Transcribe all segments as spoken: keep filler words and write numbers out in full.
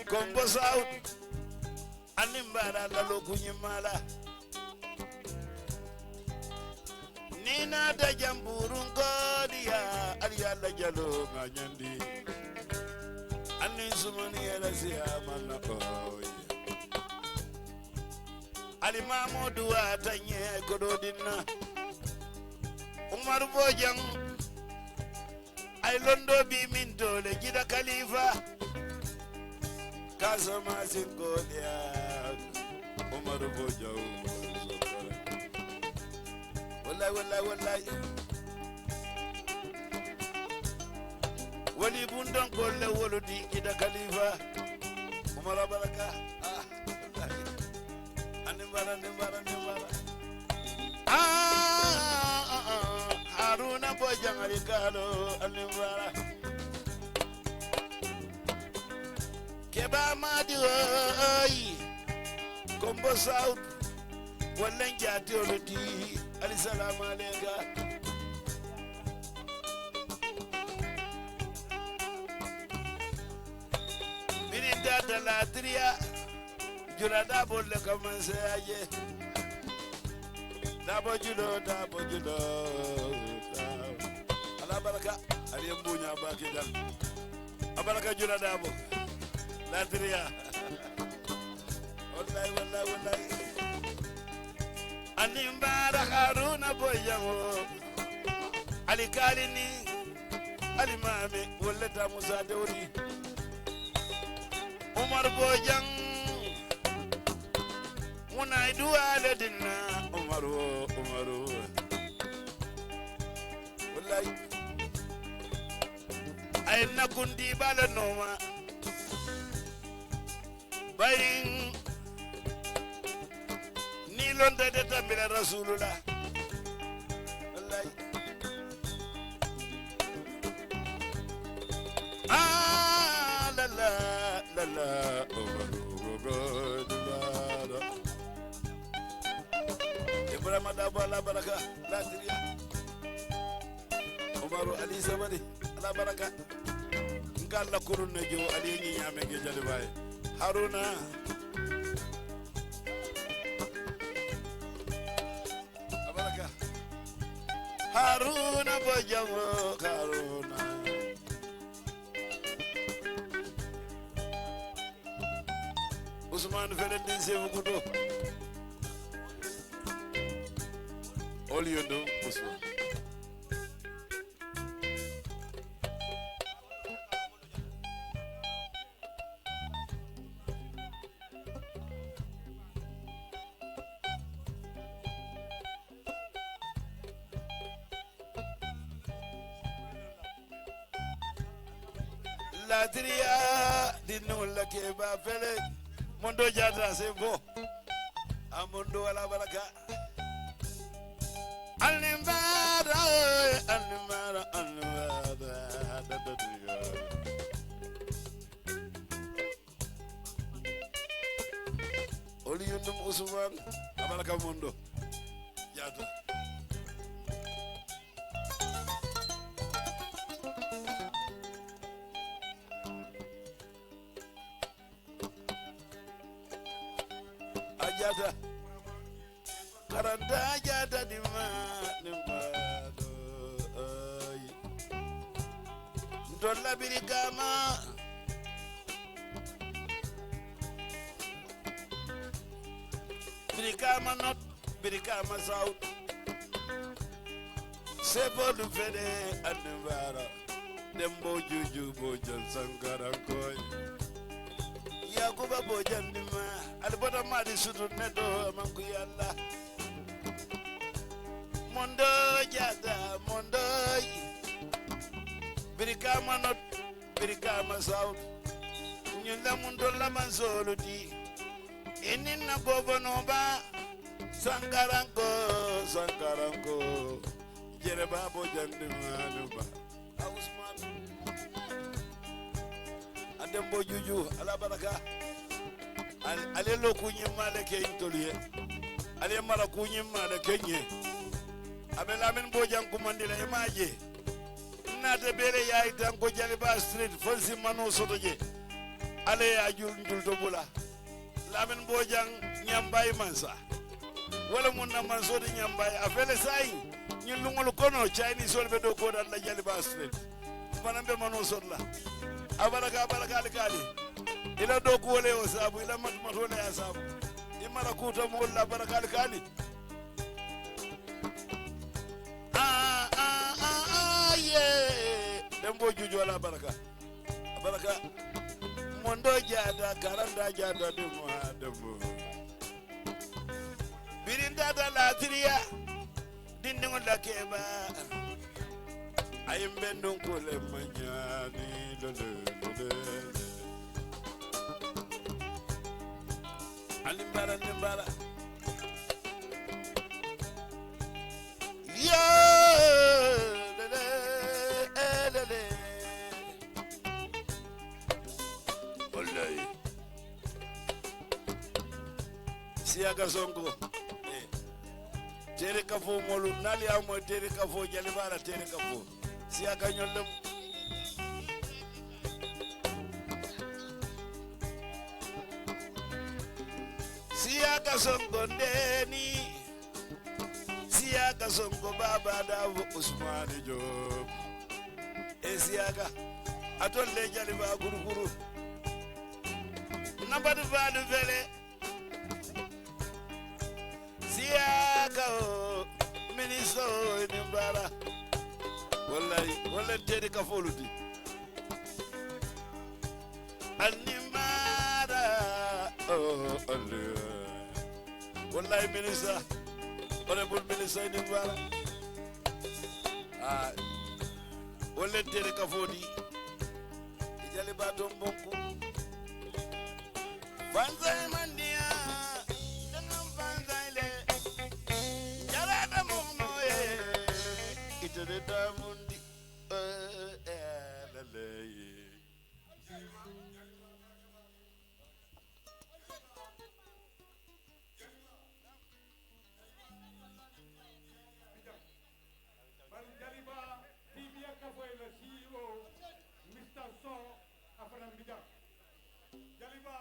Kombo sawut. Aniŋ baara laloo kuñiŋ maa la. Niŋ i naata jambuuruŋ koodiyaa, ali ye a la jaloo ŋaañandi. Aniŋ sumani ye la siyaa maŋ na kooyi. Alimaamoo duwaa taŋ ye a ye kodoo diŋ na. Umaru boo jaŋ. A ye londoo bii mintoole jida kaliifa. Kaasamaasiŋ kooliyaa. Umaru boo jaŋ. Wallaahi wallaahi wallaahi. Wali bundoŋ koolu le wolu ti jida kaliifa. Umaru a baraka. Aniŋ baara aniŋ baara aniŋ baara. Aa, aa, aa, haruna bojaŋ ali kaalo aniŋ baara. Kebaa maadi woyi. Kombo sawut. Walla n jaatiyolu ti. Ali salaamu aleyka. Biriŋ daata laatiriya. Jula daaboo le ka manseyaa je. Daaboo juloo daaboo juloo. Ala baraka. Ali ye mbuuñaa baake jam. A baraka jula daaboo. Laatiriya. Wallaahi wallaahi wallaahi. Aniŋ baara haruna boyaŋo. Ali kaali niŋ. Alimaami walla taa musa dewri. Umar bojaŋ. Muna i duwaa le dinna. Umaru umaru. Wallaahi. A ye na kundi bala nooma. Bayiriŋ. Niŋ i lonta ite tambila rasuulu la. Wallaahi. Aa lala lala. Umaru gogo dubaara. Ibrahima daabo ala baraka. Laatiriya. Umaru ali sabari. Ala baraka. N ka alla kuruŋ ne joo ali ye ñiŋ ñaame ke jali baa ye. Haruna. A baraka. Haruna bojaŋo. Haruna. Usumani fele ndiŋ seefu kuto. Oli yo nduŋ usumani. Laatiriyaa dinniŋolu la kebaa fele. Mondoo jaata a se fo. A mondoo ala baraka. Alimbaara. Alimbaara alimbaara. Oli yundum usman. A baraka mondo. Jaata. A jaata. Karanta a jaata dimma. Dimma. Ntolla birikama. Birikama not. Birikama south. Seefoolu fele aniŋ baara. Dembo juju bojan sankarankoy. Yakuba bojan dima. Ali bota mari sutu neto manku yalla. Mondo jata mondo. Birikama not. Birikama south. Ñun la mun dolla man soluti. Inin na gobono ba. Sankaranko sankaranko. Jere babo jandi manu ba. A usman. Andem bo juju ala baraka. Ale lo kuñi male ke intoliye. Ale mala kuñi male kenye. Abe lamin bojan kumandila emaje. N naata bee le ye a yita n ko jaliba street fo n si manoo soto je. Alla ye a jul njul to bula. Lamin boojaŋ ñambaayi mansa. Wo le mu n na mansoo ti ñambaayi a fele saayiŋ. Ñiŋ luŋolu kono cayiniisoolu be doo koo daŋ la jalibaa siteti. N fanaŋ be manoo soto la. A baraka a baraka ali kaali. I la doo kuwo le ye wo saabu i la matumatoo le ye a saabu. I mara kuuta moolu la a baraka ali kaali. Aa aa aa aa yee. Demboo juujoo la a baraka. A baraka. Mondoo jaata karanta jaata demboo haa demboo. Birintaata laatiriya. Dindiŋo la keebaa. A ye mbe nuŋ kuu le mañaani lele lele. Ani baara ni baara. Yoo lele ee lele. Wallahi. Siyaaka sonko. Teere kafoo moolu naali ye a moyi teere kafoo jali baa la teere kafoo. Siyaaka ñoŋ le mu. Siyaaka sonko ndeeni. Siyaaka sonko baabaa daabo usmaani joob. E siyaaka. A tolu le jali baa kurukuru. Nabati baalu fele. Siyaaka o minisoo i niŋ baara. Wallahi walla teeri kafoolu ti. Animara o. Wallahi minisa. Honorable minisa i niŋ baara. Aa. Walla teeri kafoo ti. I jali baa tombonku. Fansayi mandiya. Daŋa fansayi le. Jalaata momo ye. Ite de tamundi. Ee ee lalayi. Bari jaliba tibiya kafoyi la CEO Mr Sow. A fanaŋ bi jaŋ. Jaliba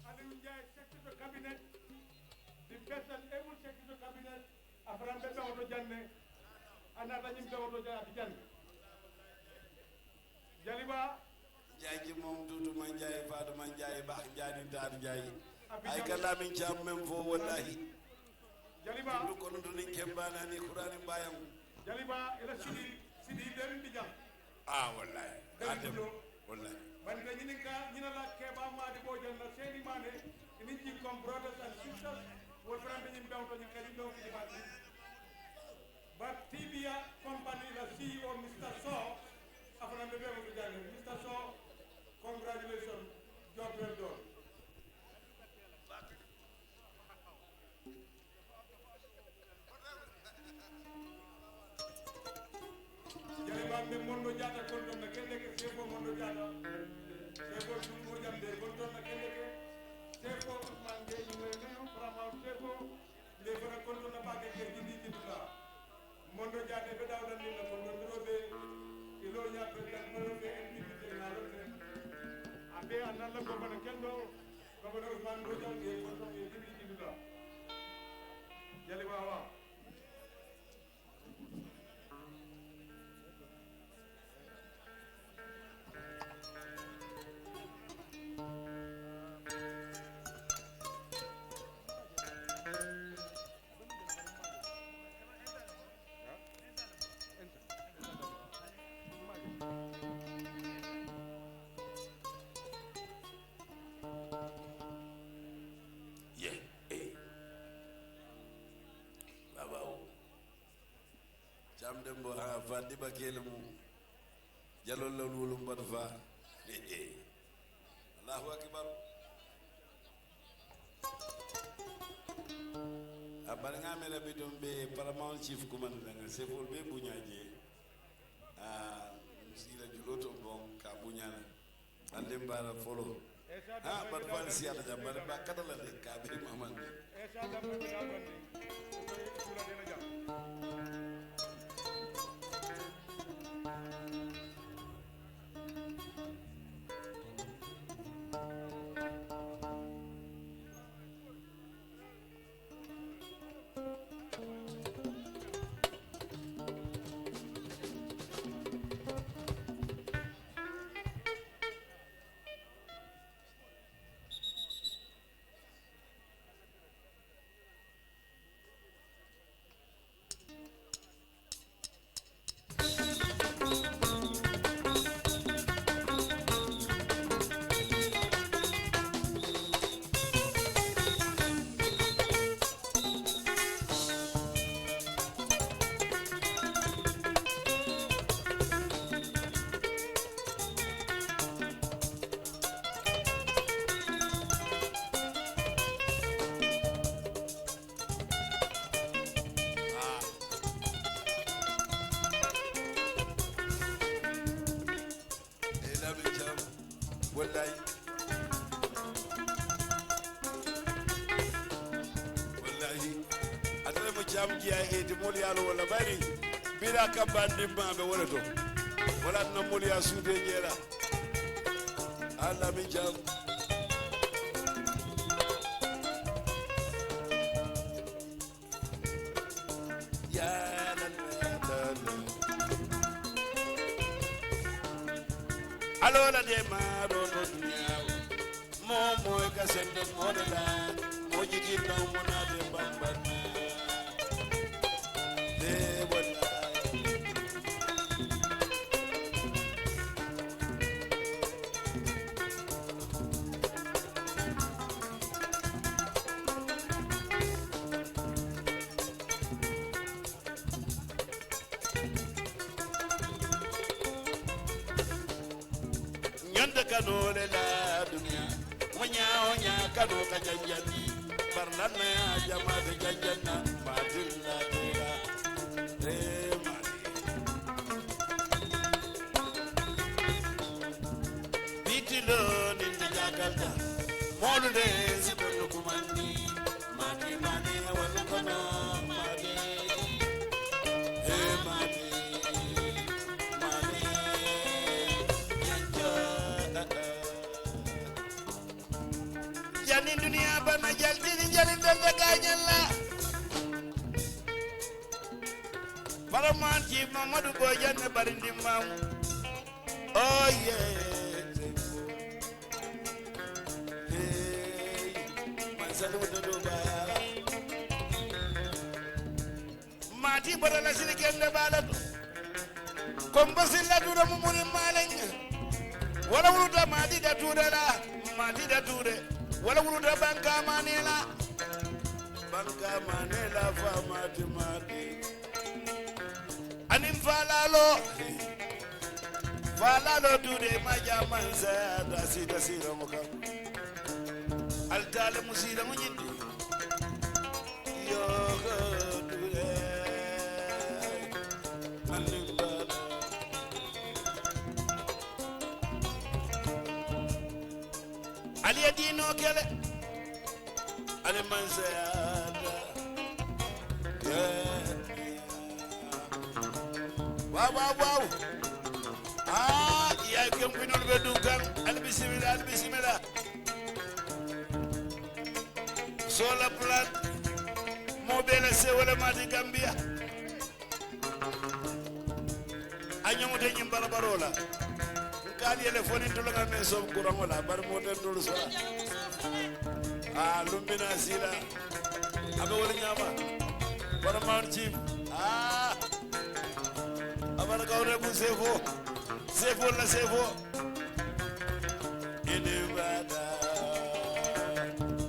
Aliyu Njaayi secretary to cabinet, the best and able secretary to cabinet. A fanaŋ be beŋo to jaŋ ne. A naata ñiŋ beŋo to jaŋ a bi jaŋ ne. Jaliba. Njaayi jimmoŋ tuutu maŋ njaayi faatu maŋ njaayi baa njaayi niŋ taatu njaayi. A ye ka laamin caam meŋ fo wallaahi. Jaliba. Tundu kono to niŋ kembaana niŋ kuraani baayaŋ. Jaliba i la sidi sidi deriŋ bi jaŋ. Aa wallaahi. Deriŋ bi jaŋ. Wallaahi. Bari ka ñininka ñina la kebaa maadi boo jaŋ na seeni maane. I niŋ jiŋ comme brothers and sisters. Wolu fanaŋ be ñiŋ beŋo to ñiŋ ka ñiŋ beŋo kiti baati. But tibiya company la CEO Mr Sow. A fanaŋ be beŋo to jaŋ ne Mr Sow. Congratulations. Job well done. Jaliba mbe mondo jaata konton na kende ke sefo mondo jaata. Sefo dungo jambe konton na kende ke sefo usman de ni me me paramount sefo. Nde fana konton na baake ke jindi jindi la. Mondo jaata be dawda ni na mondo ndiro be ilo ya president mondo be NPP te na lo te. Abe anala ko bana kendo. Governor Usman Bojang ye konton ye jindi jindi la. Jali wawa. Ye, eh. Babawo. Cam dembo ha fa diba kele mu. Jalol la wulum batu fa. Allahu akbar. A bari ŋa mele bidum be paramount chief command la ŋa sefol be buña je. A musila juloto bon ka buña la. Alin bara folo. Ha bari bari siyata ja bari ba katala de ka be mamande. Wallaahi. Wallaahi. Ate le mu caamu jiyaa eti moolu ye a loŋ wo la bari bira ka bandimmaa be wo le to. Wala na moolu ye a suutee jee la. Alla mi caamu. Aloo la deemaa doo to duniyaa wo moo moo i ka sende moo de la moo jikindaŋ moo naa de bambanna. Lee walla. Ñanta kanoo le la duniyaa wo ñaa wo ñaa kanoo ka janjanni. Bari lan na yaa jamaa be janjanna. Maatin la teera. Ee maatin. Bitiloo niŋ ti jaakalta moolu le si bolu kumandi. Maati maani wolu kono maati. Ee maati. Maani. Yanjo. Janniŋ duniyaa bana jaltini jali danta ka ñalla. Baraman ci mamadu bojanne barindimmamu. Oh yeah. Hey, man saluta do baya. Maati bota la siri kende bala to. Kombo silla duuda mumuni maleŋ. Wala wuluta maati da tuuda la. Maati da tuude. Wala wuluta banka mane la. Banka mane la fa maati maati. Aniŋ faalaaloo. Faalaaloo duude ma jaa mansaya da siita siiraŋo kaŋ. Ali taale mu siiraŋo ñindi. Yoo ko duude. Aniŋ faalaaloo. Ali ye diinoo ke le. Ali mansayaata. Waaw waaw waaw. Aa yaa ke mbinolu be duŋ kaŋ. Ali bisimila ali bisimila. Soola pulaat. Moo bee la seewo le maati gambiya. A ñoŋo te ñiŋ barabaroo la. N ka ali ye le fo niŋ tulu ŋa meŋ soŋ kuraŋo la bari moo te tulu soŋ. Aa lumbina siila. A be wolu ñaama. Paramount chief. Aa. A barakaw ne ku seefoo. Seefoo la seefoo. Ini bata.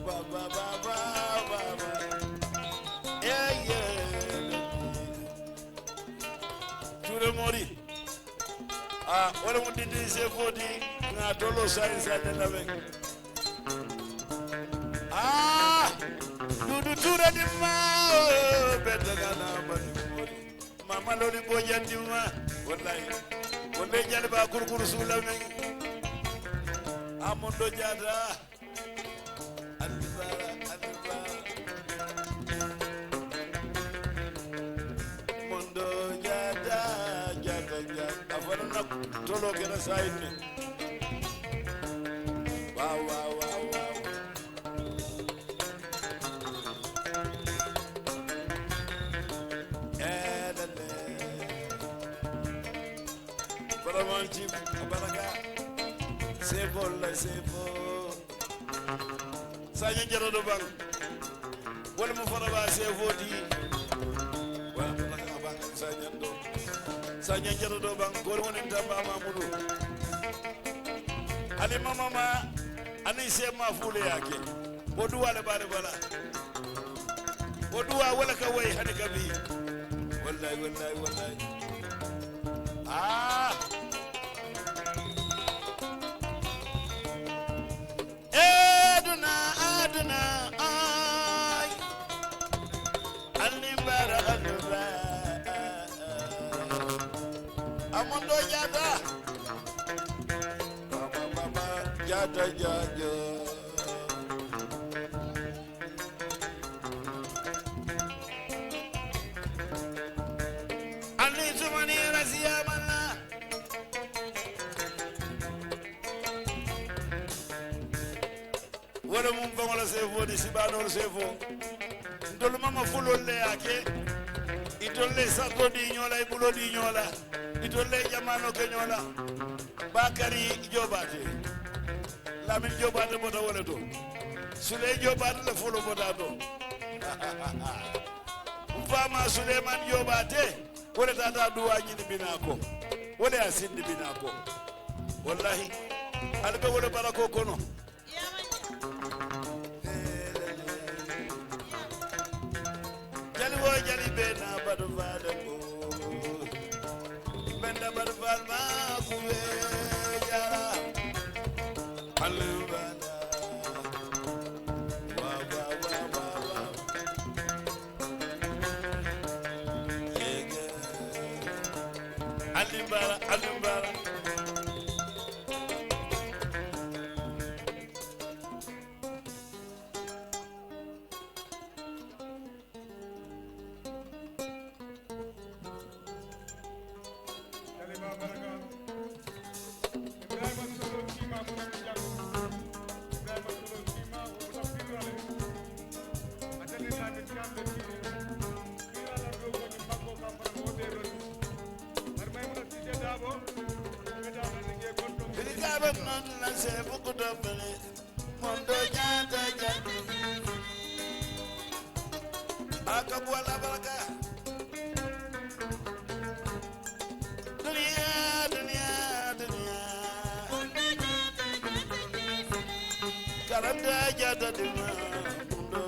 Baba baba baba. Eye. Ture mori. Aa wo le mu dindi seefoo ti. Ŋa toloo saayiŋ saayiŋ ne lameŋ. Aa duudu ture dimma. Bete ŋa naa bati mori. Maama looli boo janti ma. Wallahi. Walla i jali baa kurukuru suu lameŋ. A mondo jaata. Alibara alibara. Mondo jaata jaata jaata a fana na. Toloo kena saayiŋ ne. Waaw waaw waaw waaw. Baramanci a baraka. Sefo la sefo. Saañaŋ jata do baŋ. Wala mu fana ba sefo ti. Wala mu fana ba saañaŋ do. Saañaŋ jata do baŋ kori woni tamba mamudu. Ali mama ma. Aniŋ seemaa fuule ye a ke. Wo duwaa le be a le bala. Wo duwaa wo le ka woyi hani ka bii. Wallaahi wallaahi wallaahi. Aa. Aduna aduna. Ayi. Annimbara annimbara. Amondo jaata. Baba baba. Ata jaaja. Ani sumani rasiya mala. Wo le mu n faŋo la seefoo ti sibaanoolu seefoo. Ntolu mama fuloolu le ye a ke. Itolu le ye saritoo dii ñoo la i buloo dii ñoo la. Itolu le ye jamaanoo ke ñoo la. Baakari joobaate. Lamin joobaate bota wo le to. Sulee joobaate le foloo bota a to. N faamaa suleeman joobaate. Wo le taata a duwaa ñini binaa ko. Wo le ye a sindi binaa ko. Wallaahi. Ali be wo le barakoo kono. Jali wo jali be na batu faale ko. Benda batu faale ma kuwe jara. Alubana. Wa wa wa wa wa. Alimbara, alimbara. Ibrahima Solo Kima, Ibrahima Solo Kima, wo bota fiiroo le. Atani na be kambe kiri. Fiiroo la do ko ni mako ka fara mo be ro. Bari Maymuna Siise Daabo. Be da na ni ke konto. Biri ka be man na se buku do bele. Mondo jaata jaata. A ka buwa la baraka. Duniya, duniya, duniya. Karanta jaata dima. Mundo.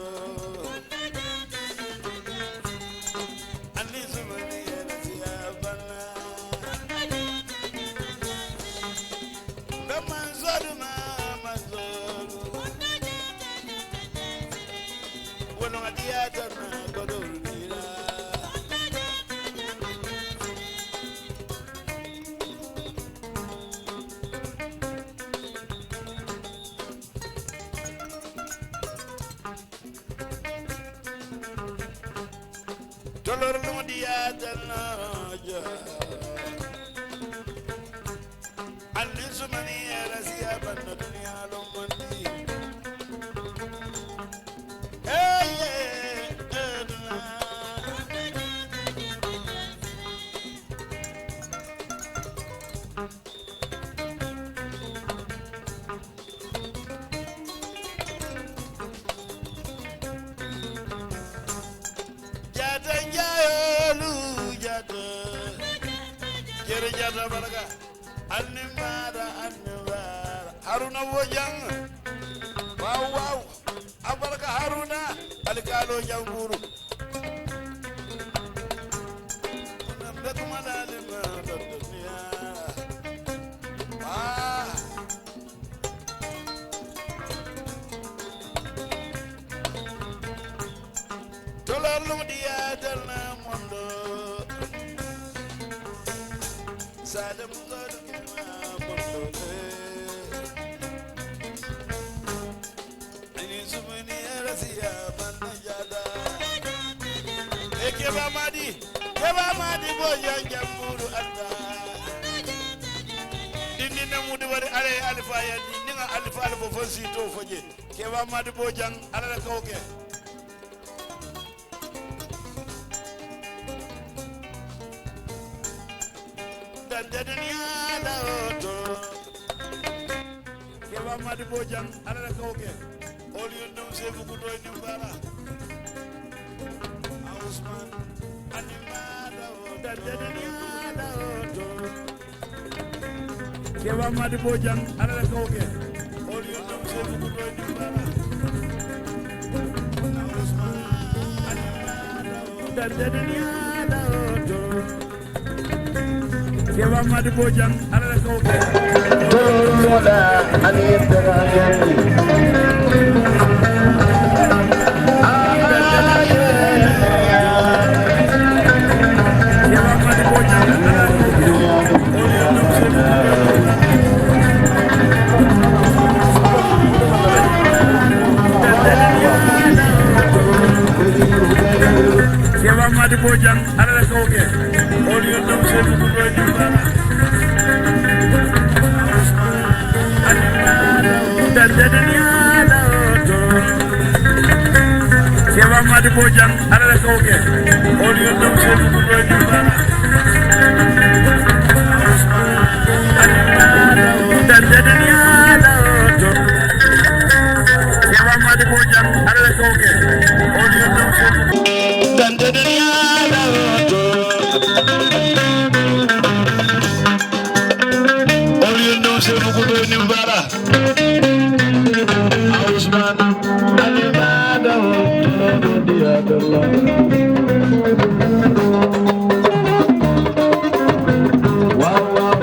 Ani sumani ya na siya bana. Be mansoru ma mansoru. Wano a diyaata na godoru dira. Tolor luŋo diyaata na ja. Anniŋ sumani ye rasiya banna duniyaa loŋ mandi. Hey, hey, hey, duniyaa. Jaata njaayoolu jaata. Jere jaata baraka. Anni mbaara anni mbaara. Haruna wo jaŋ. Waaw waaw. A baraka Haruna. Alikaaloo jaŋ buuru. Muna mbe kuma daali ma duniyaa. Aa. Tolorluŋo diyaata na mondo. Saada muŋolu kema mondo le. Ani sumani arasiya banna jaata. E keba madi. Keba madi bo yan jamburu alta. Dindi na mudi wari ale alifa ya dindi nga alifa alfo fonsi to foje. Keba madi bo jang ala la kawke. Dande duniya la oto. Keba madi bo jang ala la kawke. Oli yundum sefu kuto ni bara. Usman. Keba madi bo jang ala la kawke. Oli yundum sefu kuto ni bara. Usman. Keba madi bo jang ala la kawke. Bojang, ala la ka wo ke. Wolu ye n domo seedu ku doolu niŋ bala. Dante duniyaa la to. Wolu ye n domo seedu ku doolu niŋ bala. Usman, Alimada, Diadala. Wow, wow.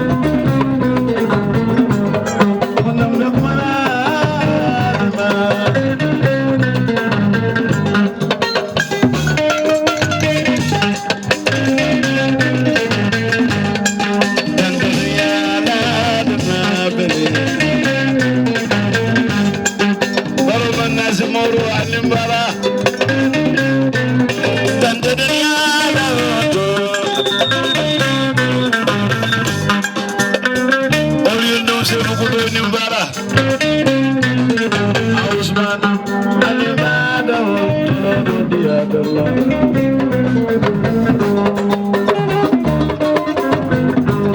Baro manna si moro anin bara. Tante duniyaa la to. Wolu ye n domo seedu ku doolu niŋ bara. Usman, Alimada, Diadala.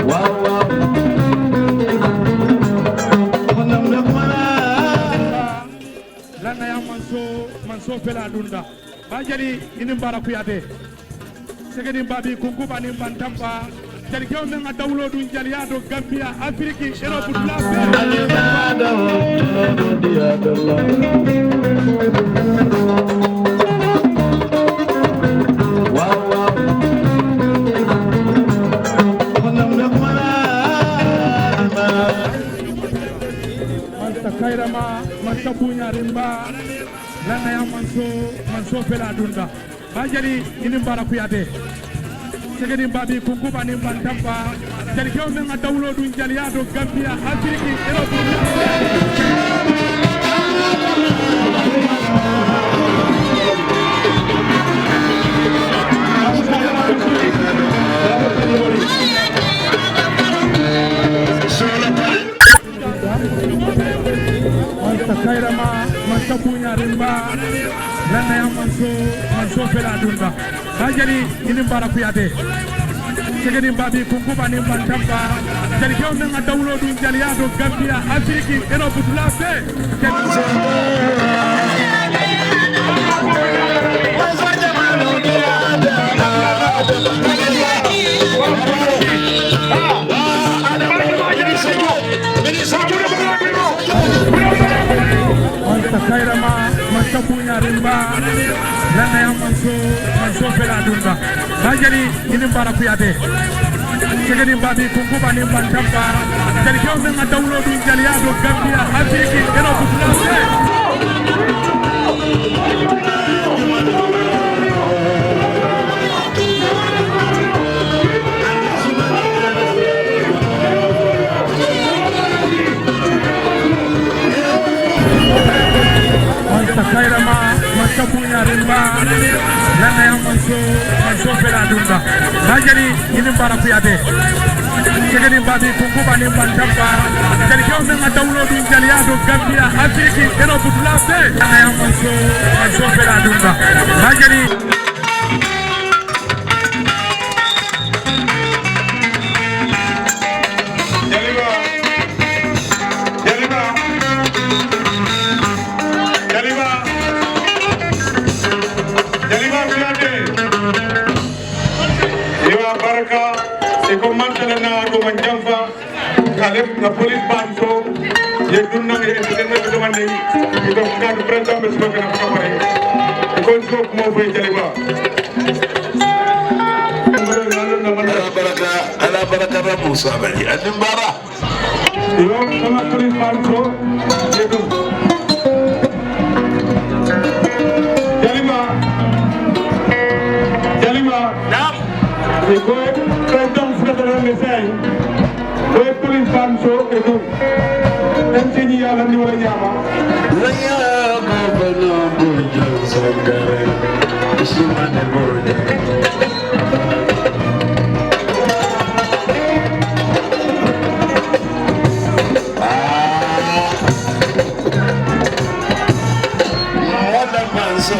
Wow, wow. Lannaya mansoo, mansoo fele a dunta. Baa jali i niŋ baara kuyaate. Segeniŋ baabii kunkuba niŋ bantampa. Jalikewo meŋ ŋa dawuloo duŋ jali ye a to gambiya afiriki eropu dulaa bee. Mansa kayirama, mansa buuñaarimba. Lannaya mansoo, mansoo fele a dunta. Baa jali i niŋ baara kuyaate. Segeniŋ baabii kunkuba niŋ bantampa. Jalikewo meŋ ŋa dawuloo duŋ jali ye a to gambiya afiriki eropu. Mansa kayirama, mansa buuñaarimba. Lannaya mansoo, mansoo fele a dunta. Baa jali i niŋ baara kuyaate. Segeniŋ baabii kunkuba niŋ bantampa. Jalikewo meŋ ŋa dawuloo duŋ jali ye a to gambiya afiriki eropu dulaa bee. Mansa kayirama, mansa buuñaarimba. Lannaya mansoo, mansoo fele a dunta. Baa jali i niŋ baara kuyaate. Segeniŋ baabii kunkuba niŋ bantampa. Jalikewo meŋ ŋa dawuloo duŋ jali ye a to gambiya afiriki eropu dulaa bee. Mansa kayirama, mansa buuñaarimba. Lannaya mansoo, mansoo fele a dunta. Baa jali i niŋ baara kuyaate. Segeniŋ baabii kunkuba niŋ bantampa. Jalikewo meŋ ŋa dawuloo duŋ jali ye a to gambiya afiriki eropu dulaa bee. Lannaya mansoo, mansoo fele a dunta. Baa jali. Jaliba, Jaliba, Jaliba, Jaliba Kuyate. Iwa baraka, iko mantala na ko manjanfa. Kale na police banso ye dunna ye entertainment ko mande. Iko ka president be sima kana kamare. Iko ko mo be Jaliba. Ala baraka, ala baraka, Rabu sabali. Anin bara. Yo, sama police banso ye dun. Jaliba. Jaliba. Naam. Iko president ko message. Ko ye police banso e ko. M C G ye a landi wo le ñaama. Laya ko bana bojan sangare. Usmane bojan. Ah. Mola banso.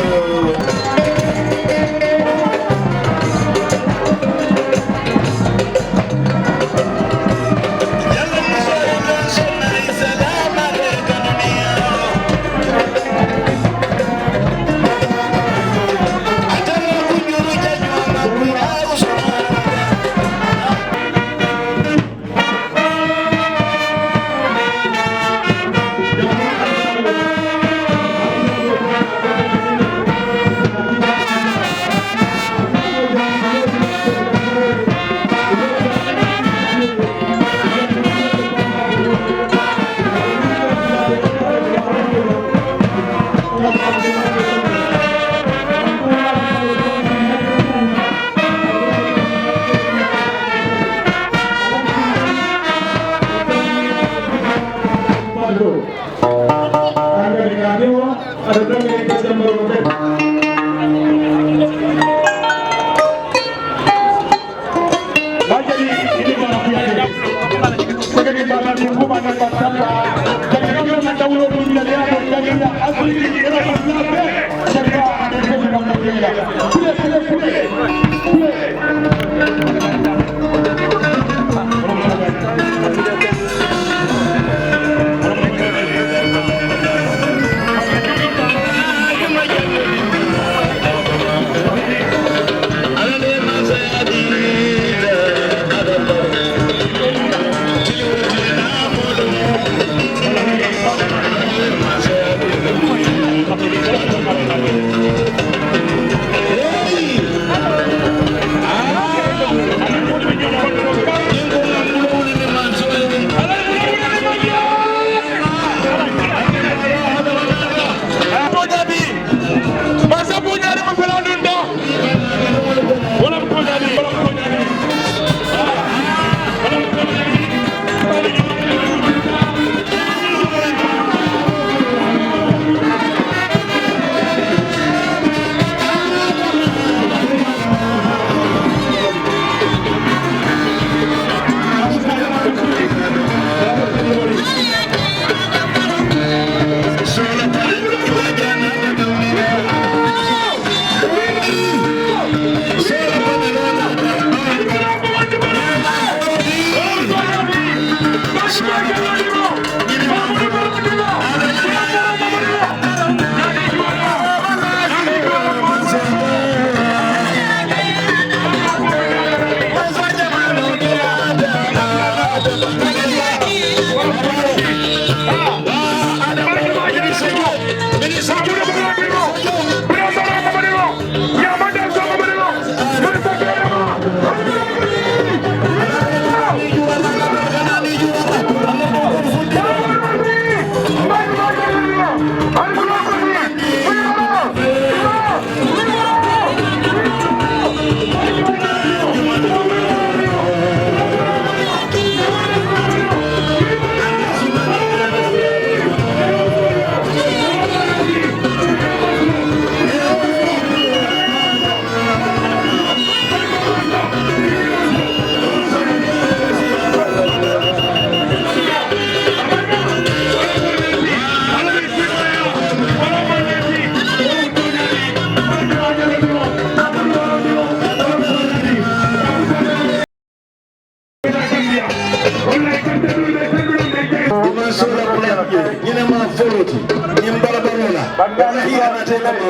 Dimanche la pula, ñiŋ ne maŋ foloo ti, ñiŋ balabaloo la, walahi, a naata i la maŋ.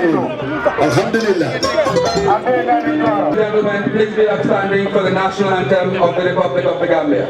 Alhamdulillah. Gentlemen, please be upstanding for the national anthem of the Republic of the Gambia.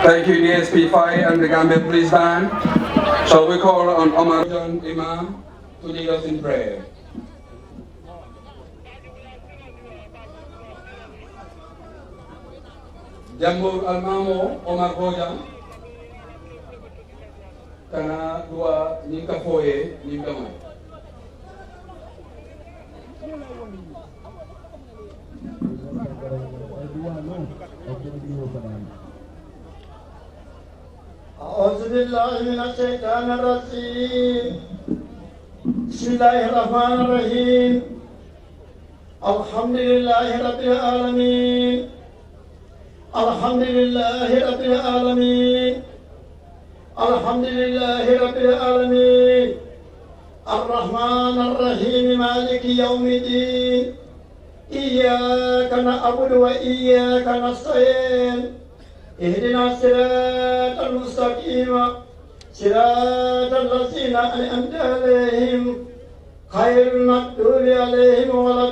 Thank you, D S P Faye and the Gambia Police Band. Shall we call on Omar John Imam to lead us in prayer? Jamboor Almaamoo Omar Bojang, kana duwaa ñiŋ kafoo ye ñiŋ kama. أعوذ بالله من الشيطان الرجيم. بسم الله الرحمن الرحيم. الحمد لله رب العالمين. الحمد لله رب العالمين. الحمد لله رب العالمين. الرحمن الرحيم. مالك يوم الدين. إياك نعبد وإياك نستعين. اهدنا الصراط المستقيم. صراط الذين أنعمت عليهم غير المغضوب عليهم ولا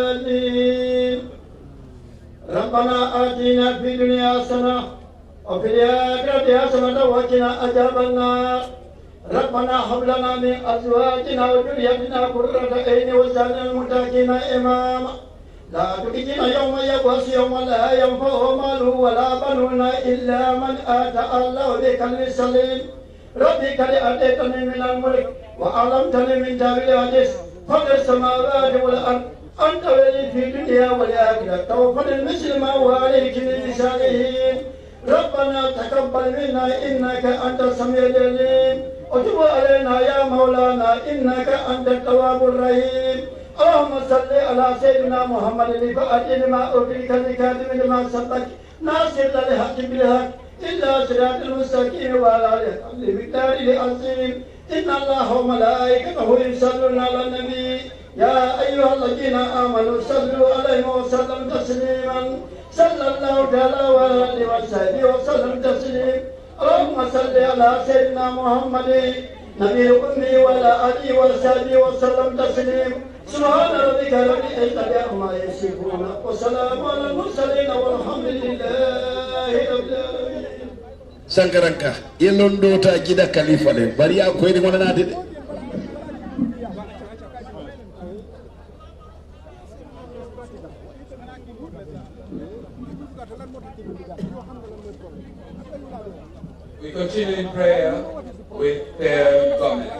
الضالين. ربنا آتنا في الدنيا حسنة وفي الآخرة حسنة وقنا عذاب النار. ربنا هب لنا من أزواجنا وذرياتنا قرة أعين واجعلنا للمتقين إماما. لا تخزنا يوم يبعث يوم لا ينفع مال ولا بنون إلا من أتى الله بقلب سليم. رب قد آتيتني من الملك وعلمتني من تأويل الأحاديث فاطر السماوات والأرض أنت ولي في الدنيا والآخرة توفني مسلما وألحقني بالصالحين. ربنا تقبل منا إنك أنت السميع العليم وتب علينا يا مولانا إنك أنت التواب الرحيم. اللهم صل على سيدنا محمد الفاتح لما أغلق الخاتم لما سبق ناصر الحق بالحق إلى صراط المستقيم وعلى آله حق قدره ومقداره العظيم. إن الله وملائكته يصلون على النبي يا أيها الذين آمنوا صلوا عليه وسلموا تسليما. صلى الله تعالى عليه وصحبه وسلم تسليما. اللهم صل على سيدنا محمد النبي الأمي وعلى آله وصحبه وسلم تسليما. سبحان ربك رب العزة عما يصفون وسلام على المرسلين والحمد لله رب العالمين. Sankaranka, i ye londoo taa jida kalifa le, bari i ye a koyindi moo le naati de. We continue in prayer with Père Gomez.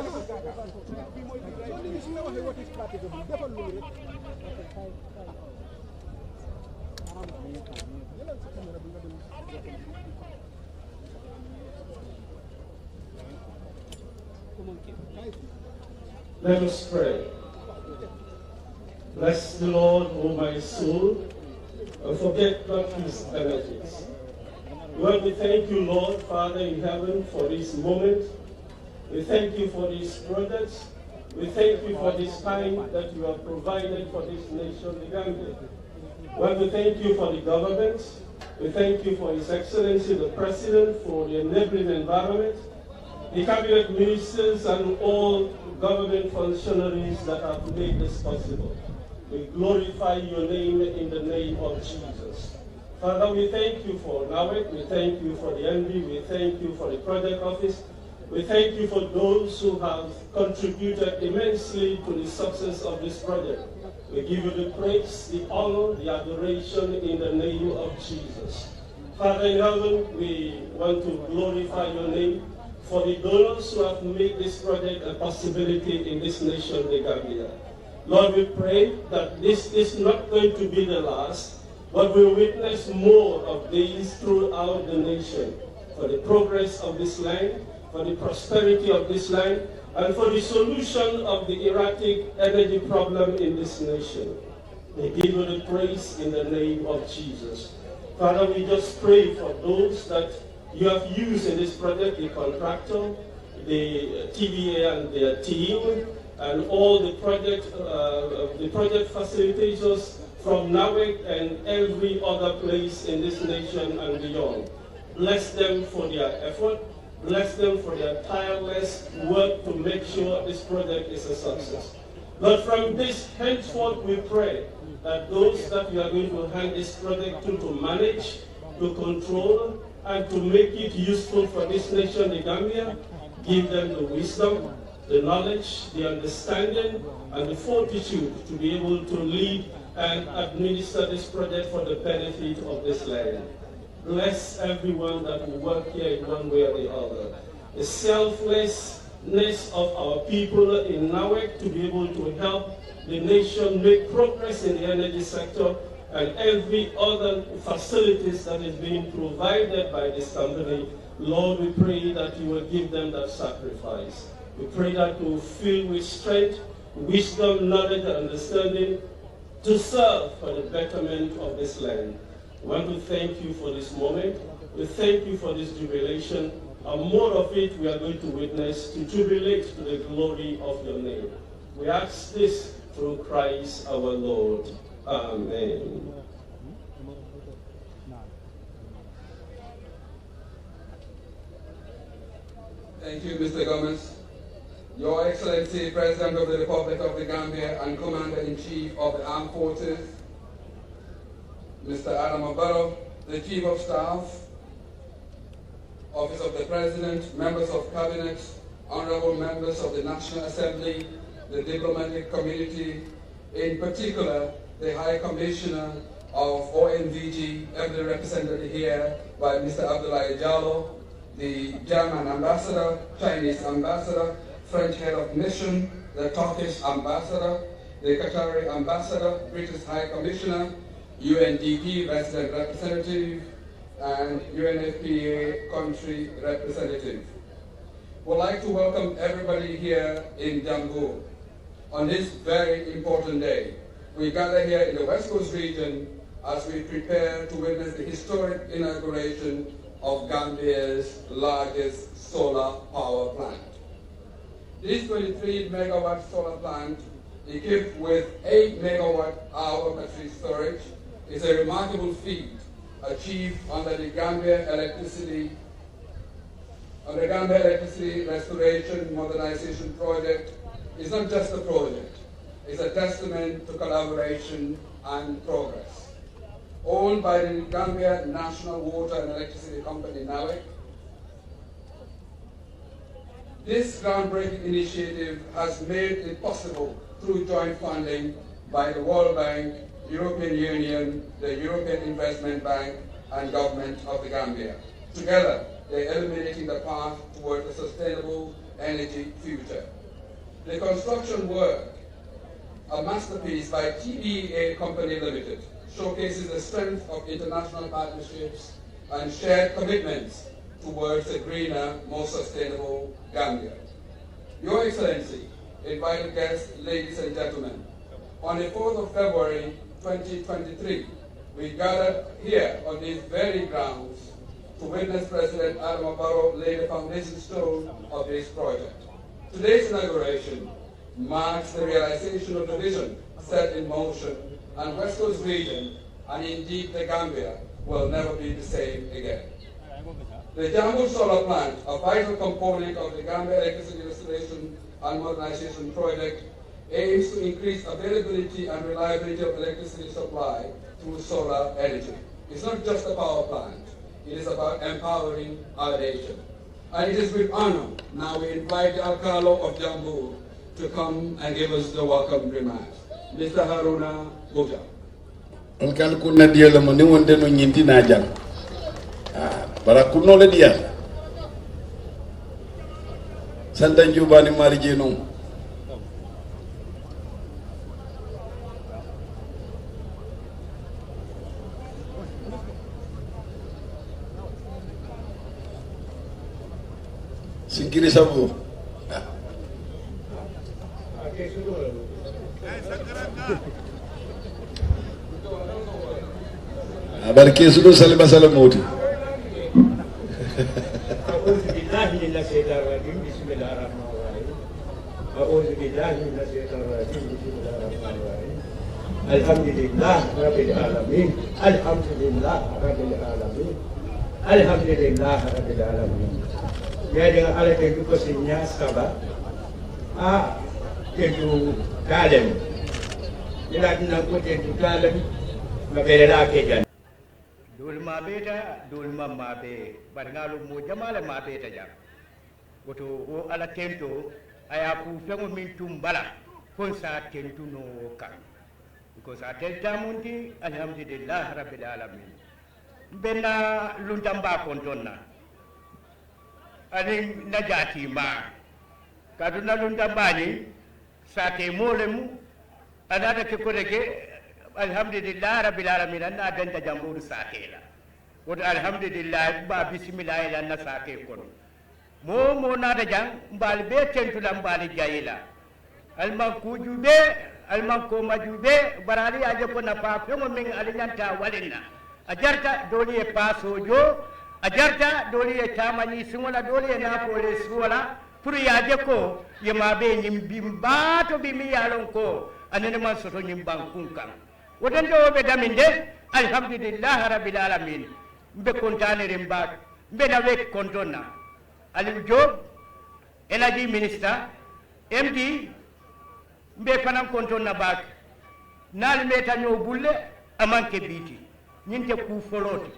Let us pray. Bless the Lord, O my soul, and forget not his benefits. Lord, we thank you, Lord, Father in heaven, for this moment. We thank you for this project. We thank you for this time that you have provided for this nation, the Gambia. Lord, we thank you for the government. We thank you for His Excellency the President for the enabling environment, the cabinet ministers and all government functionaries that have made this possible. We glorify your name in the name of Jesus. Father, we thank you for NAWEC, we thank you for the N B, we thank you for the project office, we thank you for those who have contributed immensely to the success of this project. We give you the praise, the honor, the adoration in the name of Jesus. Father in heaven, we want to glorify your name for the donors who have made this project a possibility in this nation, the Gambia. Lord, we pray that this is not going to be the last, but we witness more of these throughout the nation for the progress of this land, for the prosperity of this land, and for the solution of the erratic energy problem in this nation. We give you the praise in the name of Jesus. Father, we just pray for those that you have used in this project, the contractor, the T V A and their team, and all the project, uh, the project facilitators from NAWEC and every other place in this nation and beyond. Bless them for their effort. Bless them for their tireless work to make sure this project is a success. But from this henceforth, we pray that those that you are going to hand this project to, to manage, to control, and to make it useful for this nation, the Gambia, give them the wisdom, the knowledge, the understanding, and the fortitude to be able to lead and administer this project for the benefit of this land. Bless everyone that will work here in one way or the other. The selflessness of our people in NAWEC to be able to help the nation make progress in the energy sector and every other facilities that is being provided by this company. Lord, we pray that you will give them that sacrifice. We pray that you will fill with strength, wisdom, knowledge, and understanding to serve for the betterment of this land. We want to thank you for this moment. We thank you for this jubilation, and more of it we are going to witness to jubilate to the glory of your name. We ask this through Christ our Lord. Amen. Thank you, Mister Gomez. Your Excellency, President of the Republic of the Gambia and Commander-in-Chief of the Armed Forces, Mister Adama Barrow, the Chief of Staff, Office of the President, members of Cabinet, honorable members of the National Assembly, the diplomatic community, in particular, the High Commissioner of O M V G, ably represented here by Mister Abdoulaye Diallo, the German ambassador, Chinese ambassador, French head of mission, the Turkish ambassador, the Qatari ambassador, British High Commissioner, U N D P resident representative, and U N F P A country representative. Would like to welcome everybody here in Jambur. On this very important day, we gather here in the West Coast region as we prepare to witness the historic inauguration of Gambia's largest solar power plant. This twenty-three megawatt solar plant, equipped with eight megawatt hour battery storage, is a remarkable feat achieved under the Gambia Electricity, under Gambia Electricity Restoration Modernization Project. Is not just a project, it's a testament to collaboration and progress. Owned by the Gambia National Water and Electricity Company, NAWEC, this groundbreaking initiative has made it possible through joint funding by the World Bank, European Union, the European Investment Bank, and Government of the Gambia. Together, they're illuminating the path towards a sustainable energy future. The construction work, a masterpiece by T B A Company Limited, showcases the strength of international partnerships and shared commitments towards a greener, more sustainable Gambia. Your Excellency, invited guests, ladies and gentlemen, on the fourth of February twenty twenty-three, we gathered here on these very grounds to witness President Adama Barrow lay the foundation stone of this project. Today's inauguration marks the realization of the vision set in motion, and West Coast region, and indeed the Gambia, will never be the same again. The Jambur Solar Plant, a vital component of the Gambia Electricity Restoration and Modernization Project, aims to increase availability and reliability of electricity supply through solar energy. It's not just a power plant, it is about empowering our nation. And it is with honor now we invite the Alcalo of Jambur to come and give us the welcome remarks. Mister Haruna Buja. Alkali kunna diya le mo niŋ wonte nuŋ ñiŋ ti naa jaŋ. Aa, bari a kunnoo le diya le. Santaŋ juubaa niŋ maari jee nuŋ. Sinkiri sabu. A bari keesu do saliba sala moti. أعوذ بالله من الشيطان الرجيم. بسم الله الرحمن الرحيم. أعوذ بالله من الشيطان الرجيم. بسم الله الرحمن الرحيم. الحمد لله رب العالمين. الحمد لله رب العالمين. الحمد لله رب العالمين. Yaadiŋ Alla tentu ko si ñaa saba. A tentu taa le mu. Ila dina ko tentu taa le mu. Ŋa bele la ke jan. Doolu maabeeta, doolu maŋ maabee, bari ŋa a loŋ moo jamaa le maabeeta jaŋ. Wo to, wo Alla tentoo, a ye a kuu feŋo meŋ tumba la, fo ǹ si a tentu noo wo kaŋ. Because a tentaamunti, alihamudulilaahi rabil aalamiina. M̀ be ǹ na luntambaa kontoŋ na, aniŋ ǹ na jaatiimaa, kaatu ǹ na luntambaa ñiŋ, saatee moo le mu, a naata ke kote ke, alihamudulilaahi rabil aalamiina, ǹ na a denta jamboolu saatee la. Wo to, alihamudulilaahi, m̀ be a bisimilaayi la ǹ na saatee kono. Moo-wo-moo naata jaŋ, mbe ali bee tentu la, mbe ali jayi la. Ali maŋ kuu juubee, ali maŋ kooma juubee, bari ali ye a je ko nafaa feŋo meŋ ali ñanta a waliŋ na. A jarata doolu ye paasoo joo, a jarata doolu ye taama ñiŋ siŋo la, doolu ye naafoo le suwo la, puru ye a je ko ye maa bee ñiŋ biŋ baa to bii meŋ ye a loŋ ko a nene maŋ soto ñiŋ bankuŋ kaŋ. Wo tentoo wo be damiŋ de. Alihamudulilaahi rabil aalamiina. Mbe kontaaniriŋ baake. Mbe na wee kontoŋ na. Aliyu joob, enajii minisita, emdi, mbe fanaa kontoŋ na baake. Niŋ ali meeta ñoo bulu le, a maŋ ke bii ti. Ñiŋ te kuu foloo ti.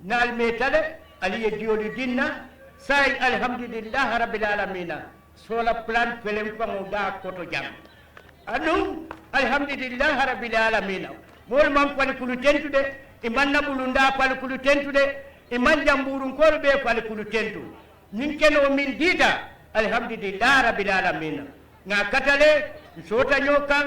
Niŋ ali meeta le, ali ye diyolu diŋ na. Saayiŋ alihamudulilaahi rabil aalamiina. Soola pulaŋ feleŋ faŋo be a koto jaŋ. Aduŋ, alihamudulilaahi rabil aalamiina. Moolu maŋ falikulu tentu de. I maŋ na bulundaa falikulu tentu de. I maŋ jambuurunkoolu bee falikulu tentu. Ñiŋ kenoo meŋ diita, alihamudulilaahi rabil aalamiina. Ŋà a kata le, ǹ soota ñoo kaŋ.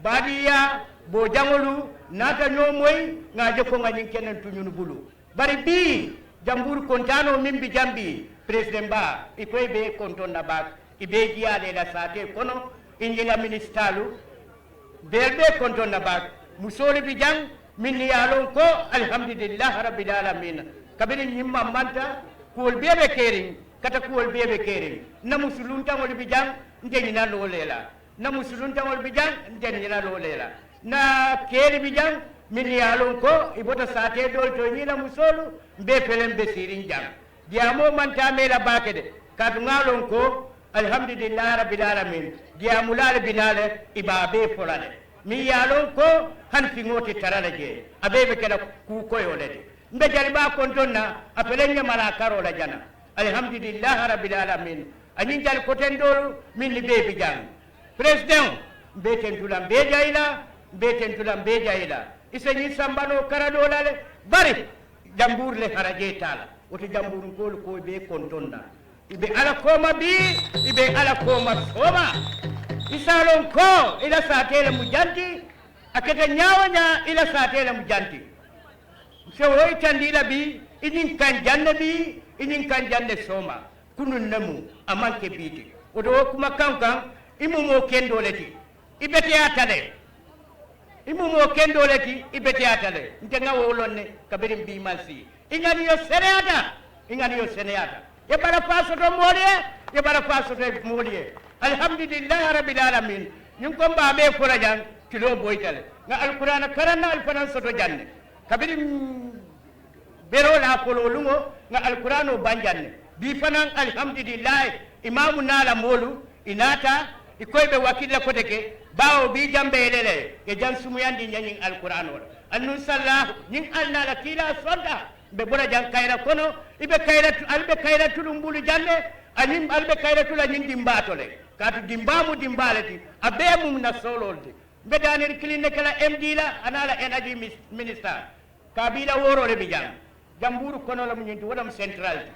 Baadiiyaa, boojaŋolu naata ñoo moyi. Ŋà a je ko ŋà ñiŋ kenoo tu ñunu bulu. Bari bii, jambuuri kontaanoo meŋ bi jaŋ bii, peresideŋ baa, i ko i be i kontoŋ na baake. I be i jiyaa le i la saatee kono. I ñiŋ la minisitaalu, bee be i kontoŋ na baake. Musoolu bi jaŋ, mennu ye a loŋ ko, alihamudulilaahi rabil aalamiina. Kabiriŋ ñiŋ maŋ manta, kuwolu bee be keriŋ, kata kuwolu bee be keriŋ. Ǹ na musuluntaŋolu bi jaŋ, nte ñina loo le la. Ǹ na musuluntaŋolu bi jaŋ, nte ñina loo le la. Ǹ na keelu bi jaŋ, mennu ye a loŋ ko i bota saatee doolu to, ñiŋ la musoolu, mbe feleŋ be siiriŋ jaŋ. Diyaamoo maŋ taa mee la baake de, kaatu ŋà a loŋ ko, alihamudulilaahi rabil aalamiina. Diyaamulaalu bi naa le, i be a bee fo la le. Meŋ ye a loŋ ko, hani fiŋo te tara la jee, a bee be ke la kuu koyoo le ti. Mbe jalibaa kontoŋ na, a fele ñamalaa karoo la jana. Alihamudulilaahi rabil aalamiina. A ñiŋ jali kotendoolu, mennu bee bi jaŋ. Peresideŋo, mbe i tentu la, mbe i jayi la. Mbe i tentu la, mbe i jayi la. I se ñiŋ sambanoo karadoo la le. Bari, jambuuri le harajee taa la. Wo to jambuurunkoolu ko i be i kontoŋ na. I be alla kooma bii, i be alla kooma sooma. I se a loŋ ko i la saatee le mu jaŋ ti. A keta ñaa-wo-ñaa, i la saatee le mu jaŋ ti. Ǹ se wo yitandi i la bii, i ñiŋ kaŋ jaŋ ne bii, i ñiŋ kaŋ jaŋ ne sooma. Kunuŋ ne mu, a maŋ ke bii ti. Wo to wo kuma kaŋ kaŋ, i mu moo kendoo le ti. I beteyaata le. I mu moo kendoo le ti, i beteyaata le. Nte ŋà wo loŋ ne, kabiriŋ bii maŋ sii, i ŋaniyo seneyaata. I ŋaniyo seneyaata. Ye bala faa soto moolu ye. Ye bala faa soto moolu ye. Alihamudulilaahi rabil aalamiina. Ñiŋ ko mbe a bee fo la jaŋ, tiloo boyita le. Ŋà alkuraana karanna ali fanaa soto jaŋ ne. Kabiriŋ beroo laa foloo luŋo, ŋà alkuraanoo baŋ jaŋ ne. Bii fanaa, alihamudulilaahi. Imaamu naa la moolu, i naata, i ko i be wakiili la kote ke. Baawo bii jaŋ be i le le, ye jaŋ sumuyandi ñe ñiŋ alkuraanoo la. Aduŋ sallaahu, ñiŋ ali naa la kiilaa sonta. Mbe bo la jaŋ kayira kono. I be kayira tu ali be kayira tuluŋ bulu jaŋ ne. Aniŋ ali be kayira tu la ñiŋ dimbaa to le. Kaatu dimbaa mu dimbaa le ti. A bee mu ǹ na sooloolu ti. Mbe daaniri kiliŋ ne ke la emdii la, a naa la enajii minisita. Kabiila wooroo le bi jaŋ. Jambuuru kono le mu ñiŋ ti, wo le mu sentiral ti.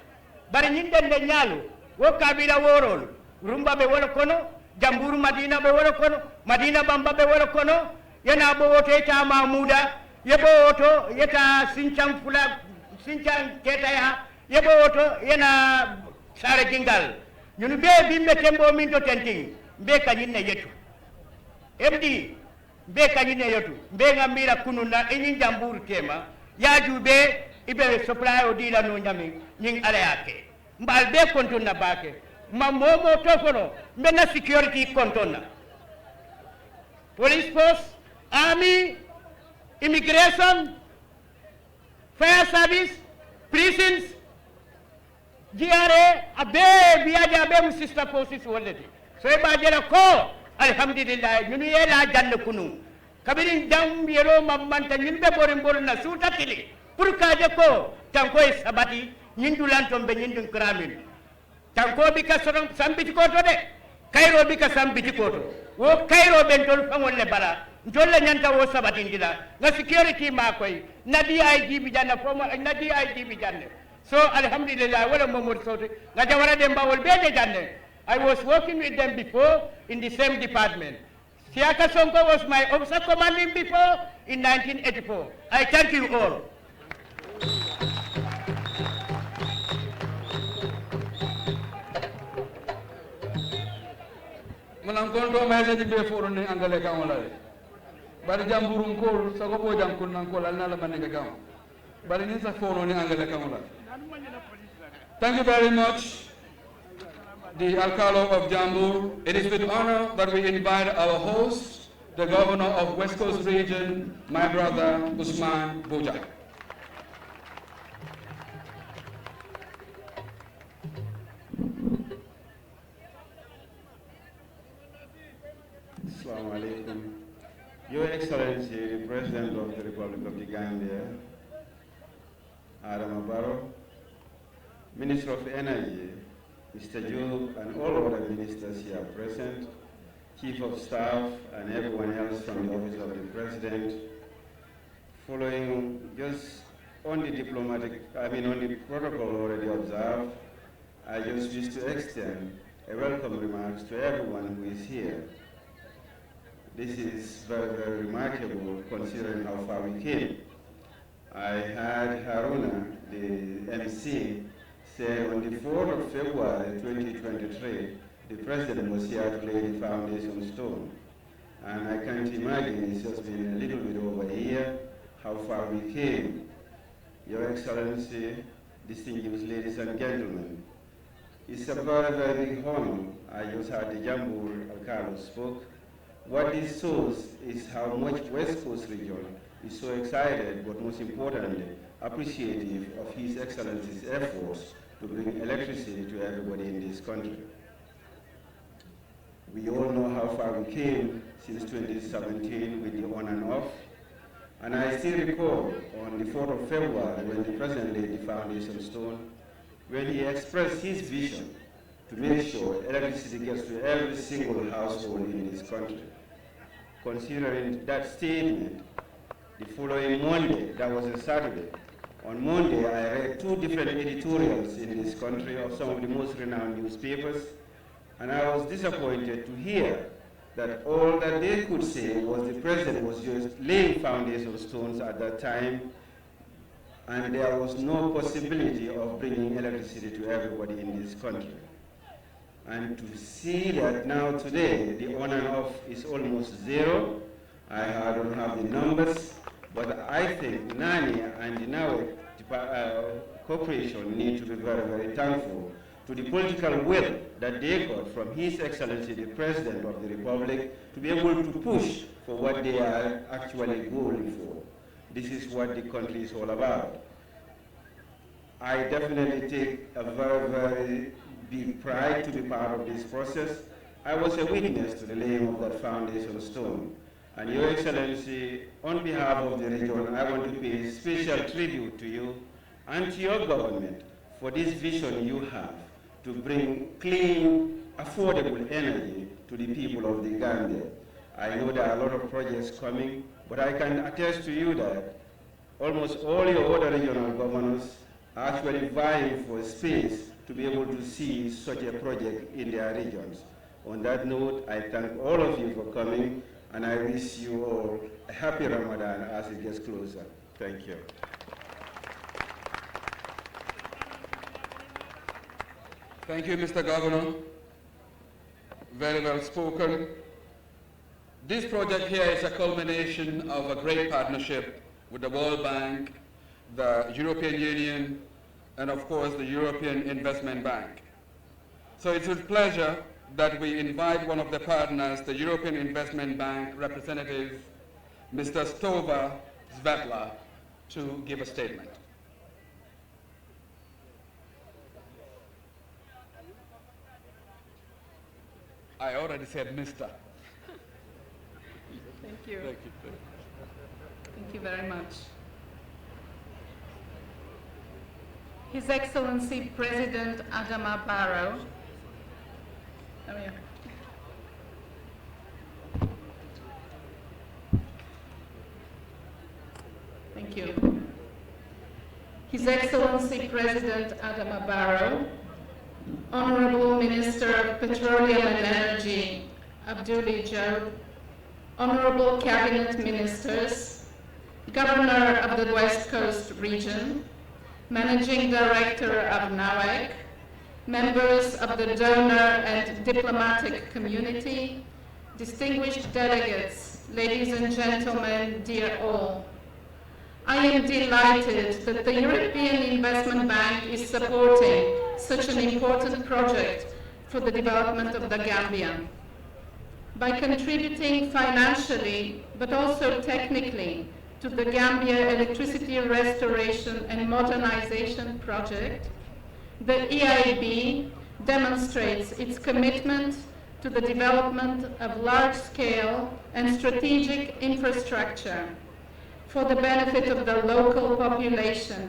Bari ñiŋ dendeŋ ñaalu, wo kabiila wooroolu, rumba be wo le kono. Jambuuru madiina be wo le kono. Madiina bamba be wo le kono. Ye naa bo wo to ye taa maamuuda. Ye bo wo to ye taa sincaŋ fula, sincaŋ keetayaa. Ye bo wo to ye naa saara jingal. Ñunu bee bi mbe temboo meŋ to tenteŋ, mbe ka ñiŋ ne yetu. Emdii. Mbe ka ñiŋ ne yetu. Mbe ŋà miira kunuŋ na i ñiŋ jambuuru teema. Ye a juubee, i be sopulaayoo dii la noo ñaamiŋ. Ñiŋ alla ye a ke. Mbe ali bee kontoŋ na baake. Mma moo-wo-moo too fo noo, mbe ǹ na sikiyoritii kontoŋ na. Poliisi foosi, aamii, imigireesoŋ, faya saabiisi, piriisinsi, jiyaaree, a bee bi a je a bee mu sisita foosisi wo le ti. Soo i be a je la ko, alihamudulilaahi ñunu ye i laa jaŋ ne kunuŋ. Kabiriŋ jaŋ yeloo maŋ manta ñunu be boriŋ boriŋ na suuta tili, puru ka a je ko tankoo ye sabati. Ñiŋ dulantoo mbe ñiŋ duŋ kiraamin. Tankoo bi ka soto saŋ bitikoo to de. Kayiroo bi ka saŋ bitikoo to. Wo kayiroo be ntolu faŋolu le bala. Ntolu le ñanta wo sabatindi la. Ŋà sikiyoritii maakoyi, ǹ na dii ayi jii bi jaŋ ne fo mo ǹ na dii ayi jii bi jaŋ ne. So, alihamudulilaahi, wo le momori sooti. Ŋà jawara dembaa wolu bee je jaŋ ne. I was working with them before in the same department. Siaka Sonko was my officer commanding before in nineteen eighty-four. I thank you all. Kontoo mayiseeti bee fo noo niŋ angale kaŋo la le. Bari jamburunkoolu sago boo jaŋ kunnankoolu ali naa la mandinka kaŋo. Bari ñiŋ sa fo noo niŋ angale kaŋo la. Thank you very much, the Alkalo of Jambur. It is with honor that we invite our host, the governor of West Coast Region, my brother Usman Buja. Assalamu alaikum. Your Excellency, the President of the Republic of the Gambia, Adama Barrow, Minister of Energy, Mister Job, and all other ministers here present, Chief of Staff, and everyone else from the Office of the President, following just on the diplomatic, I mean, on the protocol already observed, I just wish to extend a welcome remarks to everyone who is here. This is very, very remarkable considering how far we came. I heard Haruna, the M C, say on the fourth of February twenty twenty-three, the president was here to lay the foundation stone. And I can't imagine, it's just been a little bit over a year, how far we came. Your Excellency, distinguished ladies and gentlemen, it's a very, very big honor. I just heard the Jambur Alkalo spoke. What this shows is how much West Coast region is so excited, but most importantly, appreciative of His Excellency's efforts to bring electricity to everybody in this country. We all know how far we came since twenty seventeen with the on and off. And I still recall on the fourth of February when the president laid the foundation stone, when he expressed his vision to make sure electricity gets to every single household in this country. Considering that statement, the following Monday, that was a Saturday, on Monday, I read two different editorials in this country of some of the most renowned newspapers, and I was disappointed to hear that all that they could say was the president was just laying foundation stones at that time, and there was no possibility of bringing electricity to everybody in this country. And to see that now today the on and off is almost zero, I don't have the numbers, but I think NANI and the NAWEC depa-, uh, corporation need to be very, very thankful to the political will that they got from His Excellency the President of the Republic to be able to push for what they are actually going for. This is what the country is all about. I definitely take a very, very big pride to be part of this process. I was a witness to the laying of that foundation stone. And Your Excellency, on behalf of the region, I want to pay special tribute to you and to your government for this vision you have to bring clean, affordable energy to the people of the Gambia. I know there are a lot of projects coming, but I can attest to you that almost all your other regional governors are actually vying for space to be able to see such a project in their regions. On that note, I thank all of you for coming, and I wish you all a happy Ramadan as it gets closer. Thank you. Thank you, Mister Governor. Very well spoken. This project here is a culmination of a great partnership with the World Bank, the European Union, and of course the European Investment Bank. So it's with pleasure that we invite one of the partners, the European Investment Bank representative, Mister Stova Svetla, to give a statement. I already said Mister. Thank you. Thank you. Thank you very much. His Excellency President Adama Barrow. Come here. Thank you. His Excellency President Adama Barrow, Honorable Minister of Petroleum and Energy Abdoulaye Diop, Honorable Cabinet Ministers, Governor of the West Coast Region, Managing Director of NAWEC, members of the donor and diplomatic community, Distinguished delegates, ladies and gentlemen, dear all, I am delighted that the European Investment Bank is supporting such an important project for the development of the Gambia. By contributing financially, but also technically, to the Gambia Electricity Restoration and Modernization Project, the E I B demonstrates its commitment to the development of large-scale and strategic infrastructure for the benefit of the local population.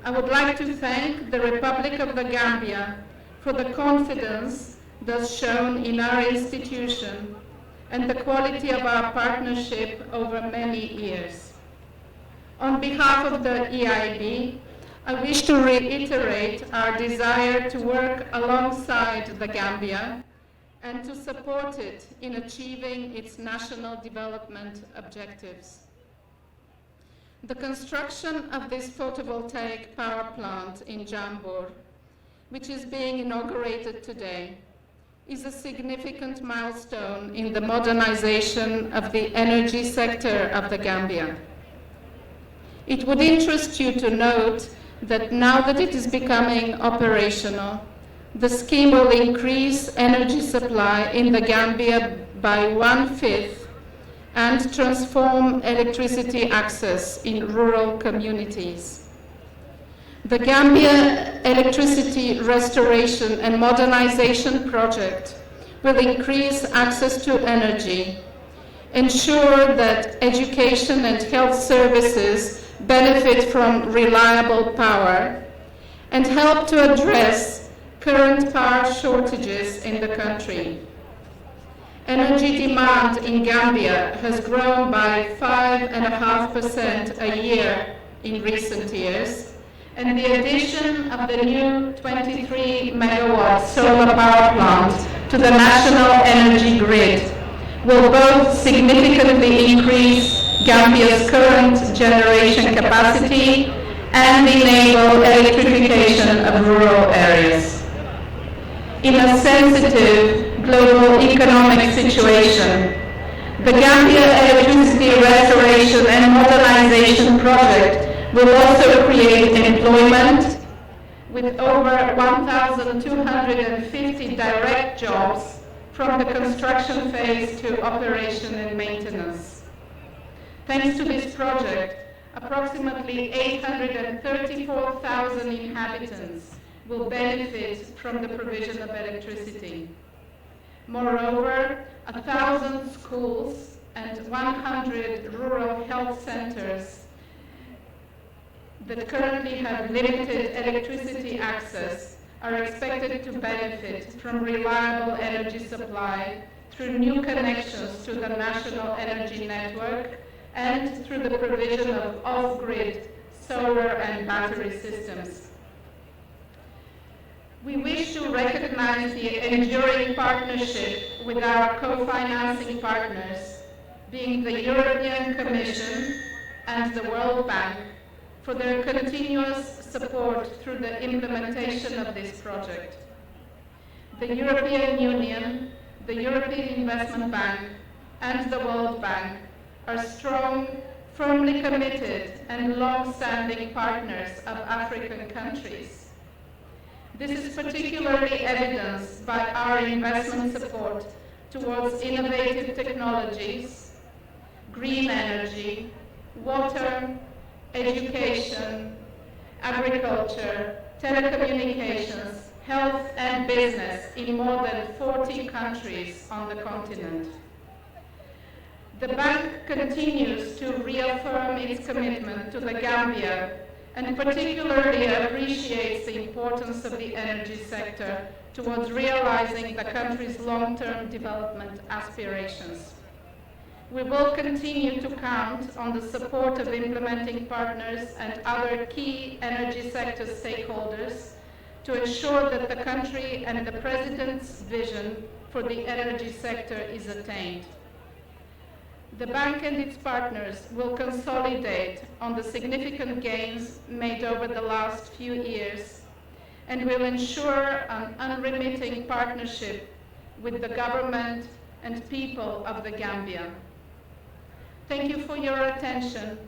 I would like to thank the Republic of the Gambia for the confidence thus shown in our institution and the quality of our partnership over many years. On behalf of the E I B, I wish to reiterate our desire to work alongside the Gambia and to support it in achieving its national development objectives. The construction of this photovoltaic power plant in Jambor, which is being inaugurated today, is a significant milestone in the modernization of the energy sector of the Gambia. It would interest you to note that now that it is becoming operational, the scheme will increase energy supply in the Gambia by one-fifth and transform electricity access in rural communities. The Gambia Electricity Restoration and Modernization Project will increase access to energy, ensure that education and health services benefit from reliable power, and help to address current power shortages in the country. Energy demand in Gambia has grown by five and a half percent a year in recent years, and the addition of the new twenty-three megawatt solar power plant to the national energy grid will both significantly increase Gambia's current generation capacity and enable electrification of rural areas. In a sensitive global economic situation, the Gambia Electricity Restoration and Modernization Project will also create employment, with over one thousand two hundred and fifty direct jobs from the construction phase to operation and maintenance. Thanks to this project, approximately eight hundred and thirty-four thousand inhabitants will benefit from the provision of electricity. Moreover, a thousand schools and one hundred rural health centers that currently have limited electricity access are expected to benefit from reliable energy supply through new connections to the national energy network and through the provision of off-grid solar and battery systems. We wish to recognize the enduring partnership with our co-financing partners, being the European Commission and the World Bank, for their continuous support through the implementation of this project. The European Union, the European Investment Bank, and the World Bank are strong, firmly committed, and long-standing partners of African countries. This is particularly evidenced by our investment support towards innovative technologies, green energy, water, education, agriculture, telecommunications, health, and business in more than forty countries on the continent. The bank continues to reaffirm its commitment to the Gambia and particularly appreciates the importance of the energy sector towards realizing the country's long-term development aspirations. We will continue to count on the support of implementing partners and other key energy sector stakeholders to ensure that the country and the President's vision for the energy sector is attained. The bank and its partners will consolidate on the significant gains made over the last few years and will ensure an unremitting partnership with the government and people of the Gambia. Thank you for your attention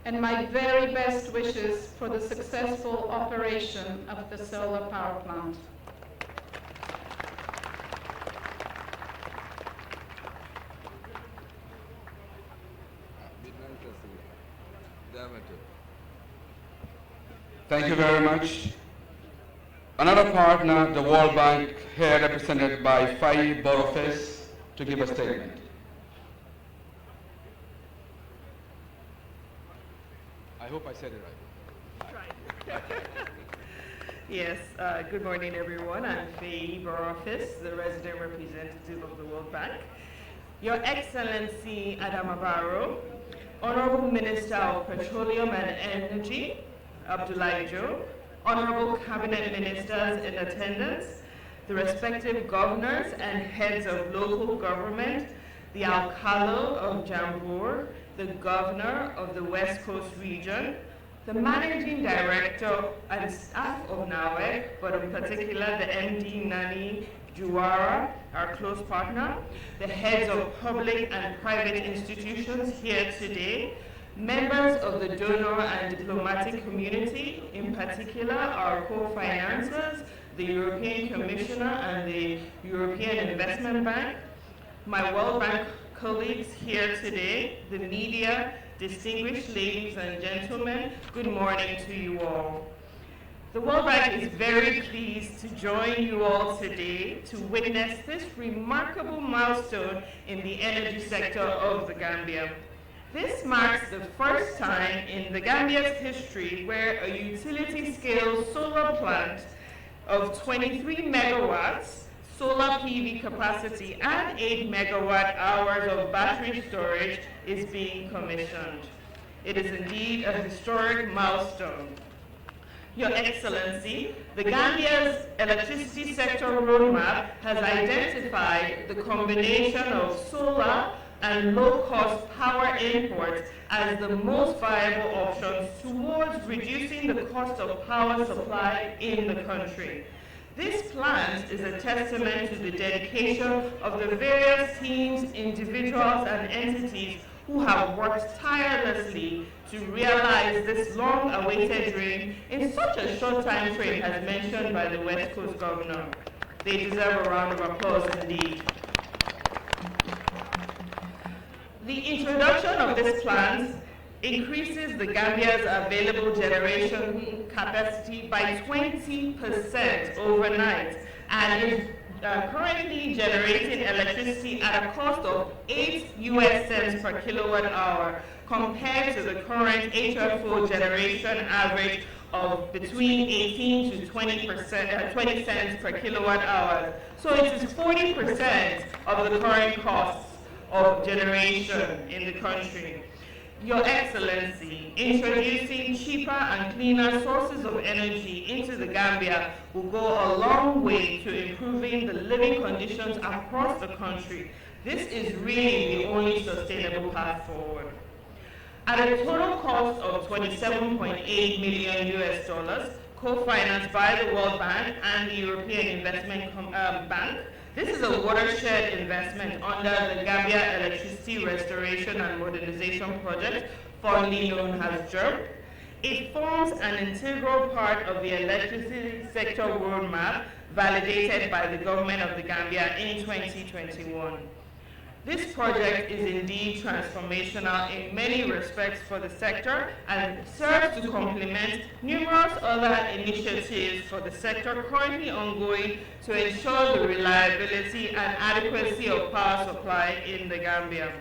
and my very best wishes for the successful operation of the solar power plant. Thank you very much. Another partner, the World Bank, here represented by Faye Borofes, to give a statement. I hope I said it right. Yes, uh, good morning, everyone. I'm Faye Borofes, the resident representative of the World Bank. Your Excellency Adama Barrow, Honorable Minister of Petroleum and Energy, Abdoulaye Diop, Honorable Cabinet Ministers in attendance, the respective governors and heads of local government, the Alcalde of Jambur, the governor of the West Coast region, the managing director and staff of NAWEC, but in particular the M D Nani Juwara, our close partner, the heads of public and private institutions here today, members of the donor and diplomatic community, in particular our co-financers, the European Commissioner and the European Investment Bank, my World Bank colleagues here today, the media, distinguished ladies and gentlemen, good morning to you all. The World Bank is very pleased to join you all today to witness this remarkable milestone in the energy sector of the Gambia. This marks the first time in the Gambia's history where a utility-scale solar plant of twenty-three megawatts solar P V capacity and eight megawatt hours of battery storage is being commissioned. It is indeed a historic milestone. Your Excellency, the Gambia's electricity sector roadmap has identified the combination of solar and low-cost power imports as the most viable options towards reducing the cost of power supply in the country. This plant is a testament to the dedication of the various teams, individuals, and entities who have worked tirelessly to realize this long-awaited dream in such a short time frame, as mentioned by the West Coast Governor. They deserve a round of applause indeed. The introduction of this plant increases the Gambia's available generation capacity by twenty percent overnight and is uh, currently generating electricity at a cost of eight U S cents per kilowatt hour compared to the current H F O generation average of between eighteen to twenty percent, uh, twenty cents per kilowatt hour. So it is forty percent of the current costs of generation in the country. Your Excellency, introducing cheaper and cleaner sources of energy into the Gambia will go a long way to improving the living conditions across the country. This is really the only sustainable path forward. At a total cost of twenty-seven point eight million U S dollars, co-financed by the World Bank and the European Investment Com- um, Bank, this is a watershed investment under the Gambia Electricity Restoration and Modernization Project, fondly known as GERP. It forms an integral part of the electricity sector roadmap validated by the Government of the Gambia in twenty twenty-one. This project is indeed transformational in many respects for the sector and serves to complement numerous other initiatives for the sector currently ongoing to ensure the reliability and adequacy of power supply in the Gambia.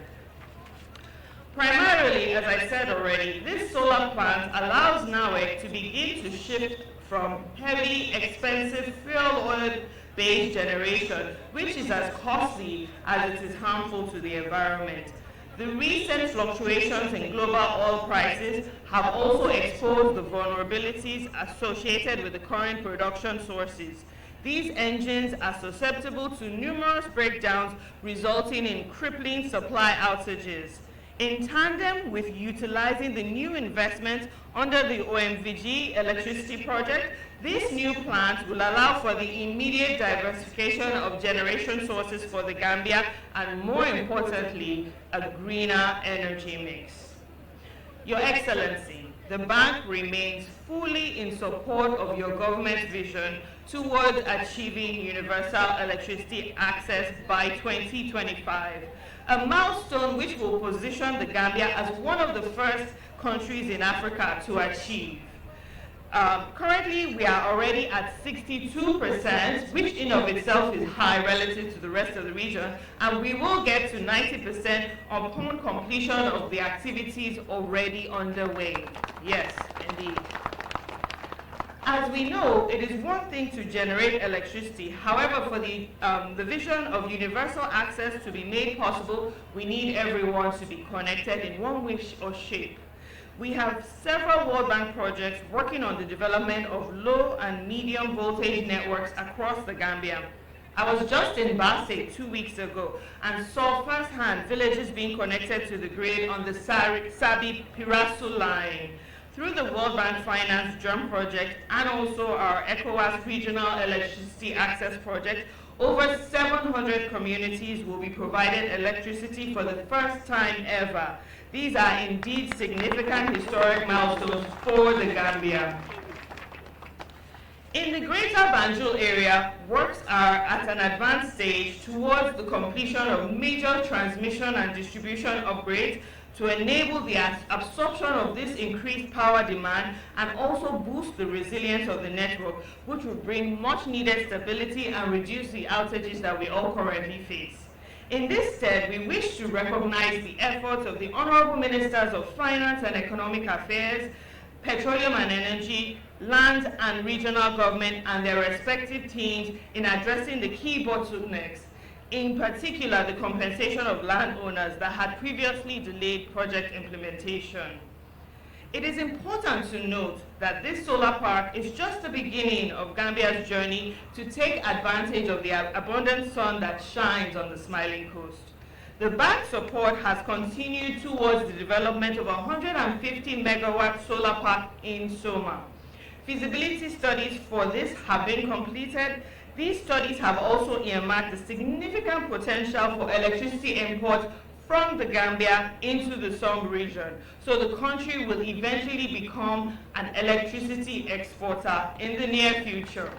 Primarily, as I said already, this solar plant allows NAWEC to begin to shift from heavy, expensive fuel oil-based generation, which is as costly as it is harmful to the environment. The recent fluctuations in global oil prices have also exposed the vulnerabilities associated with the current production sources. These engines are susceptible to numerous breakdowns, resulting in crippling supply outages. In tandem with utilizing the new investment under the O M V G electricity project, this new plant will allow for the immediate diversification of generation sources for the Gambia and, more importantly, a greener energy mix. Your Excellency, the bank remains fully in support of your government's vision towards achieving universal electricity access by twenty twenty-five, a milestone which will position the Gambia as one of the first countries in Africa to achieve. Um, currently, we are already at sixty-two percent, which in of itself is high relative to the rest of the region, and we will get to ninety percent upon completion of the activities already underway. Yes, indeed. As we know, it is one thing to generate electricity. However, for the, um, the vision of universal access to be made possible, we need everyone to be connected in one way sh-, or shape. We have several World Bank projects working on the development of low and medium voltage networks across the Gambia. I was just in Basse two weeks ago and saw firsthand villages being connected to the grid on the Sari-, Sabi Pirasu line. Through the World Bank Finance Drum Project and also our ECOWAS Regional Electricity Access Project, over seven hundred communities will be provided electricity for the first time ever. These are indeed significant historic milestones for the Gambia. In the Greater Banjul area, works are at an advanced stage towards the completion of major transmission and distribution upgrades to enable the abs-, absorption of this increased power demand and also boost the resilience of the network, which will bring much needed stability and reduce the outages that we all currently face. In this stead, we wish to recognize the efforts of the Honorable Ministers of Finance and Economic Affairs, Petroleum and Energy, Lands and Regional Government and their respective teams in addressing the key bottlenecks, in particular the compensation of landowners that had previously delayed project implementation. It is important to note that this solar park is just the beginning of Gambia's journey to take advantage of the ab-, abundant sun that shines on the smiling coast. The bank's support has continued towards the development of a hundred and fifty megawatt solar park in Soma. Feasibility studies for this have been completed. These studies have also earmarked the significant potential for electricity import from the Gambia into the Soma region, so the country will eventually become an electricity exporter in the near future.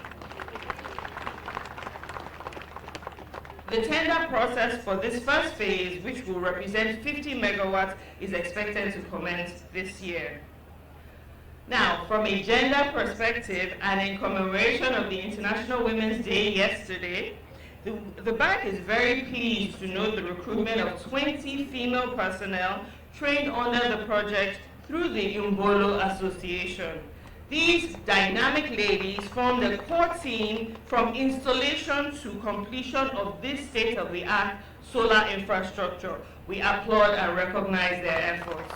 The tender process for this first phase, which will represent fifty megawatts, is expected to commence this year. Now, from a gender perspective and in commemoration of the International Women's Day yesterday, the, the bank is very pleased to note the recruitment of twenty female personnel trained under the project through the Umbolo Association. These dynamic ladies formed a core team from installation to completion of this state-of-the-art solar infrastructure. We applaud and recognize their efforts.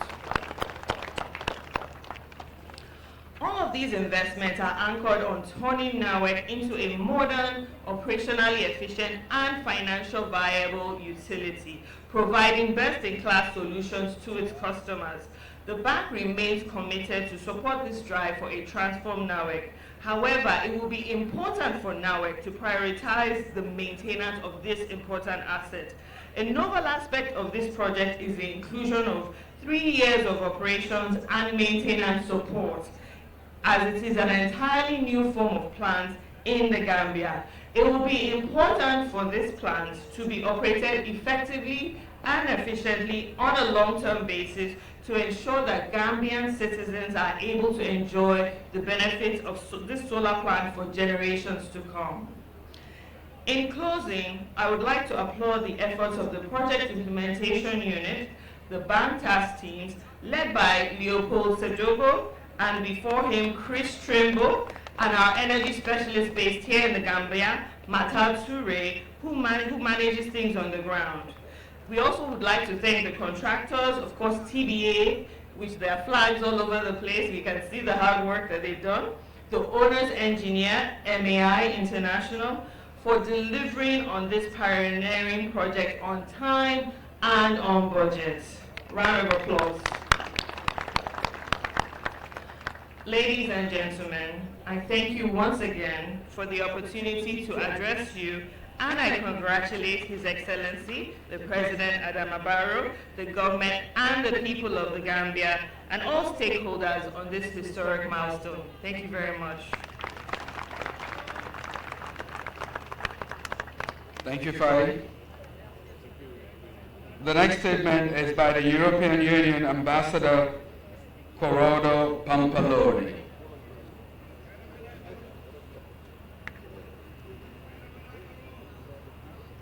All of these investments are anchored on turning NAWEC into a modern, operationally efficient, and financial viable utility, providing best-in-class solutions to its customers. The bank remains committed to support this drive for a transformed NAWEC. However, it will be important for NAWEC to prioritize the maintenance of this important asset. A novel aspect of this project is the inclusion of three years of operations and maintenance support, as it is an entirely new form of plant in the Gambia. It will be important for this plant to be operated effectively and efficiently on a long-term basis to ensure that Gambian citizens are able to enjoy the benefits of so-, this solar plant for generations to come. In closing, I would like to applaud the efforts of the Project Implementation Unit, the bank task teams, led by Leopold Sedogo and before him Chris Trimble, and our energy specialist based here in the Gambia, Matar Ture, who man-, who manages things on the ground. We also would like to thank the contractors, of course, T B A, which there are flags all over the place. We can see the hard work that they've done. The owner's engineer, M A I International, for delivering on this pioneering project on time and on budget. Round of applause. Ladies and gentlemen, I thank you once again for the opportunity to address you, and I congratulate His Excellency, the President Adama Barrow, the government, and the people of the Gambia, and all stakeholders on this historic milestone. Thank you very much. Thank you, Faye. The next statement is by the European Union Ambassador Corodo Pampaloni.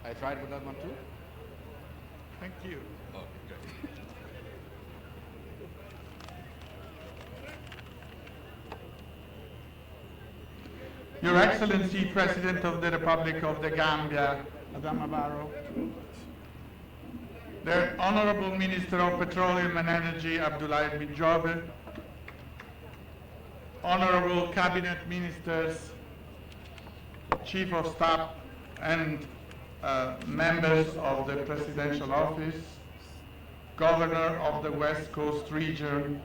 I tried with that one too. Thank you. Okay, great. Your Excellency, President of the Republic of the Gambia, Adama Barrow, the Honorable Minister of Petroleum and Energy, Abdoulaye Bin Jobe, Honorable Cabinet Ministers, Chief of Staff, and uh, members of the Presidential Office, Governor of the West Coast Region,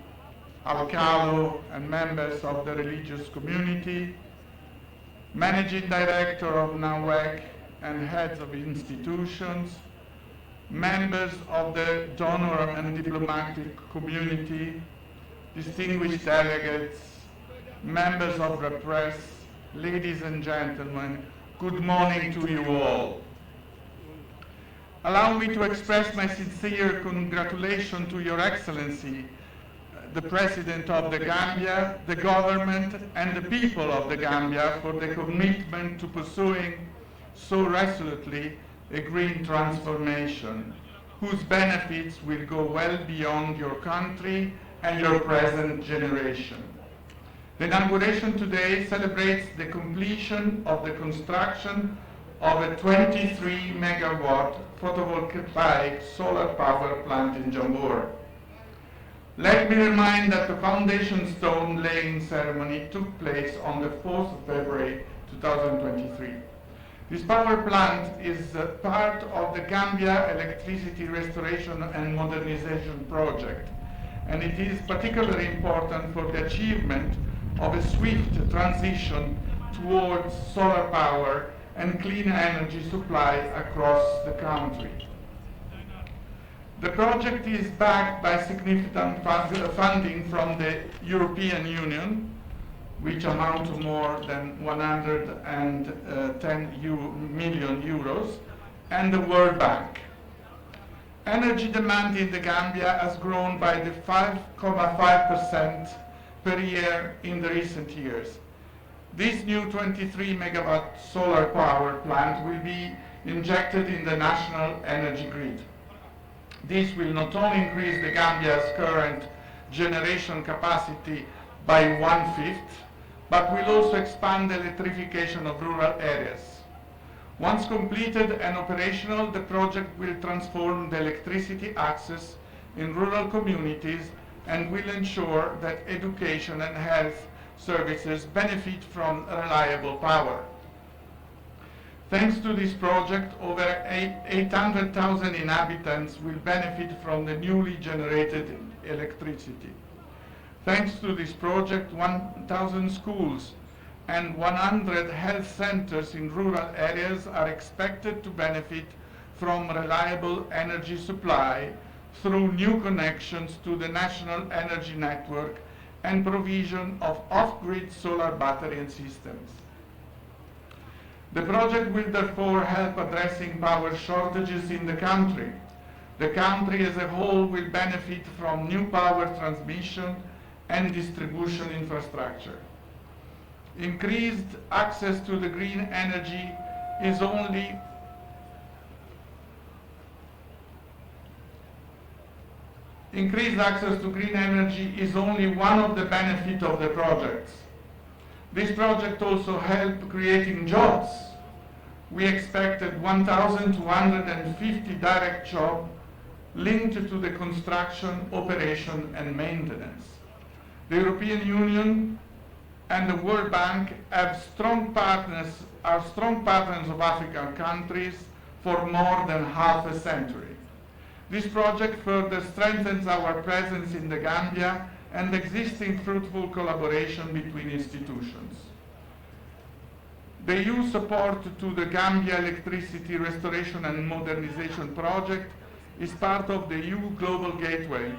Alcalo and members of the religious community, Managing Director of NAWEC and heads of institutions, members of the donor and diplomatic community, distinguished delegates, members of the press, ladies and gentlemen, good morning to you all. Allow me to express my sincere congratulations to Your Excellency, the President of the Gambia, the government, and the people of the Gambia for the commitment to pursuing so resolutely a green transformation whose benefits will go well beyond your country and your present generation. The inauguration today celebrates the completion of the construction of a twenty-three megawatt photovoltaic solar power plant in Jambor. Let me remind that the foundation stone laying ceremony took place on the fourth of February two thousand twenty-three. This power plant is uh, part of the Gambia Electricity Restoration and Modernization Project, and it is particularly important for the achievement of a swift transition towards solar power and clean energy supply across the country. The project is backed by significant fund- funding from the European Union, which amount to more than one hundred and ten million euros, and the World Bank. Energy demand in the Gambia has grown by the five point five percent per year in the recent years. This new twenty-three megawatt solar power plant will be injected in the national energy grid. This will not only increase the Gambia's current generation capacity by one-fifth, but will also expand the electrification of rural areas. Once completed and operational, the project will transform the electricity access in rural communities and will ensure that education and health services benefit from reliable power. Thanks to this project, over eight hundred thousand inhabitants will benefit from the newly generated electricity. Thanks to this project, one thousand schools and one hundred health centers in rural areas are expected to benefit from reliable energy supply through new connections to the national energy network and provision of off-grid solar battery systems. The project will therefore help addressing power shortages in the country. The country as a whole will benefit from new power transmission and distribution infrastructure. Increased access to the green energy is only Increased access to green energy is only one of the benefits of the projects. This project also helped creating jobs. We expected one thousand two hundred and fifty direct jobs linked to the construction, operation and maintenance. The European Union and the World Bank have strong partners, are strong partners of African countries for more than half a century. This project further strengthens our presence in the Gambia and existing fruitful collaboration between institutions. The E U support to the Gambia Electricity Restoration and Modernization Project is part of the E U Global Gateway,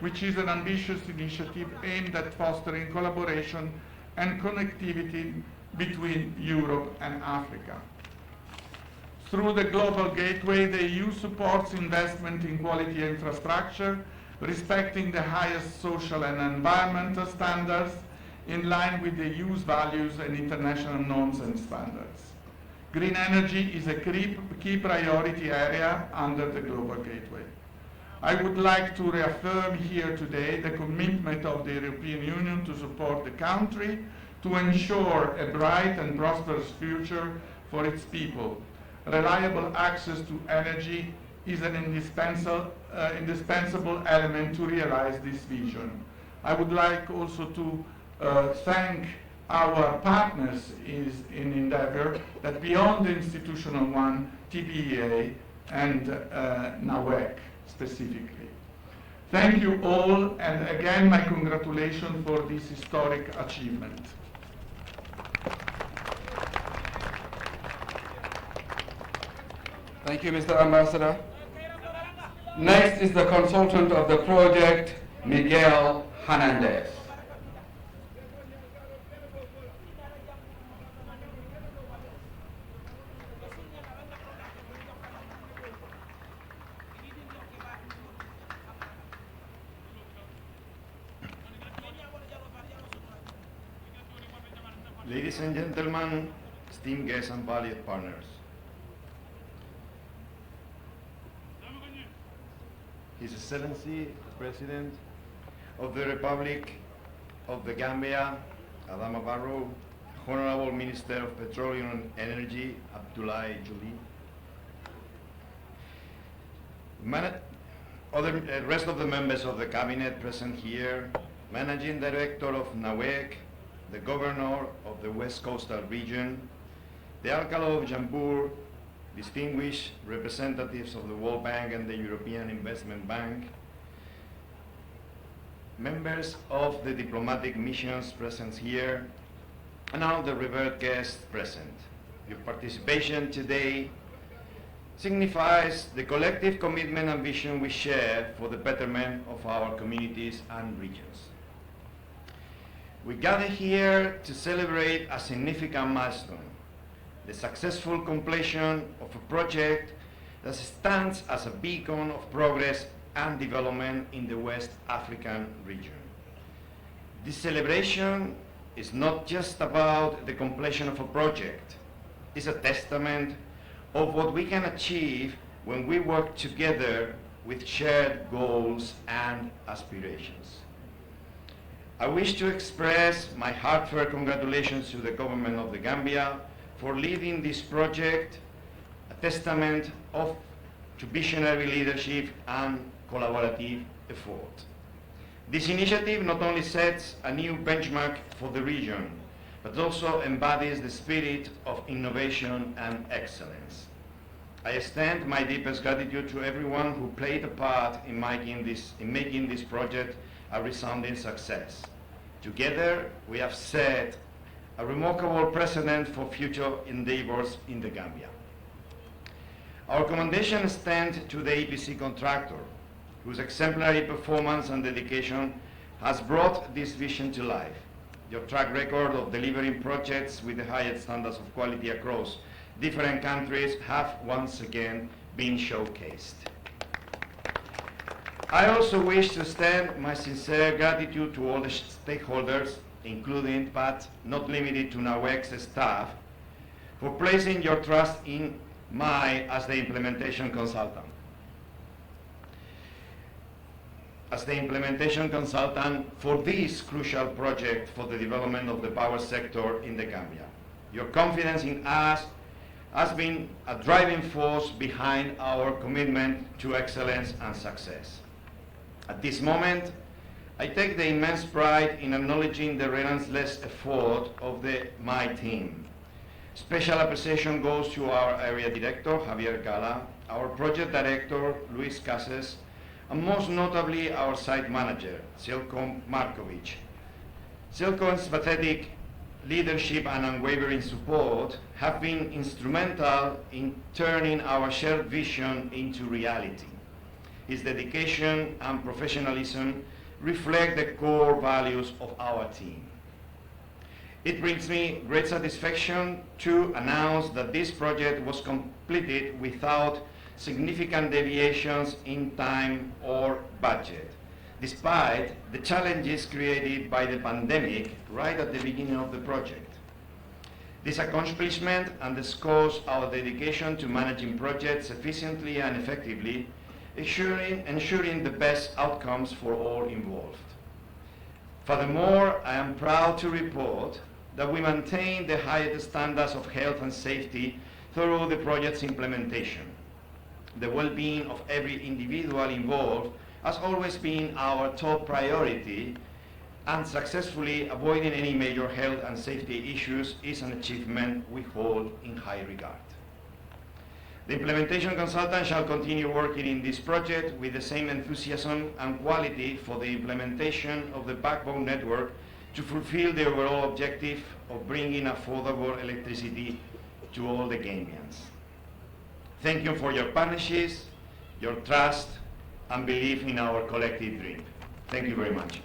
which is an ambitious initiative aimed at fostering collaboration and connectivity between Europe and Africa. Through the Global Gateway, the E U supports investment in quality infrastructure, respecting the highest social and environmental standards in line with the E U's values and international norms and standards. Green energy is a key, key priority area under the Global Gateway. I would like to reaffirm here today the commitment of the European Union to support the country to ensure a bright and prosperous future for its people. Reliable access to energy is an indispensable, uh, indispensable element to realize this vision. I would like also to, uh, thank our partners is in endeavor that beyond the institutional one, T P E A and, uh, NAWEC specifically. Thank you all, and again, my congratulations for this historic achievement. Thank you, Mister Ambassador. Next is the consultant of the project, Miguel Hernandez. Ladies and gentlemen, esteemed guests and valued partners. His Excellency, the President of the Republic of the Gambia, Adama Barrow, Honorable Minister of Petroleum and Energy, Abdoulaye Diouli, Mana-, other, uh, rest of the members of the cabinet present here, Managing Director of NAWEC, the Governor of the West Coastal Region, the Alcalá of Jambur, distinguished representatives of the World Bank and the European Investment Bank, members of the diplomatic missions present here, and all the revered guests present. Your participation today signifies the collective commitment and vision we share for the betterment of our communities and regions. We gather here to celebrate a significant milestone, the successful completion of a project that stands as a beacon of progress and development in the West African region. This celebration is not just about the completion of a project, it's a testament of what we can achieve when we work together with shared goals and aspirations. I wish to express my heartfelt congratulations to the Government of the Gambia for leading this project, a testament of, to visionary leadership and collaborative effort. This initiative not only sets a new benchmark for the region, but also embodies the spirit of innovation and excellence. I extend my deepest gratitude to everyone who played a part in making this, in making this project a resounding success. Together, we have set a remarkable precedent for future endeavors in the Gambia. Our commendation extends to the E P C contractor, whose exemplary performance and dedication has brought this vision to life. Your track record of delivering projects with the highest standards of quality across different countries have once again been showcased. I also wish to extend my sincere gratitude to all the stakeholders, including but not limited to NAWEC's staff, for placing your trust in my as the implementation consultant. As the implementation consultant for this crucial project for the development of the power sector in the Gambia. Your confidence in us has been a driving force behind our commitment to excellence and success. At this moment, I take the immense pride in acknowledging the relentless effort of the, my team. Special appreciation goes to our area director, Javier Gala, our project director, Luis Cases, and most notably our site manager, Selko Markovic. Selko's pathetic leadership and unwavering support have been instrumental in turning our shared vision into reality. His dedication and professionalism reflect the core values of our team. It brings me great satisfaction to announce that this project was completed without significant deviations in time or budget, despite the challenges created by the pandemic right at the beginning of the project. This accomplishment underscores our dedication to managing projects efficiently and effectively, ensuring, ensuring the best outcomes for all involved. Furthermore, I am proud to report that we maintain the highest standards of health and safety through the project's implementation. The well-being of every individual involved has always been our top priority, and successfully avoiding any major health and safety issues is an achievement we hold in high regard. The implementation consultant shall continue working in this project with the same enthusiasm and quality for the implementation of the backbone network to fulfil the overall objective of bringing affordable electricity to all the Gambians. Thank you for your partnerships, your trust, and belief in our collective dream. Thank you very much.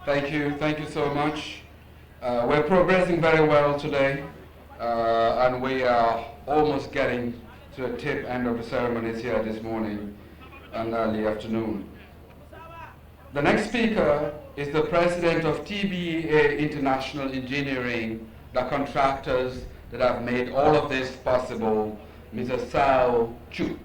Thank you. Thank you so much. Uh, we're progressing very well today, uh, and we are almost getting to the tip end of the ceremonies here this morning and early afternoon. The next speaker is the president of T B E A International Engineering, the contractors that have made all of this possible, Mister Sao Chu.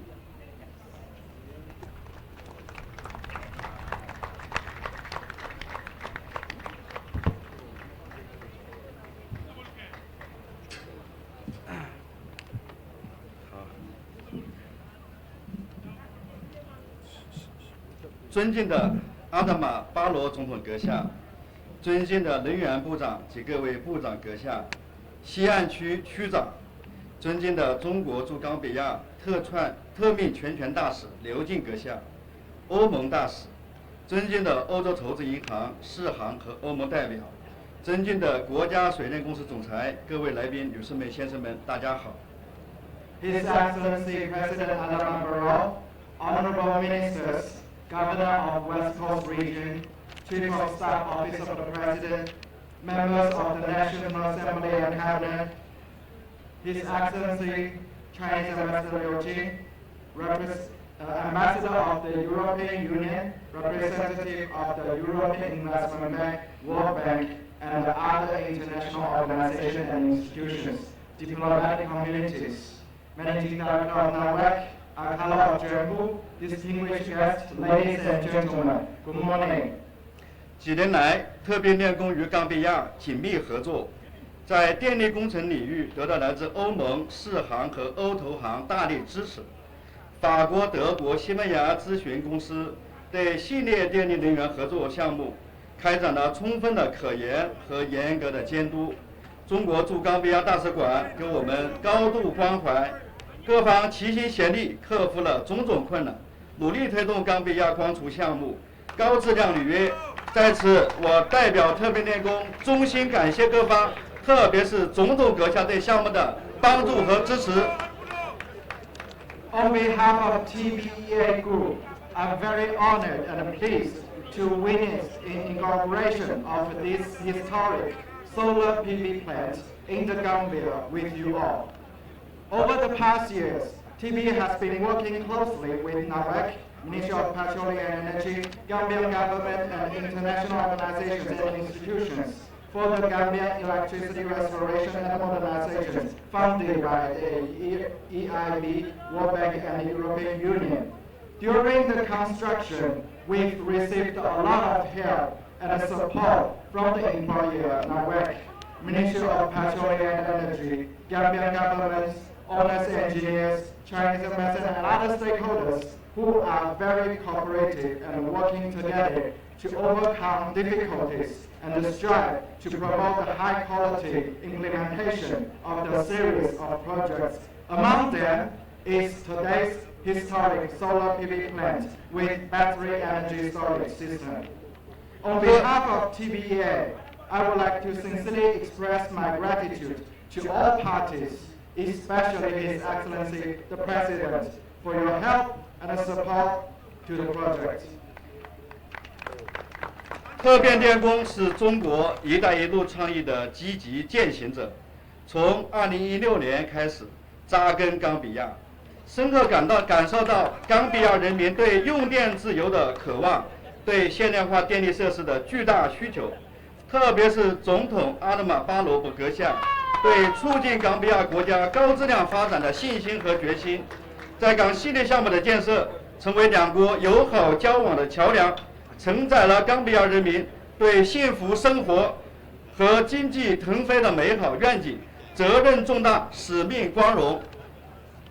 尊敬的阿德玛巴罗总统阁下，尊敬的能源部长及各位部长阁下，西岸区区长，尊敬的中国驻冈比亚特串特命全权大使刘进阁下，欧盟大使，尊敬的欧洲投资银行、世行和欧盟代表，尊敬的国家水电公司总裁，各位来宾、女士们、先生们，大家好。 His Excellency President Adama Barrow, Honorable Ministers, Governor of West Coast Region, Chief of Staff Office of the President, members of the National Assembly and Cabinet, His Excellency Chinese Ambassador Liu Jin, repres- uh, Ambassador of the European Union, representative of the European Investment Bank, World Bank, and the other international organizations and institutions, diplomatic communities, Managing Director of NAWEC, Akala Ojembu, distinguished guests, ladies and gentlemen, good morning. 几年来，特别练功与冈比亚紧密合作，在电力工程领域得到来自欧盟、世行和欧投行大力支持。法国、德国、西班牙咨询公司对系列电力能源合作项目开展了充分的科研和严格的监督。中国驻冈比亚大使馆给我们高度关怀，各方齐心协力，克服了种种困难，努力推动冈比亚光储项目高质量履约。在此，我代表特别练功衷心感谢各方，特别是种种阁下对项目的帮助和支持。 On behalf of T B E A Group, I'm very honored and pleased to witness the inauguration of this historic solar P V plant in the Gambia with you all. Over the past years, T B E has been working closely with NAWEC, Ministry of Petroleum and Energy, Gambian government and international organizations and institutions for the Gambian Electricity Restoration and Modernization funded by the E I B, World Bank and the European Union. During the construction, we've received a lot of help and support from the employer, NAWEC, Ministry of Petroleum and Energy, Gambian governments, owners, engineers, Chinese investors and other stakeholders who are very cooperative and working together to overcome difficulties and strive to promote the high-quality implementation of the series of projects. Among them is today's historic solar P V plant with battery energy storage system. On behalf of T B E A, I would like to sincerely express my gratitude to all parties, especially His Excellency the President, for your help and support to the project. 特变电工是中国“一带一路”倡议的积极践行者，从二零一六年开始扎根冈比亚，深刻感到感受到冈比亚人民对用电自由的渴望，对现代化电力设施的巨大需求。特别是总统阿德玛巴罗阁下对促进冈比亚国家高质量发展的信心和决心，在港系列项目的建设成为两国友好交往的桥梁，承载了冈比亚人民对幸福生活和经济腾飞的美好愿景，责任重大，使命光荣。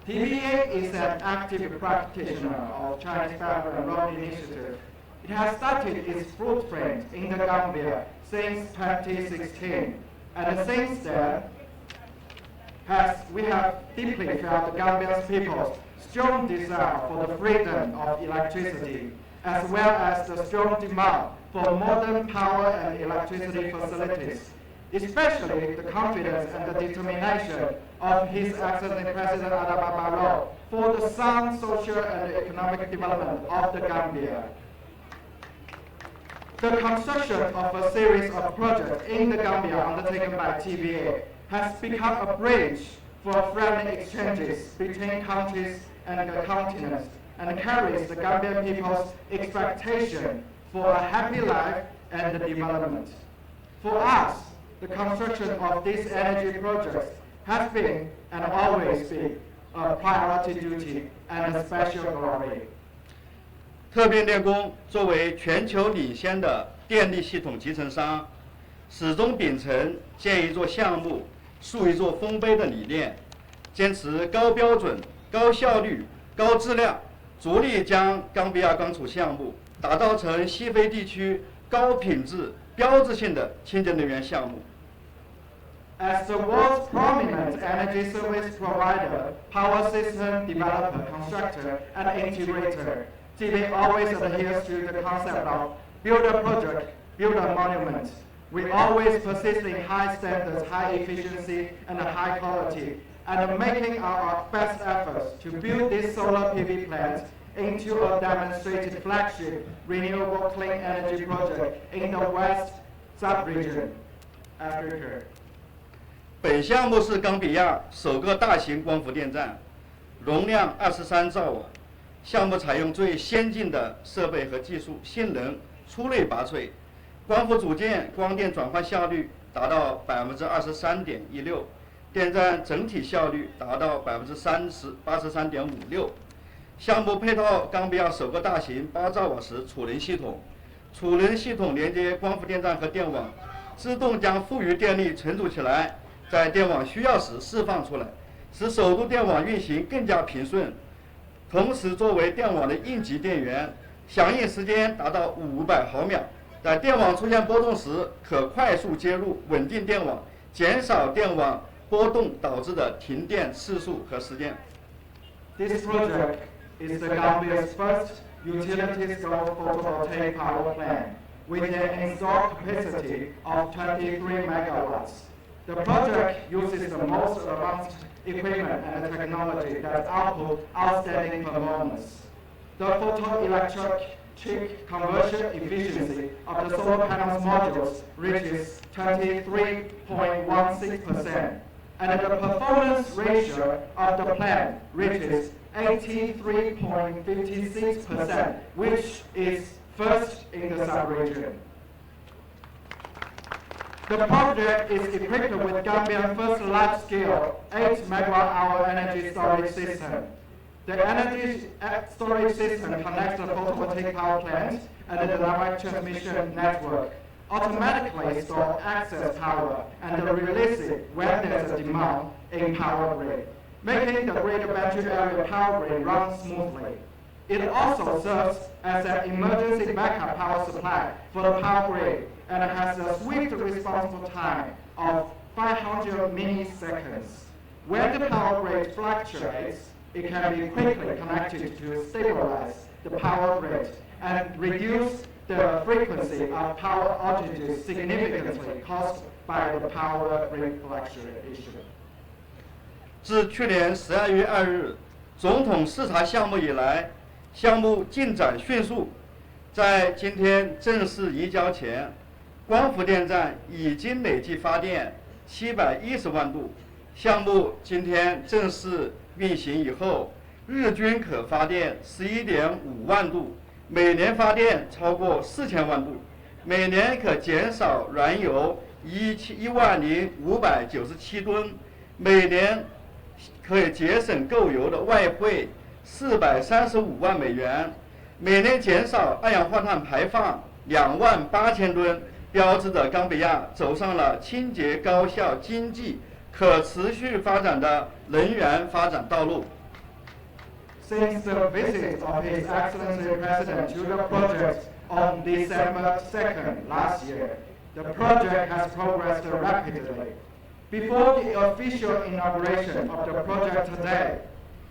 T B E A is an active practitioner of Chinese Belt and Road Initiative. It has started its footprint in the Gambia since twenty sixteen, and since then, has, we have deeply felt the Gambian people's strong desire for the freedom of electricity, as well as the strong demand for modern power and electricity facilities, especially the confidence and the determination of His Excellency President Adama Barrow for the sound social and economic development of the Gambia. The construction of a series of projects in the Gambia undertaken by T B A has become a bridge for friendly exchanges between countries and the continents, and carries the Gambian people's expectation for a happy life and development. For us, the construction of these energy projects has been and always be a priority duty and a special glory. 特变电工作为全球领先的电力系统集成商，始终秉承建一座项目、树一座丰碑的理念，坚持高标准、高效率、高质量，着力将冈比亚钢储项目打造成西非地区高品质、标志性的清洁能源项目。 As the world's prominent energy service provider, power system developer, constructor, and integrator, T B A always adheres to the concept of build a project, build a monument. We always persist in high standards, high efficiency, and high quality, and making our best efforts to build this solar P V plant into a demonstrated flagship renewable clean energy project in the West sub-region. 本项目是冈比亚首个大型光伏电站，容量二十三兆瓦。项目采用最先进的设备和技术，性能出类拔萃，光伏组件光电转换效率达到百分之二十三点一六，电站整体效率达到百分之三十八十三点五六。项目配套冈比亚首个大型八兆瓦时储能系统，储能系统连接光伏电站和电网，自动将富余电力存储起来，在电网需要时释放出来，使首都电网运行更加平顺。同时，作为电网的应急电源，响应时间达到五百毫秒，在电网出现波动时，可快速介入稳定电网，减少电网波动导致的停电次数和时间。 This project is the Gambia's first utility-scale photovoltaic power plant with an installed capacity of twenty-three megawatts. The project uses the most advanced equipment and technology that output outstanding performance. The photoelectric conversion efficiency of the solar panels modules reaches twenty-three point one six percent, and the performance ratio of the plant reaches eighty-three point five six percent, which is first in the sub-region. The project is equipped with Gambia's first large-scale eight megawatt-hour energy storage system. The energy storage system connects the photovoltaic power plant and the direct transmission network, automatically store excess power, and release it when there's a demand in power grid, making the Greater Banjul Area power grid run smoothly. It also serves as an emergency backup power supply for the power grid and has a swift responsible time of five hundred milliseconds. When the power grid fluctuates, it can be quickly connected to stabilize the power grid and reduce the frequency of power outages significantly caused by the power grid fluctuation. 自去年十二月二日总统视察项目以来，项目进展迅速，在今天正式移交前，光伏电站已经累计发电七百一十万度。项目今天正式运行以后，日均可发电十一点五万度，每年发电超过四千万度，每年可减少燃油一一万零五百九十七吨，每年可以节省购油的外汇四百三十五万美元，每年减少二氧化碳排放两万八千吨，标志着冈比亚走上了清洁、高效、经济、可持续发展的能源发展道路。 Since the visit of His Excellency President to the project on December second last year, the project has progressed rapidly. Before the official inauguration of the project today,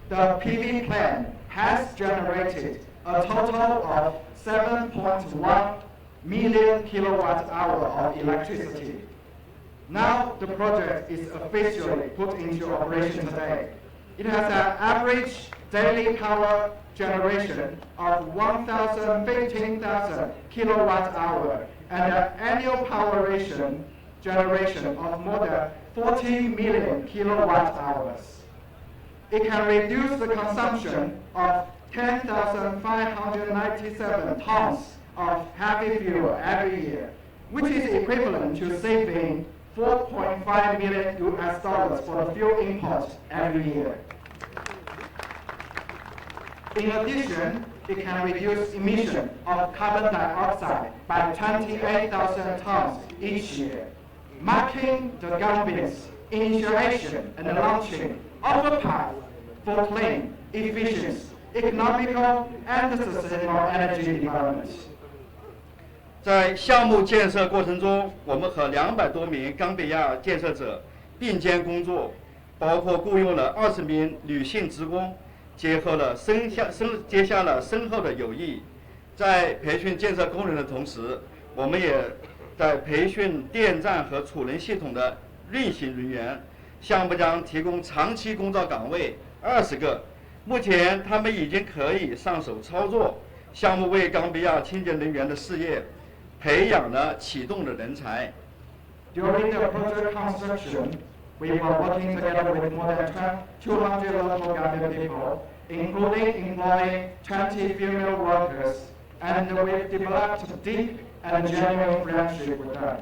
the P V plant has generated a total of seven point one million kilowatt hour of electricity. Now the project is officially put into operation today. It has an average daily power generation of one thousand fifteen thousand kilowatt hour and an annual power ration generation of more than forty million kilowatt hours. It can reduce the consumption of ten thousand five hundred ninety-seven tons of heavy fuel every year, which is equivalent to saving four point five million U S dollars for the fuel import every year. In addition, it can reduce emission of carbon dioxide by twenty-eight thousand tons each year, marking the government's initiation and launching of a path for clean, efficient, economical, and sustainable energy development. 在项目建设过程中，我们和两百多名冈比亚建设者并肩工作，包括雇佣了二十名女性职工，结合了深下深结下了深厚的友谊。在培训建设工人的同时，我们也在培训电站和储能系统的运行人员。项目将提供长期工作岗位二十个，目前他们已经可以上手操作。项目为冈比亚清洁能源的事业培养了启动的人才。 During the project construction, we were working together with more than two hundred local Gambian people, including employing twenty female workers, and we've developed deep and genuine friendship with them.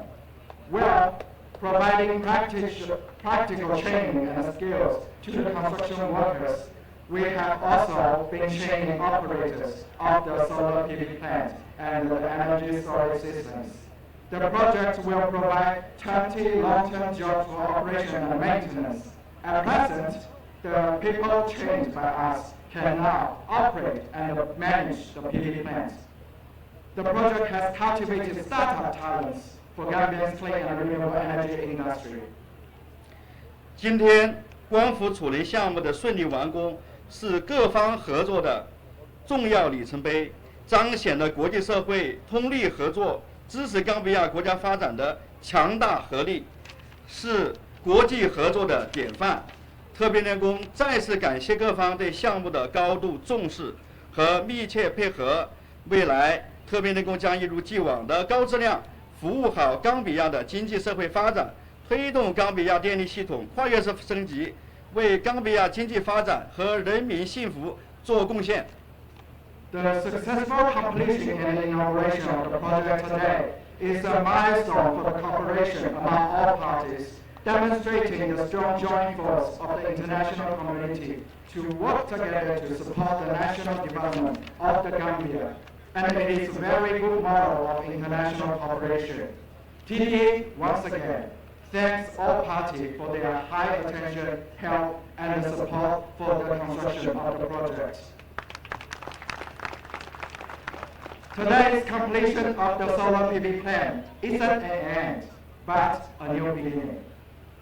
While providing practic- practical training and skills to the construction workers, we have also been training operators of the solar P V plant and the energy storage systems. The project will provide twenty long-term jobs for operation and maintenance. At present, the people trained by us can now operate and manage the P V plants. The project has cultivated startup talents for Gambia's clean and renewable energy industry. 今天光伏储能项目的顺利完工，是各方合作的重要里程碑，彰显了国际社会通力合作、支持冈比亚国家发展的强大合力，是国际合作的典范。特别电工再次感谢各方对项目的高度重视和密切配合。未来，特别电工将一如既往的高质量服务好冈比亚的经济社会发展， 推动冈比亚电力系统跨越式升级，为冈比亚经济发展和人民幸福做贡献。 The successful completion and inauguration of the project today is a milestone for the cooperation among all parties, demonstrating the strong joint force of the international community to work together to support the national development of the Gambia, and it is a very good model of international cooperation. T D A once again thanks all parties for their high attention, help, and support for the construction of the project. Today's completion of the solar P V plant isn't an end, but a new beginning.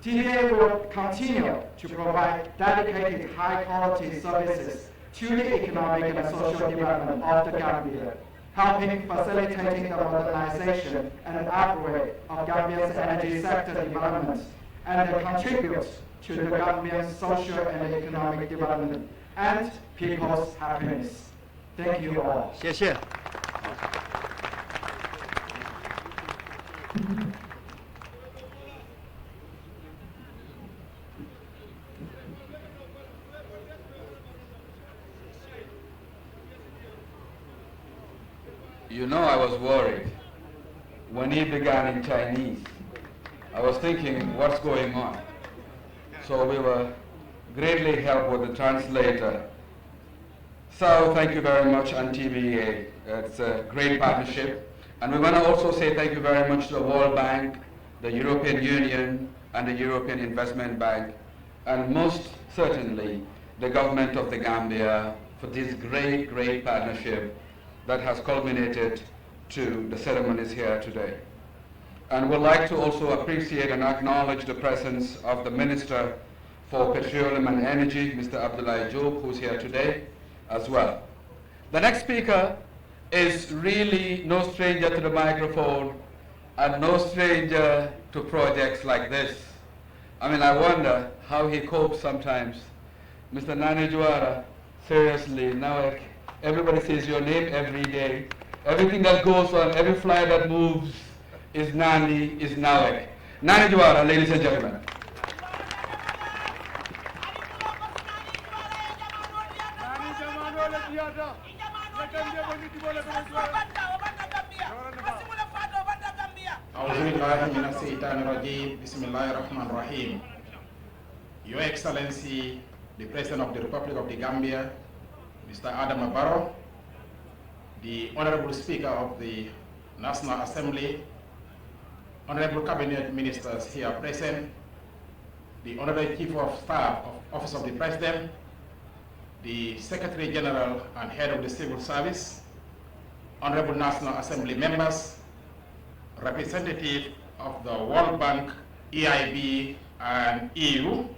T V A will continue to provide dedicated high-quality services to the economic and social development of the Gambia, helping facilitating the modernization and upgrade of Gambia's energy sector development and contribute to the Gambia's social and economic development and people's happiness. Thank you all. 谢谢。You know, I was worried when he began in Chinese. I was thinking, what's going on? So we were greatly helped with the translator. So thank you very much, N T V A. It's a great partnership. And we want to also say thank you very much to the World Bank, the European Union, and the European Investment Bank, and most certainly the government of the Gambia for this great, great partnership that has culminated to the ceremonies here today. And would like to also appreciate and acknowledge the presence of the Minister for Petroleum and Energy, Mister Abdoulaye Diop, who's here today as well. The next speaker is really no stranger to the microphone and no stranger to projects like this. I mean, I wonder how he copes sometimes. Mister Nani Juara, seriously, now, like, everybody says your name every day. Everything that goes on, every fly that moves is Nani, is Nawek. Nani Juara, ladies and gentlemen. أعوذ بالله من الشيطان الرجيم. بسم الله الرحمن الرحيم. Your Excellency, the President of the Republic of the Gambia, Mister Adama Barrow, the Honorable Speaker of the National Assembly, Honorable Cabinet Ministers here present, the Honorable Chief of Staff of Office of the President, the Secretary General and Head of the Civil Service, Honorable National Assembly members, representative of the World Bank, E I B, and E U,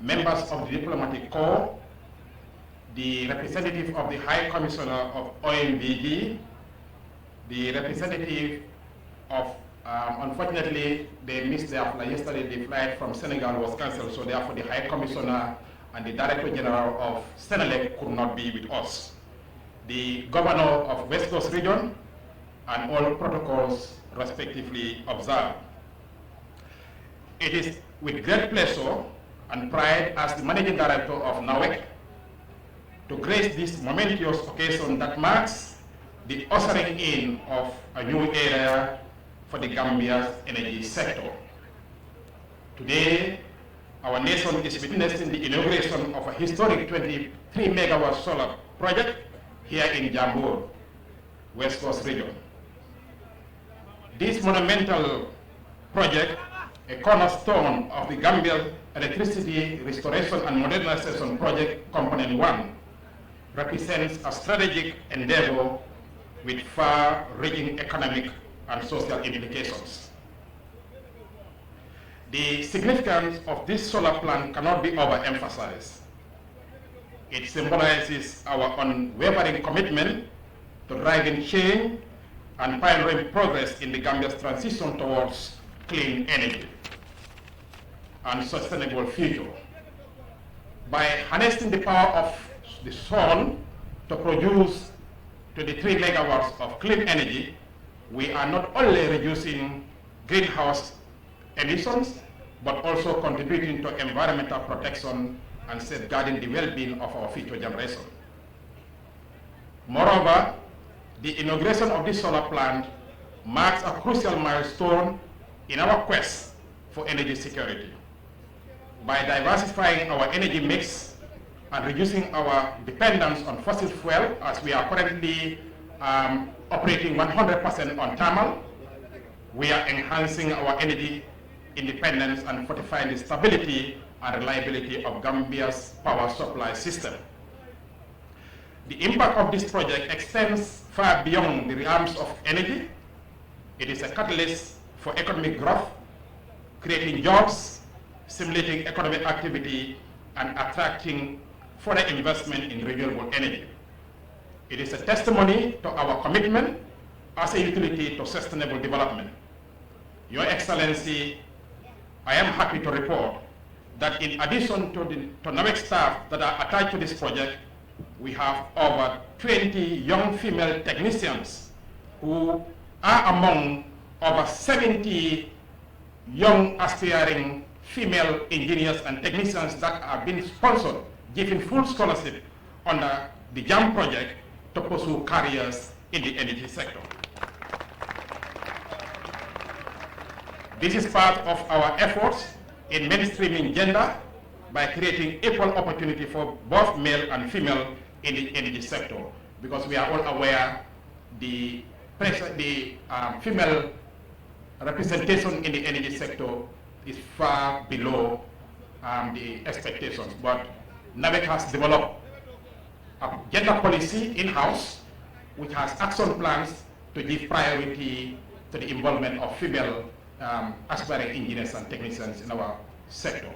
members of the diplomatic corps, the representative of the High Commissioner of O M V G, the representative of, um, unfortunately, they missed their flight yesterday. The flight from Senegal was cancelled, so therefore the High Commissioner and the Director General of Senelec could not be with us. The Governor of West Coast Region, and all protocols respectively observed. It is with great pleasure and pride as the Managing Director of NAWEC to grace this momentous occasion that marks the ushering in of a new era for the Gambia's energy sector. Today, our nation is witnessing the inauguration of a historic twenty-three megawatt solar project here in Jambur, West Coast Region. This monumental project, a cornerstone of the Gambia Electricity Restoration and Modernization Project Component one, represents a strategic endeavor with far-reaching economic and social implications. The significance of this solar plant cannot be overemphasized. It symbolizes our unwavering commitment to driving change and pioneering progress in the Gambia's transition towards clean energy and sustainable future. By harnessing the power of the sun to produce twenty-three megawatts of clean energy, we are not only reducing greenhouse emissions, but also contributing to environmental protection and safeguarding the well-being of our future generation. Moreover, the inauguration of this solar plant marks a crucial milestone in our quest for energy security. By diversifying our energy mix and reducing our dependence on fossil fuel, as we are currently, um, operating one hundred percent on thermal, we are enhancing our energy independence and fortifying the stability and reliability of Gambia's power supply system. The impact of this project extends far beyond the realms of energy. It is a catalyst for economic growth, creating jobs, stimulating economic activity, and attracting further investment in renewable energy. It is a testimony to our commitment as a utility to sustainable development. Your Excellency, I am happy to report that in addition to the, to NAWEC staff that are attached to this project, we have over twenty young female technicians who are among over seventy young aspiring female engineers and technicians that have been sponsored, given full scholarship under the JAM project to pursue careers in the energy sector. This is part of our efforts in mainstreaming gender by creating equal opportunity for both male and female in the energy sector, because we are all aware the pressure, the um, female representation in the energy sector is far below um, the expectations. But NAWEC has developed a gender policy in-house, which has action plans to give priority to the involvement of female um, aspiring engineers and technicians in our sector.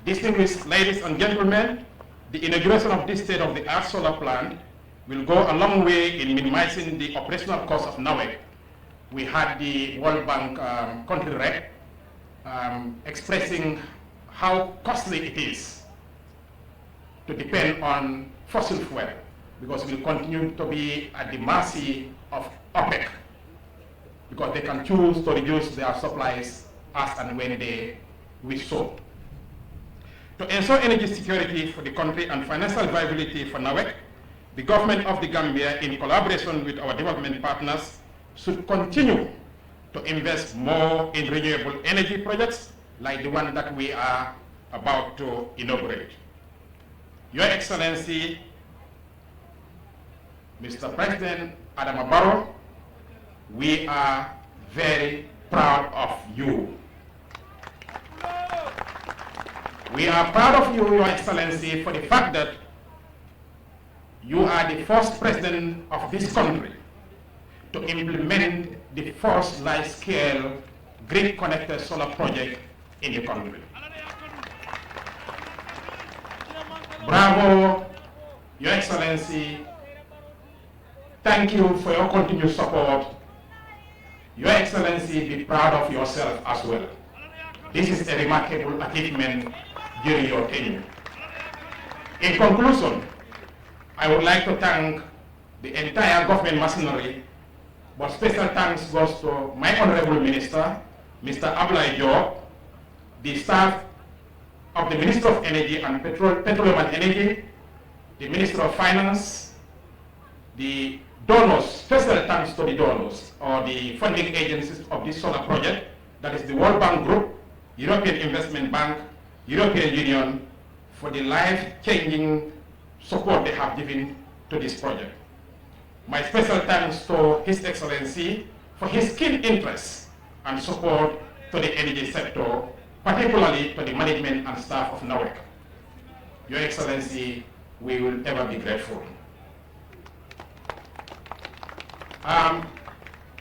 Distinguished ladies and gentlemen, the inauguration of this state-of-the-art solar plant will go a long way in minimizing the operational cost of NAWEC. We had the World Bank um, country rep um, expressing how costly it is to depend on fossil fuel, because we will continue to be at the mercy of OPEC, because they can choose to reduce their supplies as and when they wish so. To ensure energy security for the country and financial viability for NAWEC, the government of the Gambia, in collaboration with our development partners, should continue to invest more in renewable energy projects like the one that we are about to inaugurate. Your Excellency, Mister President Adama Barrow, we are very proud of you. We are proud of you, Your Excellency, for the fact that you are the first president of this country to implement the first large-scale grid-connected solar project in the country. Bravo, Your Excellency. Thank you for your continued support. Your Excellency, be proud of yourself as well. This is a remarkable achievement during your tenure. In conclusion, I would like to thank the entire government machinery, but special thanks goes to my honorable minister, Mister Ablaye Jobe, the staff of the Ministry of Energy and Petrol-, Petroleum and Energy, the Ministry of Finance, the donors, special thanks to the donors or the funding agencies of this solar project, that is the World Bank Group, European Investment Bank, European Union, for the life-changing support they have given to this project. My special thanks to His Excellency for his keen interest and support to the energy sector, particularly to the management and staff of NAWEC. Your Excellency, we will ever be grateful. Um,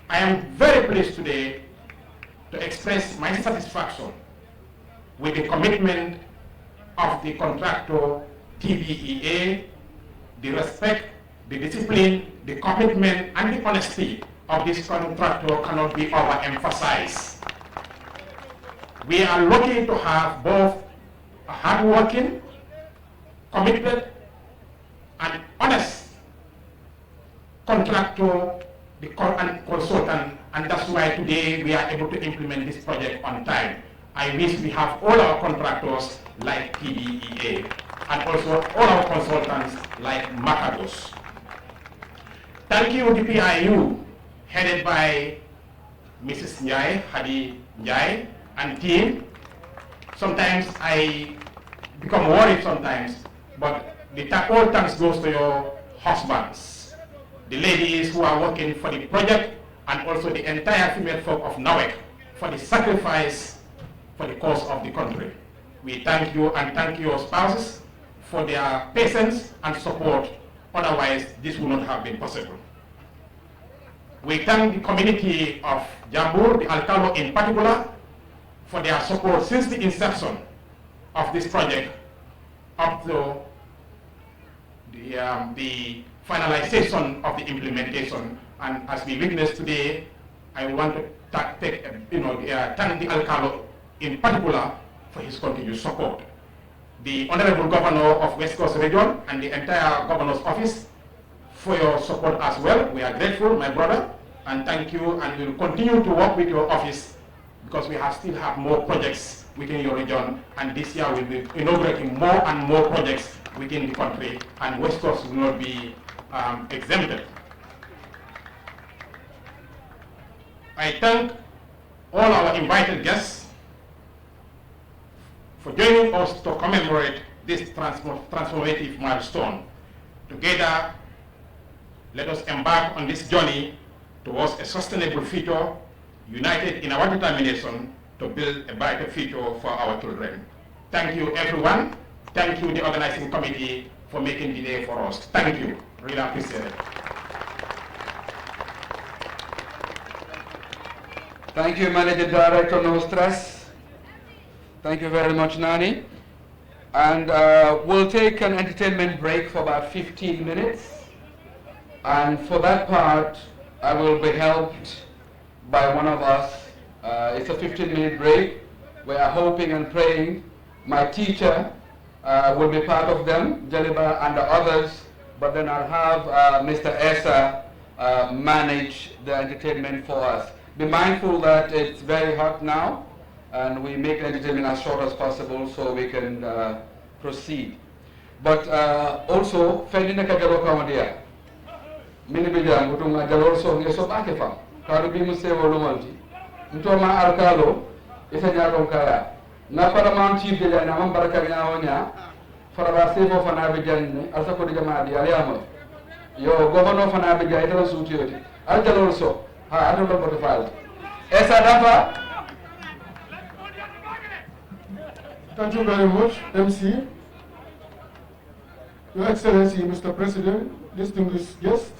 I am very pleased today to express my satisfaction with the commitment of the contractor T B E A. The respect, the discipline, the commitment, and the honesty of this contractor cannot be overemphasized. We are lucky to have both a hardworking, committed, and honest contractor, the con-, and consultant, and that's why today we are able to implement this project on time. I wish we have all our contractors like T B E A and also all our consultants like Macagos. Thank you, the P I U, headed by Missus Njie, Hadi Njie, and team. Sometimes I become worried sometimes, but the tha-, all thanks goes to your husbands, the ladies who are working for the project, and also the entire female folk of NAWEC for the sacrifice for the cause of the country. We thank you and thank your spouses for their patience and support Otherwise this would not have been possible. We thank the community of Jambur, the Alkalo in particular, for their support since the inception of this project up to the, um, the finalization of the implementation. And as we witness today, I want to ta- take, uh, you know, uh, thank the Alkalo in particular for his continued support. The Honorable Governor of West Coast Region and the entire Governor's Office for your support as well. We are grateful, my brother, and thank you, and we will continue to work with your office because we have still have more projects within your region, and this year we'll be inaugurating more and more projects within the country, and West Coast will not be, um, exempted. I thank all our invited guests for joining us to commemorate this transform- transformative milestone. Together, let us embark on this journey towards a sustainable future, united in our determination to build a brighter future for our children. Thank you, everyone. Thank you, the organizing committee, for making the day for us. Thank you. Really appreciate it. Thank you, Managing Director Nostras. Thank you very much, Nani. And, uh, we'll take an entertainment break for about fifteen minutes. And for that part, I will be helped by one of us. Uh, it's a fifteen-minute break. We are hoping and praying my teacher, uh, will be part of them, Jaliba and the others, but then I'll have, uh, Mister Esa, uh, manage the entertainment for us. Be mindful that it's very hot now, and we make the entertainment as short as possible so we can, uh, proceed. But, uh, also, fendi ne ka jaloo kaŋo diyaa. Minnu be jaŋ, butuŋ ŋa jaloolu soŋ, ŋa i soŋ baake faŋ. Kaatu bii mu seewoo luŋo le ti. Ntoo maa alkaaloo, i se ñaa loŋ ka yaa. Ŋa paramount chief be jaŋ ne, a maŋ baraka ñaa woo ñaa. Farabaa seefoo fanaa be jaŋ ne, ali sa kodi jamaa di, ali ye a moyi. Iyoo, gofanoo fanaa be jaŋ, ite la suutiyoo ti. Ali jaloolu soŋ, haa, ate la boto faa le. Esa dafa. Thank you very much, M C. Your Excellency, Mister President, distinguished guests,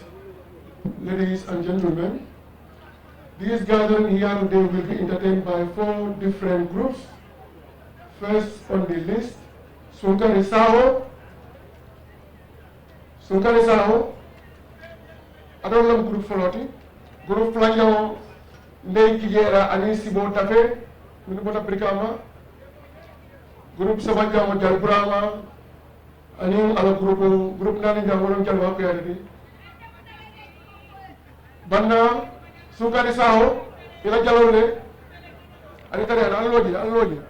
ladies and gentlemen, this gathering here today will be entertained by four different groups. First on the list, Sunkari Saho. Sunkari Saho, ate wo le mu groupe foloo ti. Groupe fulanjaŋo, Ndeye Kijera aniŋ Sibo Tafe, minnu bota Brikama. Groupe sabanjaŋo, Jali Burama, aniŋ a la groupe, groupe naani jaŋ, wo le mu Jali Wakuyaata ti. Bannaa, Sunkari Saho, i la jaloolu le, ali tara, ali loo jee, ali loo jee.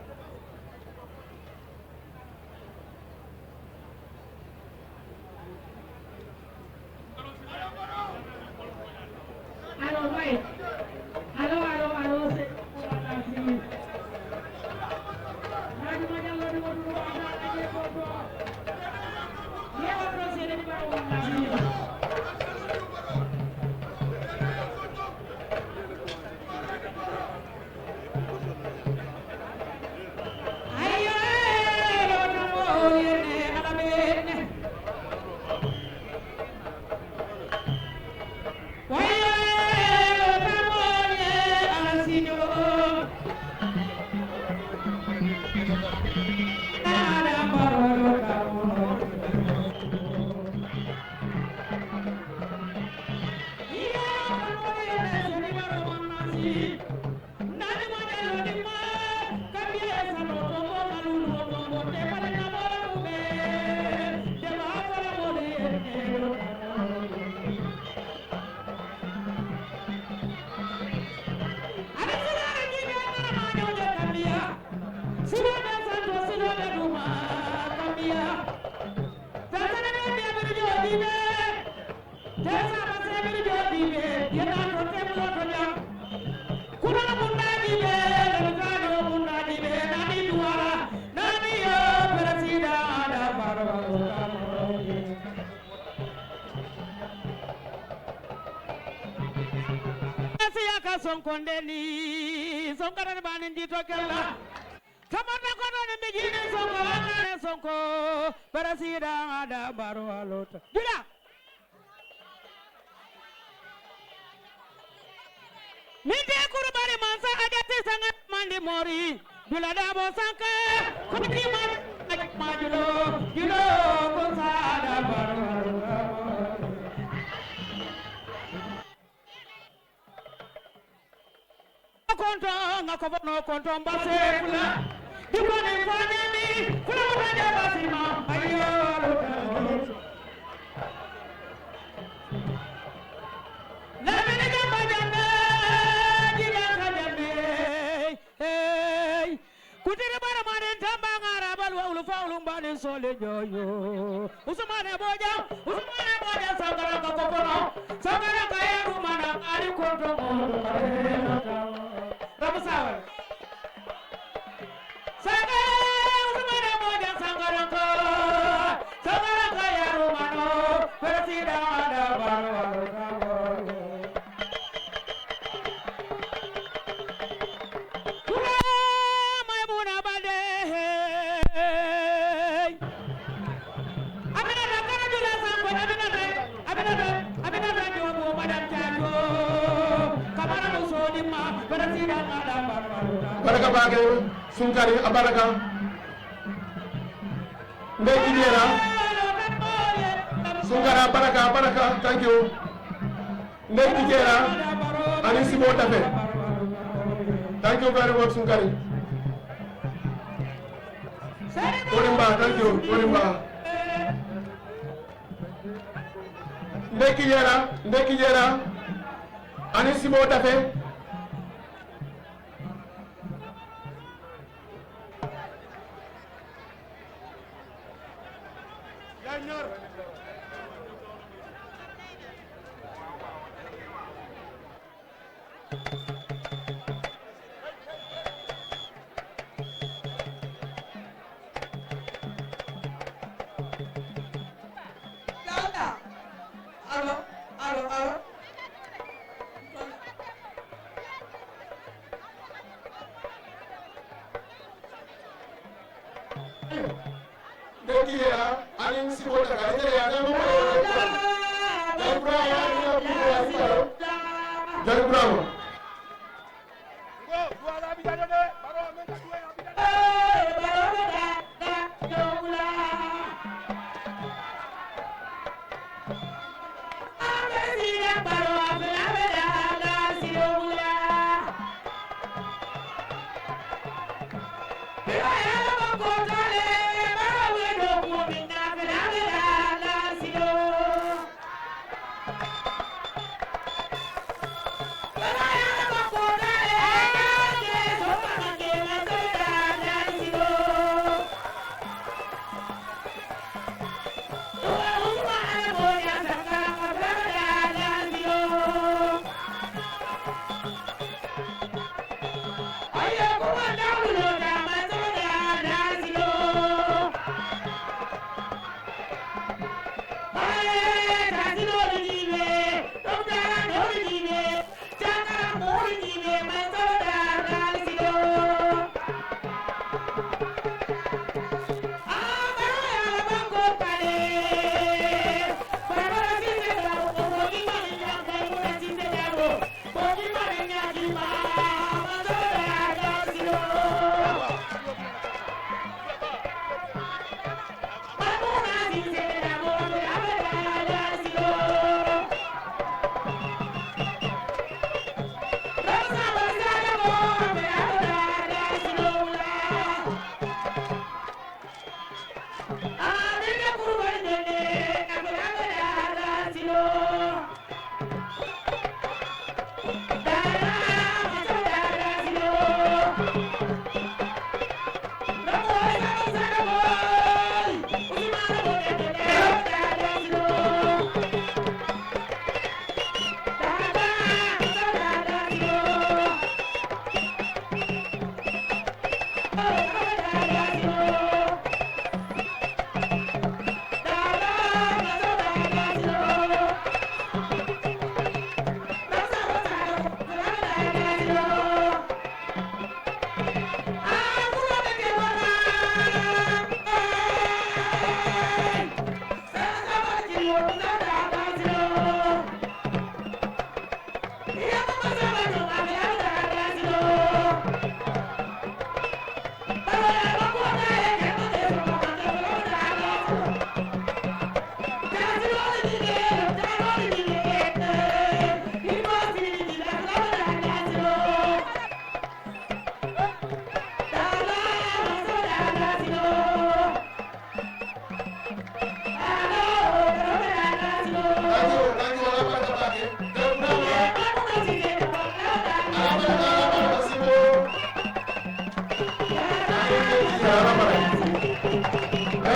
Siya ka sonkonde ni sonkara ni bani jito kella. Tamata kono ni mijini sonko, sonko, peresidaŋ Adama Barrow a lota. Jula. Niŋ te kurubali mansa a jati saŋa mandi mori jula dabo sanka. Koti ma ma julo julo ko sada baro. Konto ŋa ko bono konto mbase fula. Dikoni fanyami fula wala jaba sima ayo. Lamini jamba jambe jila ka jambe. Hey. Kutiri bara mani tamba ŋara balwa ulufa ulumba ni sole joyo. Usumane boja usumane boja sangara ka kopono sangara ka yeru mana ali konto. Ramusawa. Sangara usumane boja sangara ka sangara ka yeru mano. Presida ada baro. Kura Maimuna Balde, hey. Aminata kana jula sanko, Aminata, Aminata, Aminata Jobu, Madam Chacho, Kamara Musodima, President Madam Baraka. Baraka bake, Sunkari, a baraka. Mbe kijera. Sunkara, baraka, baraka. Thank you. Mbe kijera aniŋ siboo tafe. Thank you very much, Sunkari. Korimba, thank you, Korimba. Mbe kijera, mbe kijera aniŋ siboo tafe. Alo, alo, alo. Alo. Ndekiya aniŋ sibota ka ite ya ne mo. Jali burama. Jali burama.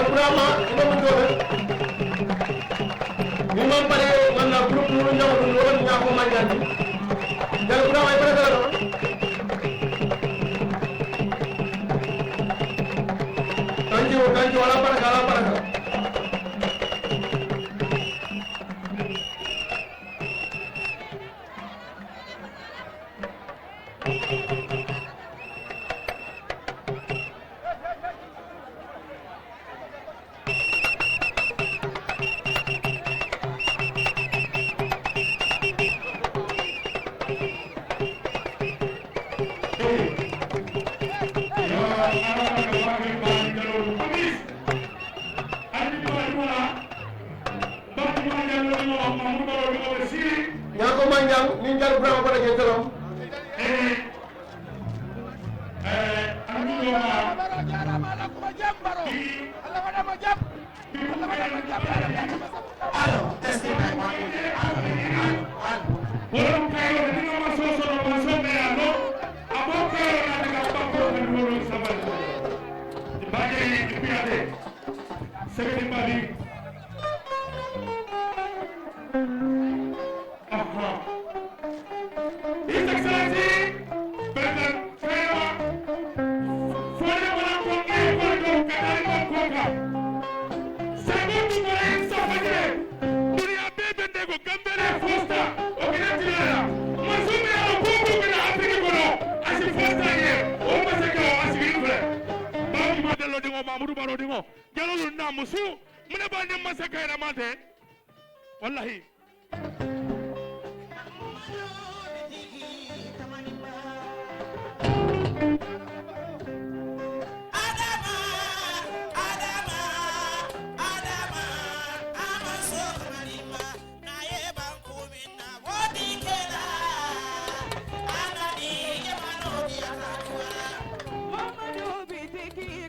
Burama i be muntoo le. Niŋ maŋ pare ŋa na groupe mulu ñaŋo duŋ wo le mu ñaako manjaŋ ti. Jali burama i baraka la. Tanjiwo tanjiwo ala baraka ala baraka. Ñaako manjaŋ niŋ jali burama bota jee tolom. Sebedi badi. Aha. His Excellency President Kayaba, fo ye wala ko e ko do katari ko ko ka. Sabo ko ko en sa fajire. Duniya be be de ko Gambele fosta. O kina tilala. Masu me ala ko ko kina Afrique ko no. Asi fosta ye. O masaka o asi gilfre. Ba ki ma delo dingo Mamudu Baro dingo. Jalolu na musu. Mune ba ne masaka ila mate. Wallahi.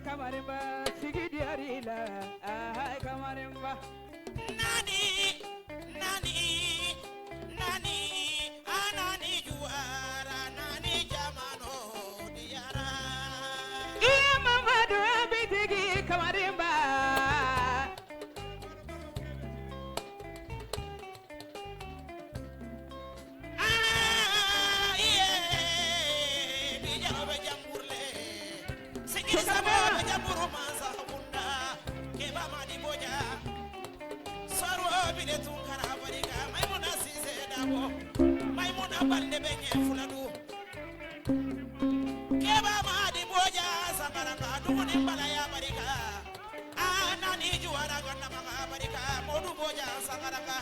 Kamarimba, sigi diyarila, ahay, Kamarimba. Nani, nani, nani, a nani juwara, nani jamano diyara. Iya Mamadu Bitigi Kamarimba. Aa, iye, Bijaro be jamburu le. Sikiri Sabo be jamburu mansa kunda. Keba Madi Boja. Saro bile Tunkara barika. Maimuna Sise Dabo. Maimuna Balde be ɲɛ fula du. Keba Madi Boja Sangaraka. Duguni Balaya barika. A nani juwara gannama barika. Modu Boja Sangaraka.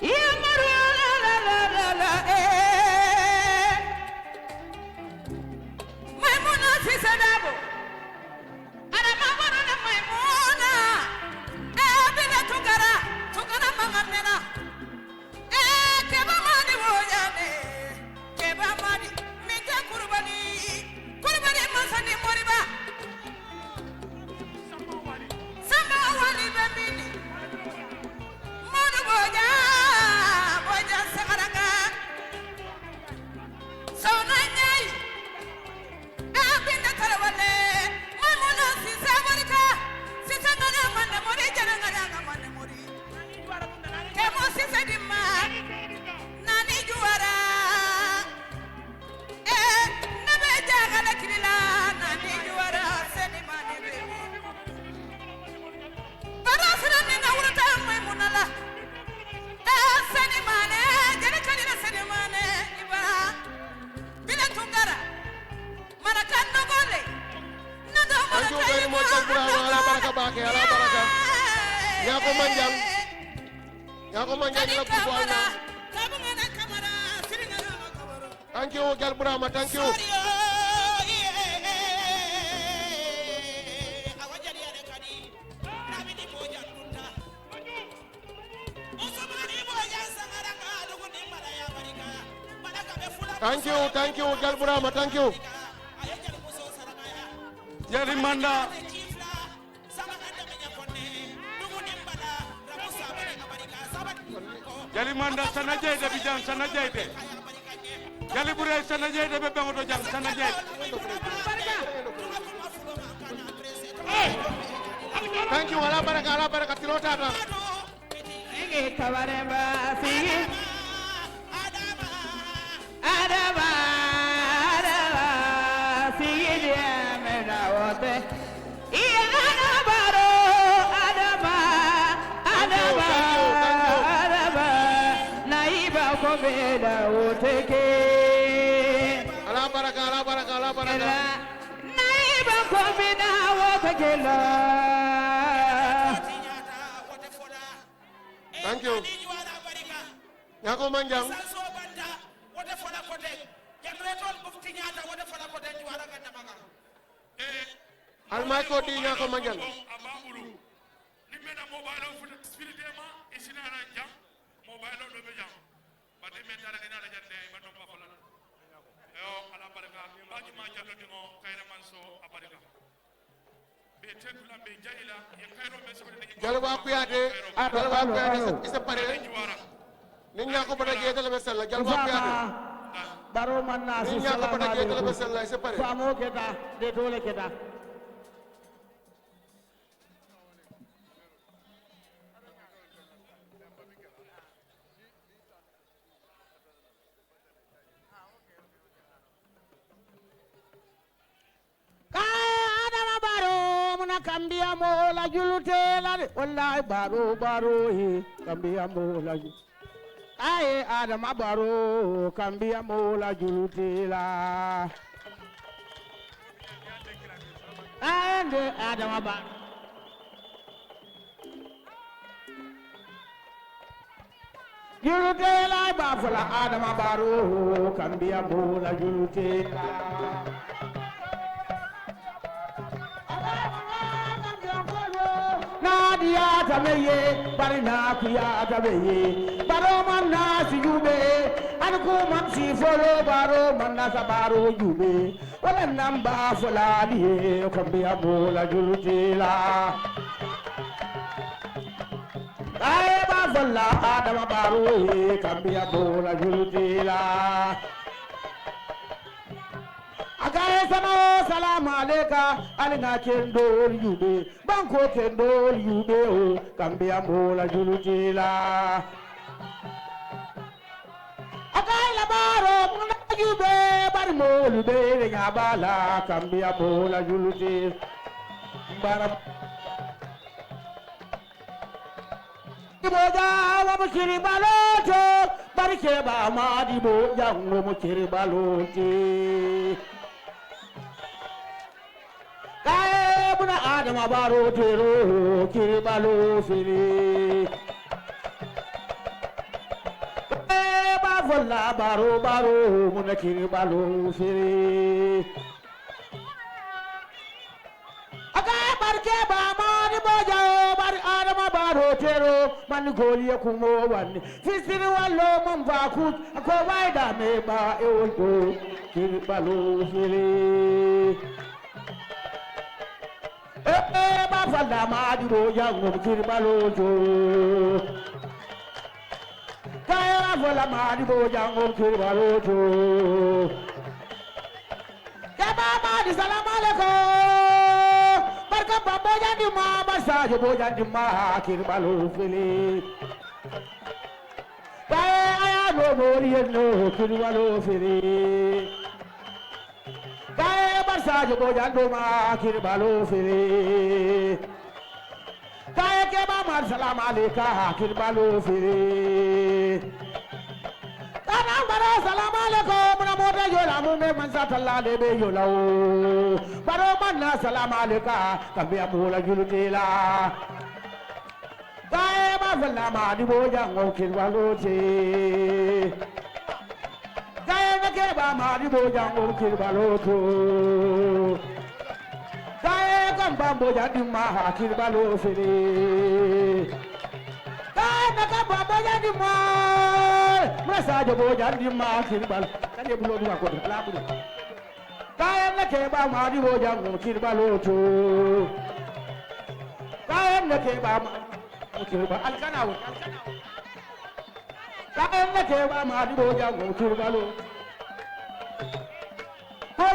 Yamaru la la la la la, eh. Maimuna Sise Dabo. Adama Baro na Maimuna. Eh, Bile Tugara, Tugara Mangamena. Eh, Keba Madi Woyane. Keba Madi, Minte Kurubali, Kurubali Masani Moriba. Samba Wali be mini. Modu Boja, Boja Sagaraka. Sona Nyai. Abinda Tarawale. Maimuna Sise Barika. Sise ngana mande mori, jana ngana mande mori. Kemo Sise Dimma. Nani juwara. Eh, ne be jagale kiri la, nani juwara, seni mani be. Bara sira ni na wurata Maimuna la. Eh, seni mane, jere kali la seni mane, iba. Bila Tungara. Mara kan no gole. Na do mara. Thank you very much, Jali Burama. Ala baraka baake, ala baraka. Ñaako manjaŋ. Ñaako manjaŋ la football na. Thank you, Jali Burama, thank you. Thank you, thank you, Jali Burama, thank you. Jali Manda. Jali Manda, sana jeyde, Bijan, sana jeyde. Jali buree sana jee de be beŋo to jaŋ sana jee. Thank you. Ala baraka, ala baraka, tiloo taata. Sigi tabaremba sigi. Adama, Adama, sigi diya mena wote. Iya Adama baro, Adama, Adama, Adama, na iba ko mena wote ke. Ala baraka, ala baraka, ala baraka. Na iba ko mena wote ke la. Thank you. Ñaako maŋ jaŋ. Almaayikoo dii ñaako maŋ jaŋ. Niŋ meŋ na moobaayiloo futa sipiriteema i si naa la jaŋ. Moobaayiloo doo be jaŋ. Bari niŋ meŋ taata niŋ naa la jaŋ ne i ma tompa fo la. Eyo, ala barika baa jumaa jatoo diŋo kayira maŋ soo a barika. Jalibaa kuyaate. Jalibaa kuyaate. I se pare. Niŋ ñaako bata jee tele be sella jalibaa kuyaate. Baroo maŋ naa si niŋ ñaako bata jee tele be sella i se pare. Faamoo keta deetoo le keta. Kaayi adama baaroo mu na kambiya moo la julutee la de wallaahi baaroo baaroo ye kambiya moo la ju kaayi adama baaroo kambiya moo la julutee la. Kaayi nde adama baaroo. Julutee la i be a fo la adama baaroo kambiya moo la julutee la. Naa diyaata me ye bari naa kuyaata me ye. Baroo maŋ naa si juubee. Ani kuu maŋ si foloo baroo maŋ naa sa baaroo juubee. Wala naŋ be a fo la ali ye kambiya moo la julutee la. Aye be a fo la adama baaroo ye kambiya moo la julutee la. A ka ye sama wo salaamu aleyka. Ali ŋa kendoolu yuubee bankoo kendoolu yuubee wo kambiya moo la julutee la. A ka i la baaroo muna juubee bari moolu bee le ñaabaa la kambiya moo la julutee. Bara. Dibo jaŋ wo mu kiribaloo to. Bari kebaa maa dibo jaŋ wo mu kiribaloo ti. Kaye buna adama baaroo teeroo kiribaloo fili. Kaye baa fo la baaroo baaroo muna kiribaloo fili. A kaye bari kebaa maani boo jawoo bari adama baaroo teeroo mani goolu ye kumoo wanni. Fisiri walloo maŋ faa kuuj a ko wayi daamee baa e wo to. Kiribaloo fili. Ee baa fo la maadi boo jaŋ wo mu kiribaloo to. Kaye baa fo la maadi boo jaŋ wo mu kiribaloo to. Kebaa maadi salaamu aleykum. Barika baa boo jaŋ di ma bari saajo boo jaŋ di ma kiribaloo fili. Kaye a ye a noo moolu ye noo kiribaloo fili. Kaye bari saajo boo jaŋ doo ma kiribaloo fili. Kaye kebaa maari salaamu aleyka kiribaloo fili. Kana baroo salaamu aleyka muna moo te joo la muŋ be mansa tallaa le be joo la woo. Baroo maŋ naa salaamu aleyka kambiya moo la julutee la. Kaye baa fo la maadi boo jaŋ wo kiribaloo ti. Kaye na kebaa maadi boo jaŋ wo kiribaloo to. Kaye kambaa boo jaŋ dimmaa kiribaloo fili. Kaye na kambaa boo jaŋ dimmaa muna saajo boo jaŋ dimmaa kiribal. Kaye buloo duwaa ko laa bulu. Kaye na kebaa maadi boo jaŋ wo kiribaloo to. Kaye na kebaa maadi boo jaŋ wo kiribaloo to. Kaye na kebaa maadi boo jaŋ wo kiribaloo.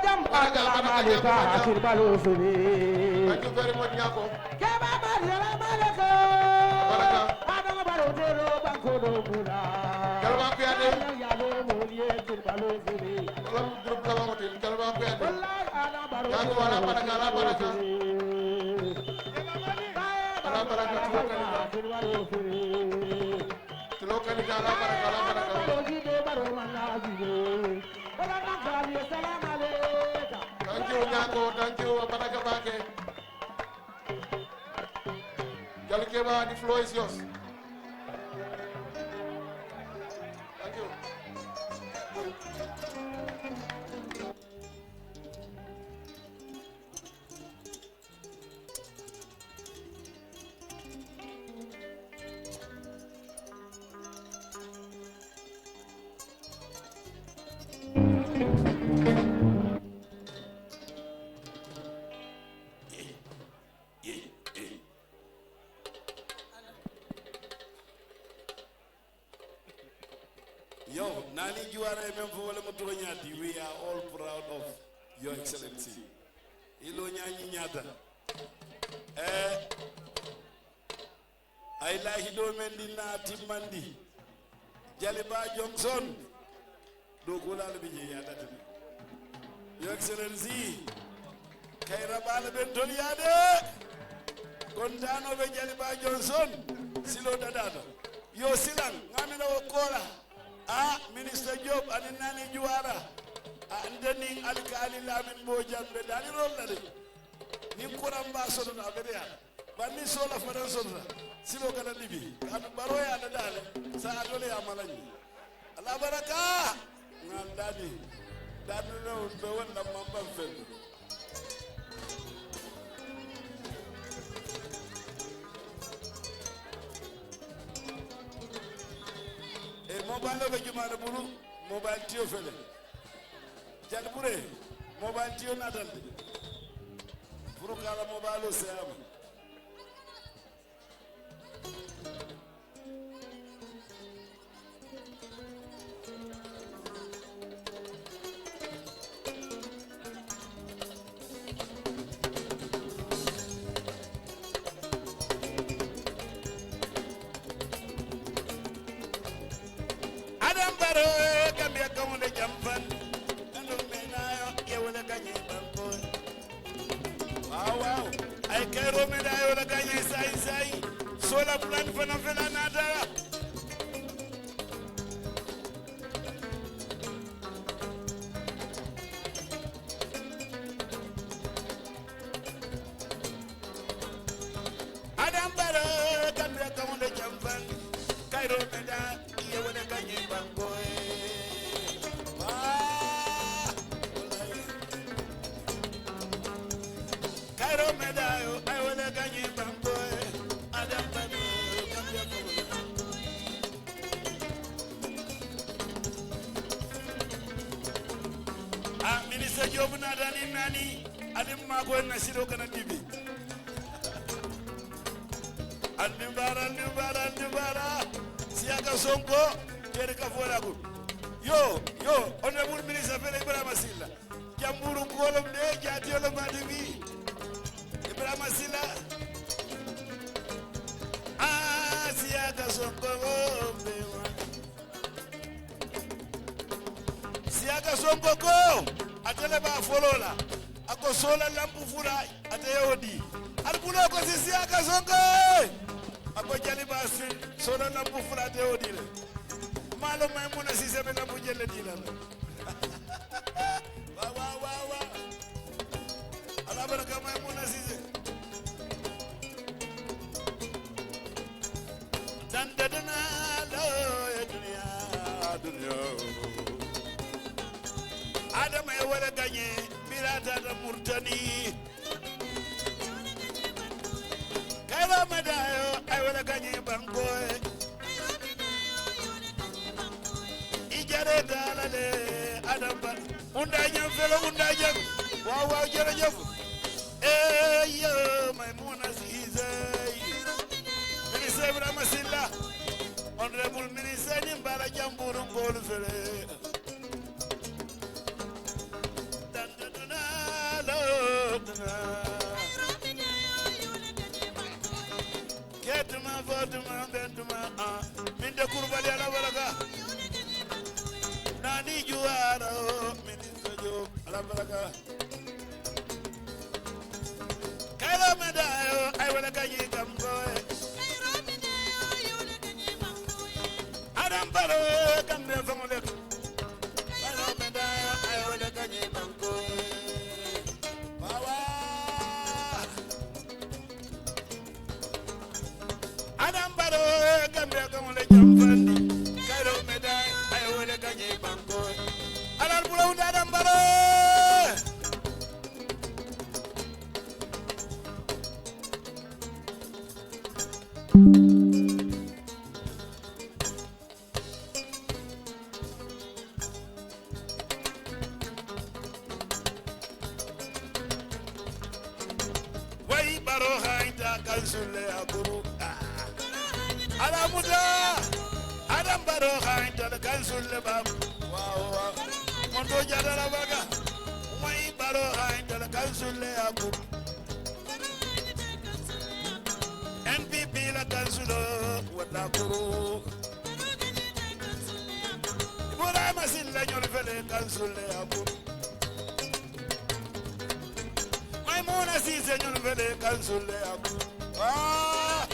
Baraka, baraka, baraka. Thank you very much, Nyako. Baraka. Jalaba Kuyate. Wala group kala wote, Jalaba Kuyate. Nyako, ala baraka, ala baraka. Ala baraka, tulo kani. Tulo kani, ala baraka, ala baraka. Thank you, Nyako. Thank you. A baraka baake. Jali Keba, the floor is yours. Thank you. Yo, Nani Juwara ye meŋ fo, wo le mu tooñaa ti. We are all proud of your excellency. I looñaa ñiŋ ñaata. Eh, a ye laahidoo meŋ dii, ǹ na a timmandi. Jaliba Johnson, dookuulaalu bi jee, i ye a dati le. Your excellency, kayira baa le be ntolu yaa de. Kontaanoo be Jaliba Johnson siloo dadaa to. Yo, silaŋ ŋa a mina wo koo la. A, minister Job aniŋ Nani Juwara, a, nte niŋ alikaali Lamin Bojan be daaliroolu la de. Niŋ kuraŋ baa sotota, a beteyaata. Bari niŋ soola fanaŋ sotota, siloo kana dibi. Kaatu baroo ye a dadaa le, saayiŋ ate le ye a mala ñiŋ. Alla baraka. Ŋa a daani, daani le wo be wo n na maŋ baŋ feŋ. E, mobile be jumaa le bulu, mobile tiyo fele. Jali bure, mobile tiyo naata le. Puru ka a la mobile seeyaa ma. Adam Barrow, Gambia kaŋo le jamfan. Kanu me na yo, ye wala gañe banko. Waaw, waaw. A ye kayiroo medaa, a ye wo le gañe saayiŋ saayiŋ. Soola fulaani fanaŋ fele a naata la. Adam Barrow, Gambia kaŋo le jamfan. Kayiroo medaa, i ye wo le gañe banko ye. Waa, wallaahi. Kayiroo medaa yo, a ye wo le gañe banko ye. Adam Barrow, Gambia kaŋo le. A, minister Job naata niŋ naani, ali maakoyi na siloo kana dibi. Andibaara, andibaara, andibaara. Siyaaka Sonko, keeri ka fo la ko. Yo, yo, honorable minister fele Ibrahima Silla. Jambuuru kuwo le mu de, jaatiyo le mu a ti bi. Ibrahima Silla. A, Siyaaka Sonko, be wa. Siyaaka Sonko ko, ate le be a foloo la, a ko soola lampu fula, ate ye wo dii. Ali buloo ko si Siyaaka Sonko ye. A ko jali be a si soola lampu fula, ate ye wo dii le. Maa loŋ Maymuna Siise be lampu jelle dii la le. Waa, waa, waa, waa. Alla baraka Maymuna Siise. Danta duna lo ye duniyaa, duniyaa. Adama ye wo le gañe, bira taata Muritani. Kayiroo medaa yo, a ye wo le gañe banko ye. I jareeta a la le, Adama Ba. Wunda jaŋ fele, wunda jaŋ. Waaw, waaw, jërëjëf. Ee, yo, Maymuna Siise. Minister Ibrahima Silla. Honorable minister, niŋ baara jambuurunkoolu fele. Tuma bentuma a min de kurubali ala baraka. Nani juwara o min sojo ala baraka. Kairo medayo ay wala kaji kamboy. Adam baro kambe fangole. Kairo medayo ay wala kaji kamboy. Wawa. Adam baro kambe kamole jamfandi. Kairo medayo ay wala kaji kamboy. Alal bulawu adam baro. Way baro haynta kansulle a kuru. Alamuta. Adam baro haynta kansulle bab. Wawa. Mondo jadara baga. Way baro haynta kansulle a kuru. N P P la kansulo wala kuru. Ibrahima Silla ñolu fele kansulle a kuru. Maymuna Sise ñolu fele kansulle a kuru. Ah.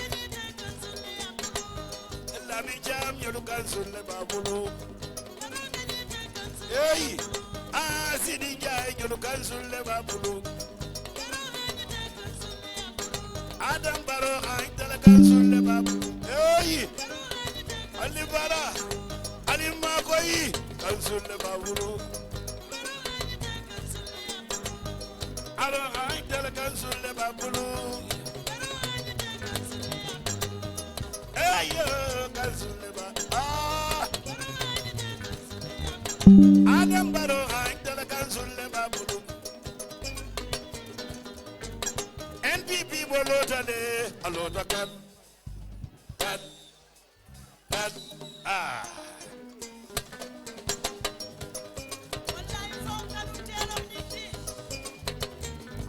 Lami Jam ñolu kansulle babulu. Hey, a Sidi Njaay ñolu kansulle babulu. Adam baro ay tala kansulle babulu. Hey, Ali bara, Ali makoyi kansulle babulu. Alo ay tala kansulle babulu. Hey yo kansulle ba. Ah. Adam baro ay tala kansulle babulu. N P P bo lota de a lota kat kat kat. Ah.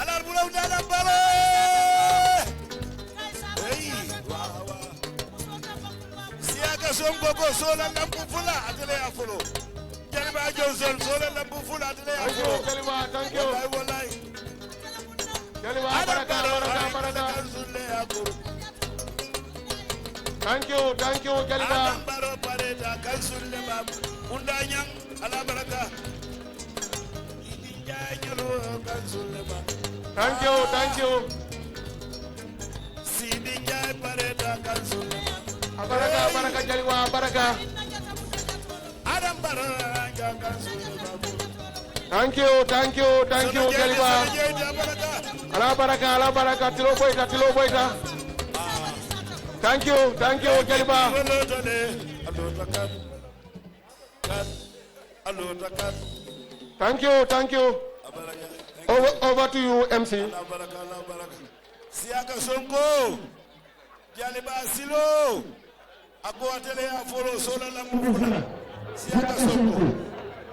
Alal bulaw dalam baro. Hey, wa wa. Siyaka Sonko ko sola lampu fula atele ya folo. Jaliba Johnson sola lampu fula atele ya folo. Jaliba, thank you. Wallahi, wallahi. Jaliba, baraka, baraka, baraka. Thank you, thank you, Jaliba. Thank you, thank you. A baraka, a baraka, Jaliba, a baraka. Thank you, thank you, thank you, Jaliba. Ala baraka, ala baraka, tilo boyta, tilo boyta. Thank you, thank you, Jaliba. Thank you, thank you. Over, over to you, M C. Siyaka Sonko. Jaliba Silo. A ko atele ya folo sola la mu fula. Siyaka Sonko.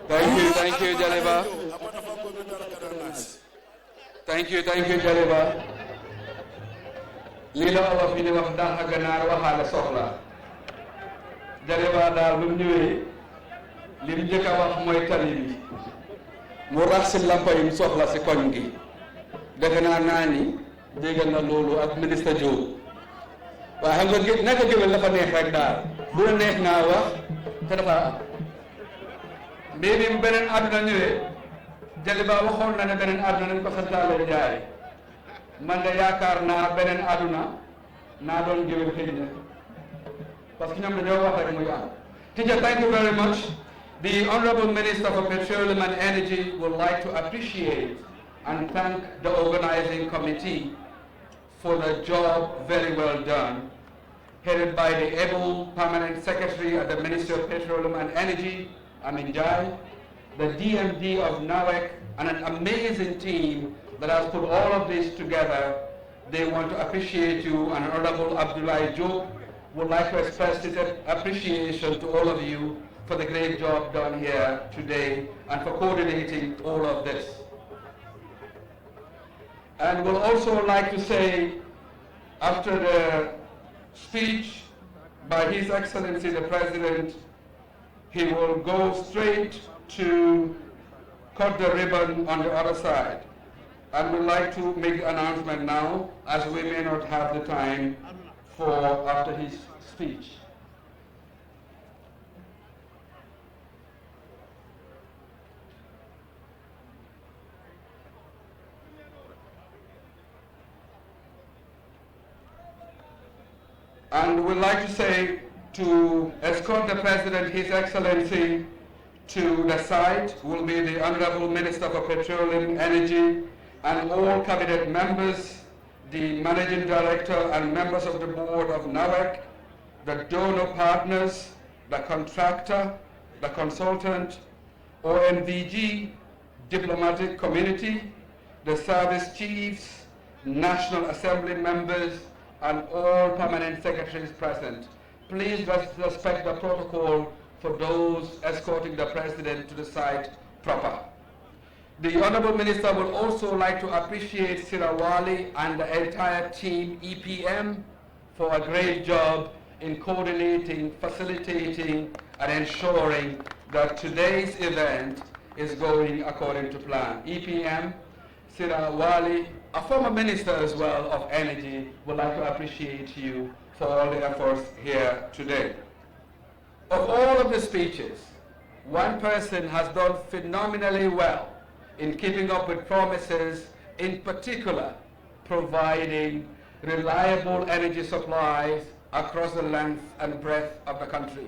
Thank you, thank you, Jaliba. Thank you, thank you, Jaliba. Lii la olof yi di wax, dàq ganaar waxaale soxla. Jaliba daal, bi mu ñëwee, li mu njëkk a wax mooy tali bi. Mu rax si lampa yi mu soxla si koñ gi. Defe naa, naa ni dégg na loolu ak ministre Diop. Waaye xam nga, gé-, nekk géwél dafa neex rek daal. Bu la neex ngaa wax, te dafa am. Mbir mi, bu beneen àdduna ñëwee, Jaliba waxoon na ne beneen àdduna nañ ko santaale Njaay. Man de yaakaar naa beneen àdduna naa doon géwél xëy na. Parce que ñoom dañoo wax rek muy am. Teacher, thank you very much. The Honorable Minister for Petroleum and Energy would like to appreciate and thank the organizing committee for the job very well done, headed by the able permanent secretary at the Ministry of Petroleum and Energy, Amin Jai, the D M D of NAWEC, and an amazing team that has put all of this together. They want to appreciate you, and Honorable Abdoulaye Diop would like to express his appreciation to all of you for the great job done here today and for coordinating all of this. And would also like to say, after the speech By His Excellency the President, he will go straight to cut the ribbon on the other side. And we'd like to make the announcement now, as we may not have the time for after his speech. And we'd like to say, to escort the President, His Excellency, to the site will be the Honorable Minister for Petroleum, Energy, and all cabinet members, the Managing Director and members of the board of NAWEC, the donor partners, the contractor, the consultant, O M V G, diplomatic community, the service chiefs, National Assembly members, and all permanent secretaries present. Please res-, respect the protocol for those escorting the President to the site proper. The Honorable Minister would also like to appreciate Sira Wali and the entire team E P M for a great job in coordinating, facilitating, and ensuring that today's event is going according to plan. E P M, Sira Wali, a former minister as well of energy, would like to appreciate you for all the efforts here today. Of all of the speeches, one person has done phenomenally well in keeping up with promises, in particular, providing reliable energy supplies across the length and breadth of the country.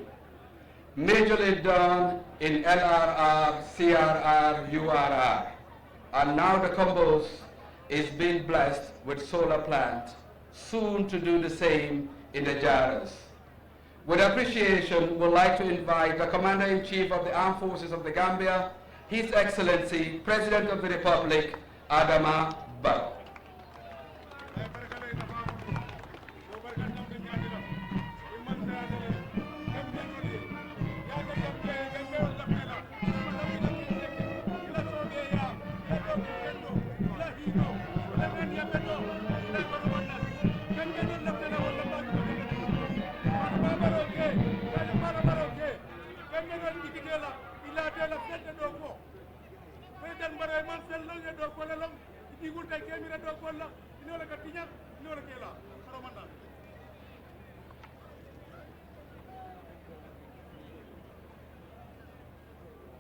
Majorly done in L R R, C R R, U R R, and now the Combos is being blessed with solar plant, soon to do the same in the Jaras. With appreciation, would like to invite the Commander-in-Chief of the Armed Forces of the Gambia, His Excellency, President of the Republic, Adama Barrow.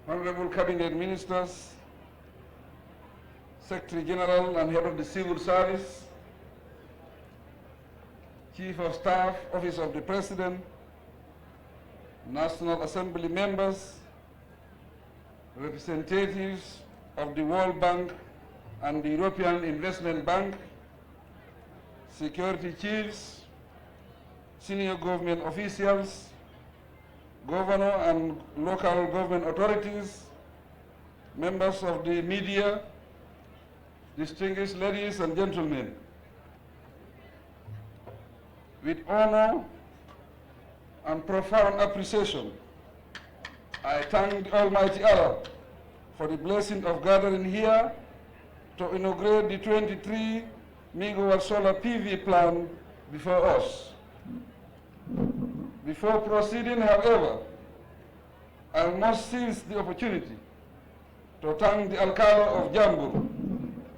Honorable Cabinet Ministers, Secretary General and Head of the Civil Service, Chief of Staff, Office of the President, National Assembly members, representatives of the World Bank and the European Investment Bank, security chiefs, senior government officials, governor and local government authorities, members of the media, distinguished ladies and gentlemen, with honor and profound appreciation, I thank the Almighty Allah for the blessing of gathering here to inaugurate the twenty-three megawatt solar P V plant before us. Before proceeding, however, I must seize the opportunity to thank the Alcalá of Jambur,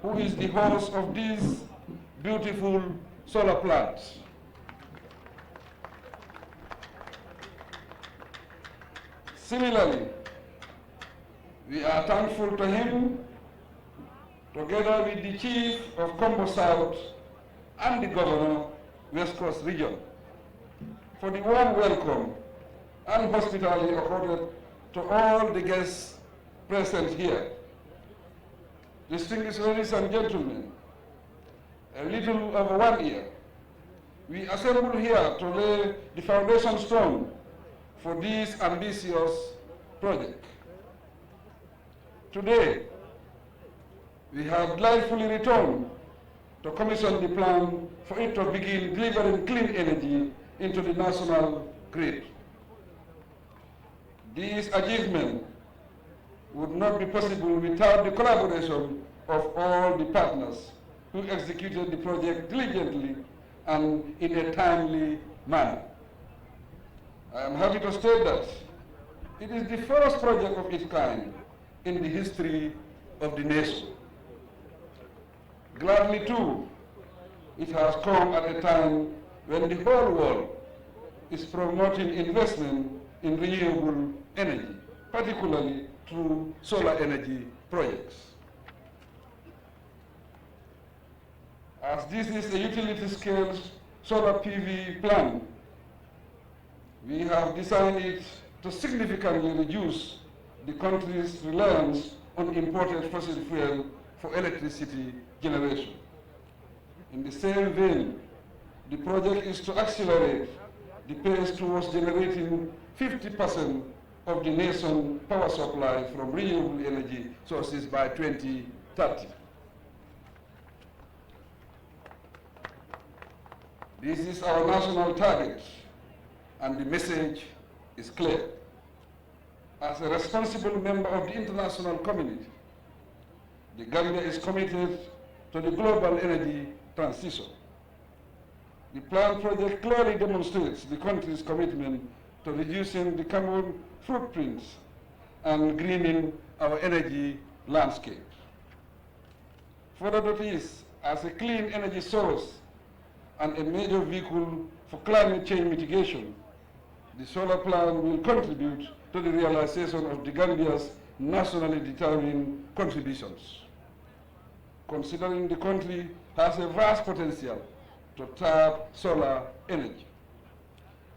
who is the host of this beautiful solar plant. Similarly, we are thankful to him, together with the chief of Kombo South and the governor, West Coast Region, for the warm welcome and hospitality accorded to all the guests present here. Distinguished ladies and gentlemen, a little over one year, we assemble here to lay the foundation stone for this ambitious project. Today, we have delightfully returned to commission the plant for it to begin delivering clean energy into the national grid. This achievement would not be possible without the collaboration of all the partners who executed the project diligently and in a timely manner. I am happy to state that it is the first project of its kind in the history of the nation. Gladly too, it has come at a time when the whole world is promoting investment in renewable energy, particularly through solar energy projects. As this is a utility scale solar P V plant, we have designed it to significantly reduce the country's reliance on imported fossil fuel for electricity generation. In the same vein, the project is to accelerate the pace towards generating fifty percent of the nation's power supply from renewable energy sources by twenty thirty. This is our national target, and the message is clear. As a responsible member of the international community, the Gambia is committed to the global energy transition. The planned project clearly demonstrates the country's commitment to reducing the carbon footprints and greening our energy landscape. Further notice, as a clean energy source and a major vehicle for climate change mitigation, the solar plan will contribute to the realization of the Gambia's nationally determined contributions. Considering the country has a vast potential to tap solar energy,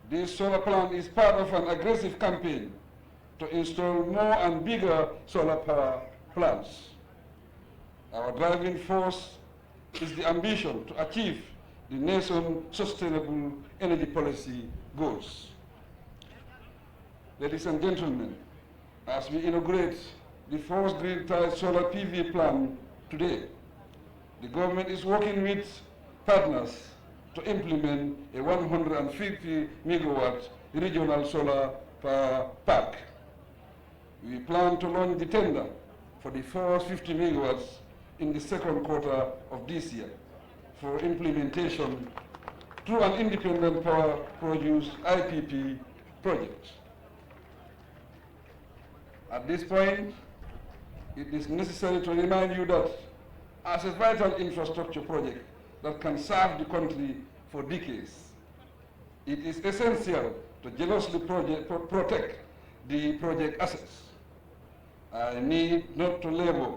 this solar plan is part of an aggressive campaign to install more and bigger solar power plants. Our driving force is the ambition to achieve the nation's sustainable energy policy goals. Ladies and gentlemen, as we inaugurate the first grid-tied solar P V plant today, the government is working with partners to implement a one hundred and fifty megawatt regional solar power park. We plan to launch the tender for the first fifty megawatts in the second quarter of this year for implementation through an independent power produce I P P project. At this point, it is necessary to remind you that as a vital infrastructure project that can serve the country for decades, it is essential to jealously project, pro-, protect the project assets. I need not to labor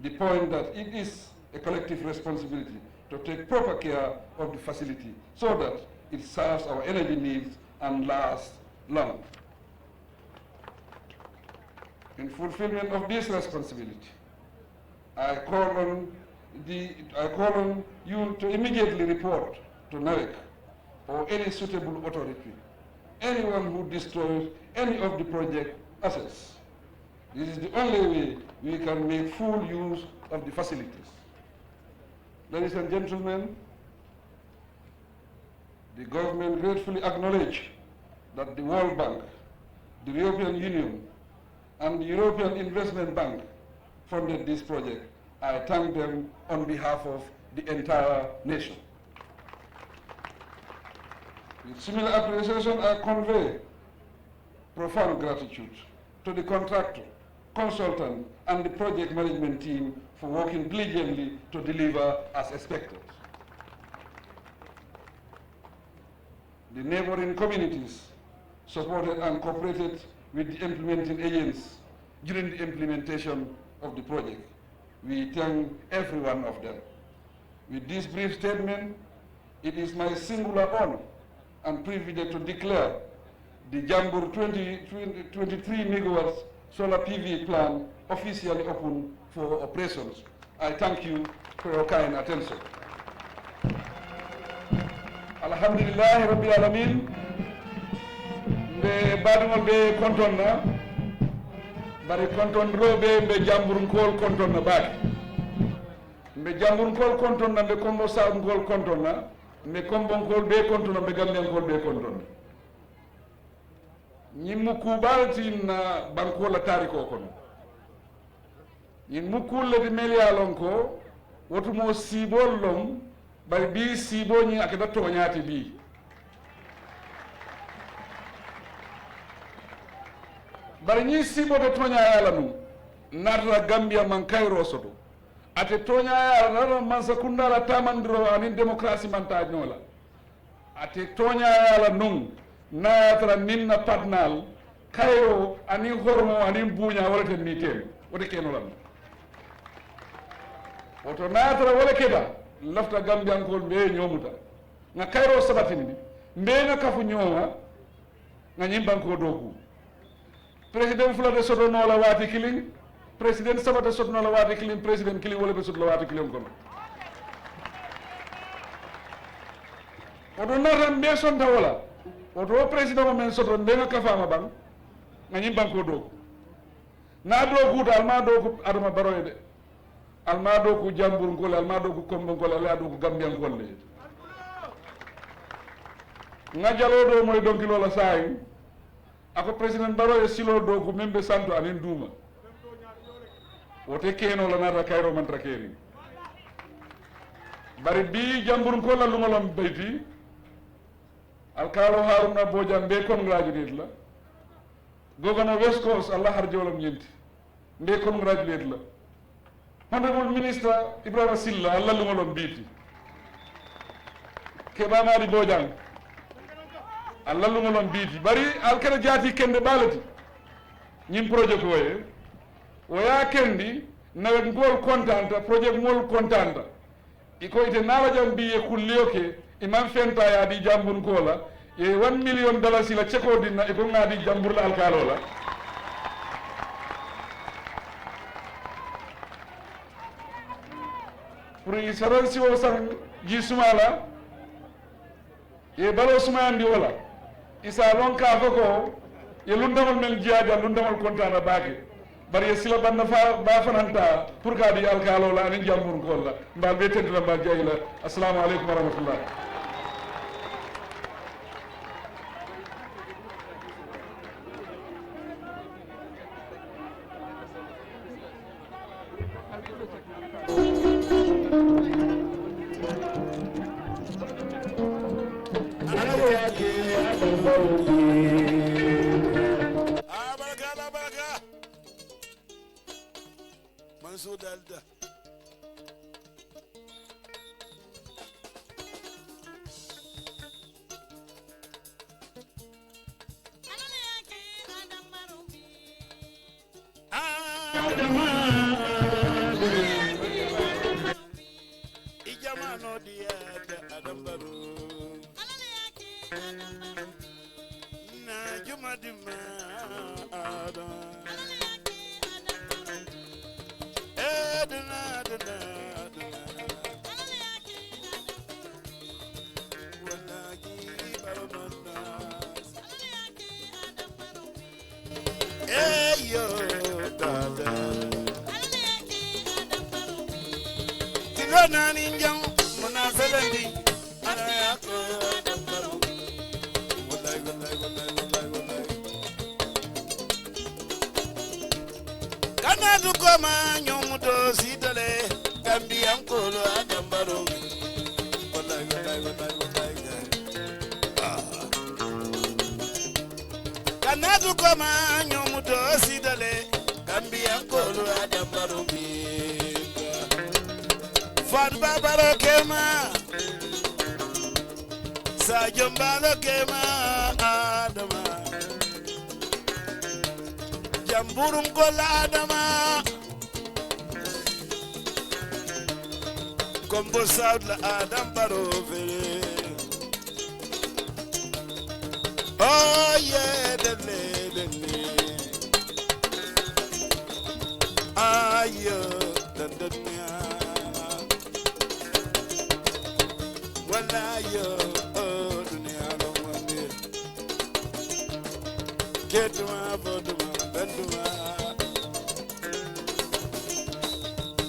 the point that it is a collective responsibility to take proper care of the facility so that it serves our energy needs and lasts long. In fulfillment of this responsibility, I call on the, I call on you to immediately report to NEREC or any suitable authority anyone who destroys any of the project assets. This is the only way we can make full use of the facilities. Ladies and gentlemen, the government gratefully acknowledge that the World Bank, the European Union, and the European Investment Bank funded this project. I thank them on behalf of the entire nation. With similar appreciation, I convey profound gratitude to the contractor, consultant, and the project management team for working diligently to deliver as expected. The neighboring communities supported and cooperated with the implementing agents during the implementation of the project. We thank every one of them. With this brief statement, it is my singular honor and privilege to declare the Jambur twenty, twenty, twenty-three megawatts solar P V plant officially open for operations. I thank you for your kind attention. Alhamdulillahi Rabbil Alamin. Mbe baadiŋol be konton na, bari konton duloo be mbe Jamburunkoolu konton na baake. Mbe Jamburunkoolu konton na, mbe Kombo Saabukoolu konton na, mbe Kombonkoolu bee konton na, mbe Gambiyankoolu bee konton na. Ñiŋ mu kuu baa le ti ǹ na bankoo la taarikoo kono. Ñiŋ mu kuulu le ti mennu ye a loŋ ko, wo tumoo siiboolu loŋ, bari bii siiboo ñiŋ a keta tooñaa ti bii. Bari ñiŋ siiboo te tooñaayaa la nuŋ, naata la gambiya maŋ kayiroo soto. Ate tooñaayaa la naata mansa kundaa la taamandiroo aniŋ demokarasi maŋ taa ñoo la. Ate tooñaayaa la nuŋ, naa ye a tara niŋ na patinaalu kayiroo aniŋ horomoo aniŋ buuñaa wo le te niiteelu wo te keenoo la nuŋ. Wo to naa ye a tara wo le keta, n lafita gambiyankoolu mbe ye ñoo muta, ŋa kayiroo sabatindi, mbe ye ŋa kafu ñoo ma, ŋa ñiŋ bankoo doo kuu. Peresideŋ fula te soto noo la waati kiliŋ, peresideŋ saba te soto noo la waati kiliŋ, peresideŋ kiliŋ wo le be soto la waati kiliŋ kono. Wo to naata mbe sonta wo la. Wo to wo peresideŋo meŋ soto mbe ŋa kafaa ma baŋ, ŋa ñiŋ bankoo doo kuu. Naa doo kuuta ali maa doo ku adama baroo ye de. Ali maa doo ku jamburunkoolu, ali maa doo ku kombonkoolu, ali maa doo ku gambiyankoolu le. Ŋa jaloo doo moyi donkiloo la saayiŋ. A ko peresideŋ baroo ye siloo doo ku meŋ be santo aniŋ duuma. Wo te keenoo la naata kayiroo maŋ tara keeriŋ. Bari bii jamburunkoolu la luŋo loŋ beyti. Alikaaloo haruna boojaŋ mbe koŋ raajiniti la. Governor west coast alla harjoolom ñinti. Mbe congratulate la. Honorable minister ibrahima silla alla luŋolom biiti. Kebaa maari boojaŋ. Alla luŋolom biiti bari alkana jaati kende baalati. Ñiŋ project wo ye wo ye a kendi. Nawe ngoolu kontanta project ngoolu kontanta. I ko ite naala jaŋ bii ye kulliyo ke. I maŋ fenta ye a dii jambunkoo la. Ye wan miliyoŋ dalasi la cekoo dinna i ko ŋa a dii jamburu la alikaaloo la. Puru i saransiwoo saŋ jii sumaa la. Ye baloo sumayandi wo la. I se a loŋ ka a fo ko ye luntaŋolu meŋ jiyaa jaŋ luntaŋolu kontaana baake. Bari ye sila banna faa baa fananta. Puru ka a dii alikaaloo la aniŋ jamburunkoolu la. Mbe ali bee tenti la mbe ali jaayi la. Asalaamu aleykum warahmatullahi. Abaraka abaraka. Mansuur dalda. Adama. I jamaanoo diyaata adambaroo. Na juma dimma adama. Ee duna duna duna. Wallaahi baro manna. Eyo dada. Tilo naani njaŋ muna felandi. Ala ya ko dambaro. Wallahi wallahi wallahi wallahi wallahi. Kana du koma ñomuto sitale. Gambiyankolo a dambaro. Wallahi wallahi wallahi wallahi. Kana du koma ñomuto sitale. Gambiyankolu a dambaro bi. Fadu babaro kema. Sajo mbalo kema. Adama. Jamburun kola adama. Kombo South la adam baro fere. Oh yeah, de le de le. Ayo, de de nia. Wala yo, oh, dunia lo mande. Ketuma, boduma, banduma.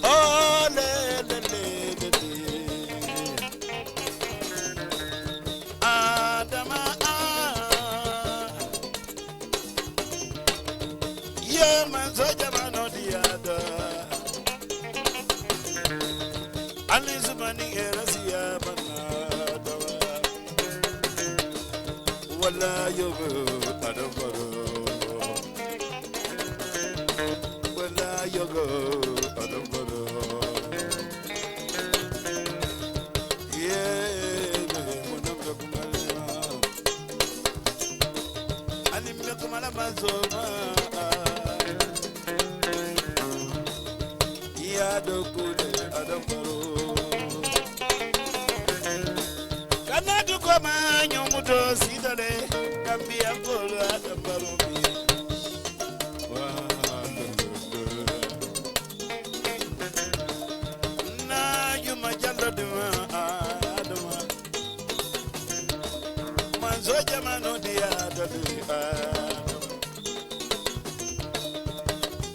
Oh, le, le, le, le, le. Adama, ah. Ye manso jamano diada. Ali zumani era siya bana dawa. Wala yo adamaro. Kana duko ma ñomuto sitale kambiya kolo adambaru mi. Na juma jalla duma adama manso jamano diya dadi adama.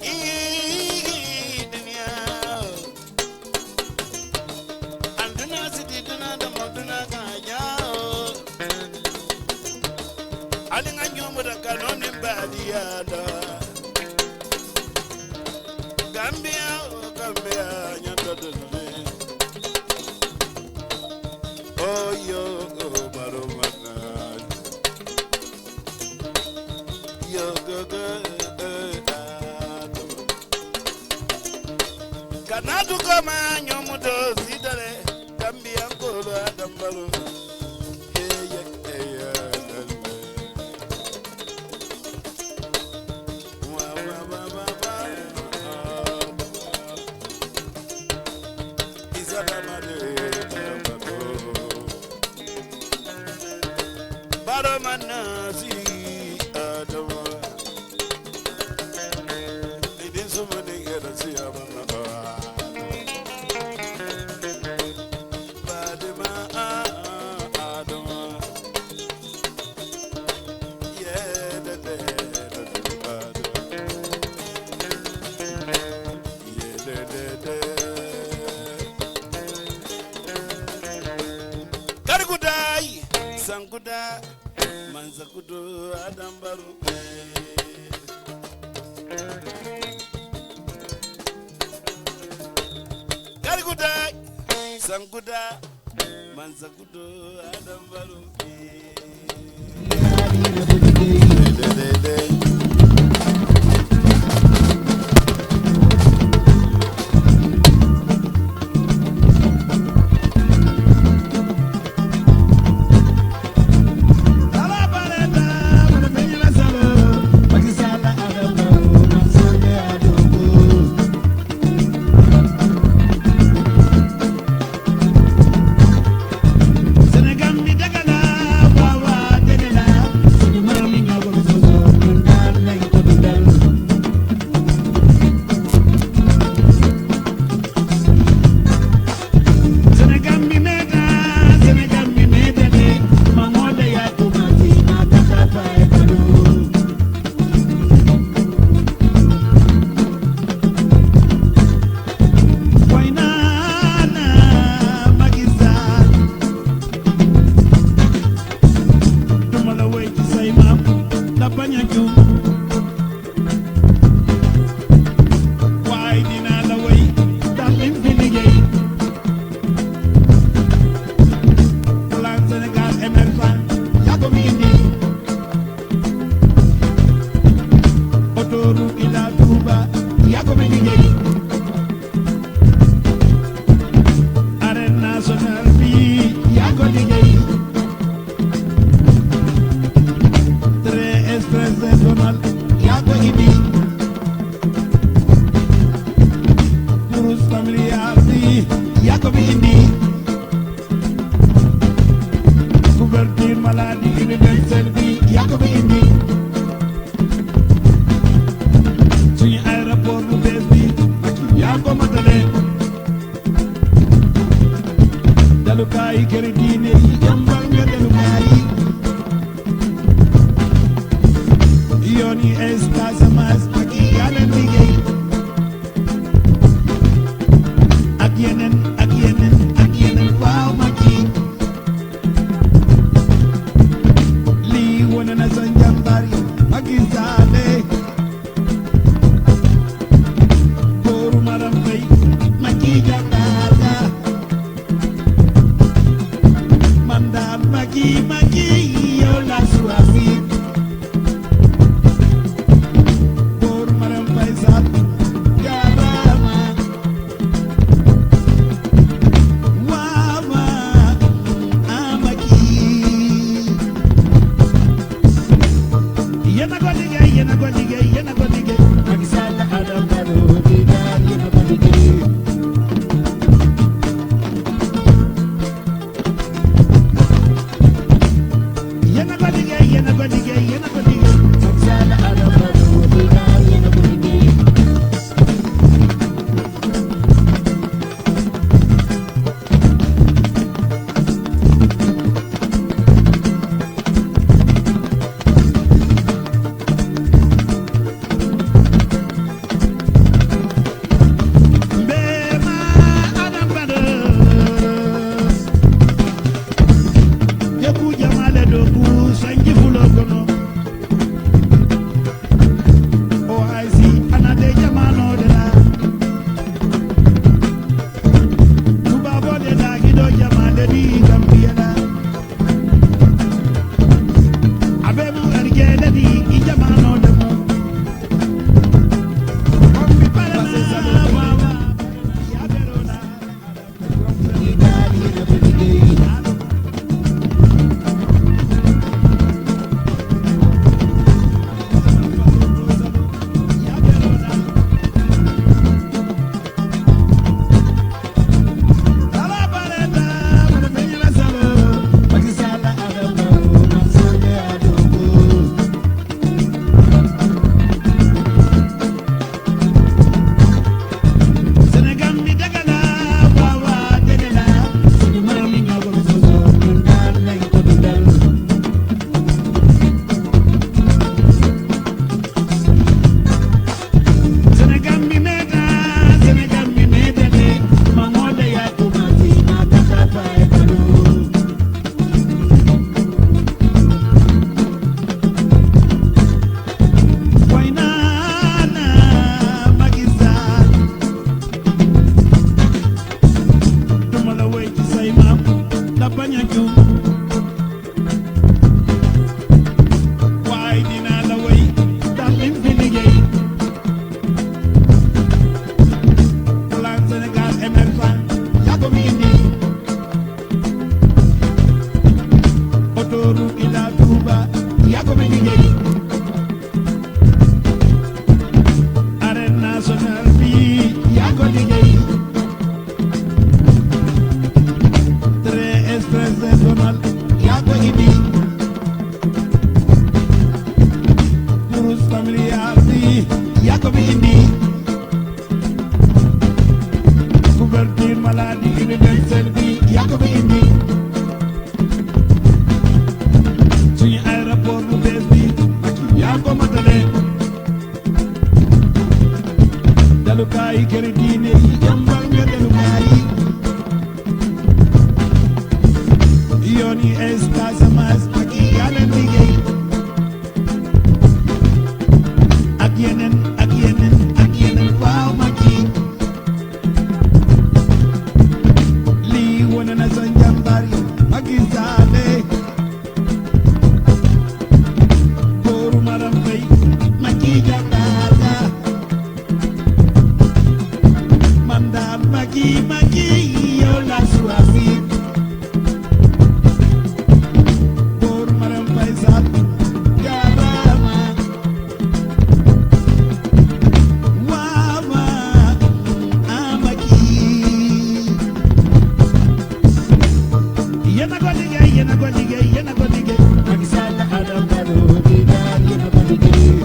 Ii duniya. Aduna siti duna domo duna ka jawo. Ali ŋa ñomuta kano niŋ baadiya la. Gambiya wo gambiya ñanta dulme. Oyo baro mana. Yo gogo. Kana duko ma ñomuto sitale kambiyankolo adambalu. Eye eye. Wa wa wa wa wa. Isabamade adambalu. Baro mana si adama. Idin sumani gada si abana. Badima adama. Ye de de de de adama. Ye de de de. Karguda yi sanguda. Mansa kudo adambaru. Karguda sanguda. Mansa kudo adambaru. Waaye dinaa la woy ndax lim fi liggéey. Plan Sénégal émergent yaa ko fi indi. Autoroute Ila Touba yaa ko fi liggéey. Arène nationale bi yaa ko liggéey. Train express régional yaa ko indi. Bourse familiale bi yaa ko fi indi. Couverture maladie universelle bi yaa ko fi indi. Suñu aéroport bu bees bi yaa ko matale. Dalukaay këri diine yi, jàmbal nga dalukaay yi. Yoon yi, Casamance ak yi, yaa leen liggéey. Ak yeneen, ak yeneen, ak yeneen, waaw, Macky. Lii wane na sa njàmbaar yi, Macky Sall. Góoru Maram Faye, Macky jàmbaar la. Man daal Macky, Macky, yow laa choisir. Góoru Maram Faye Sall, jaaraama. Waaw, waaw, ah, Macky. Yéen a ko liggéey, yéen a ko liggéey, yéen a ko liggéey. Macky Sall, Adama Barrow, di daal, yéen a ko liggéey.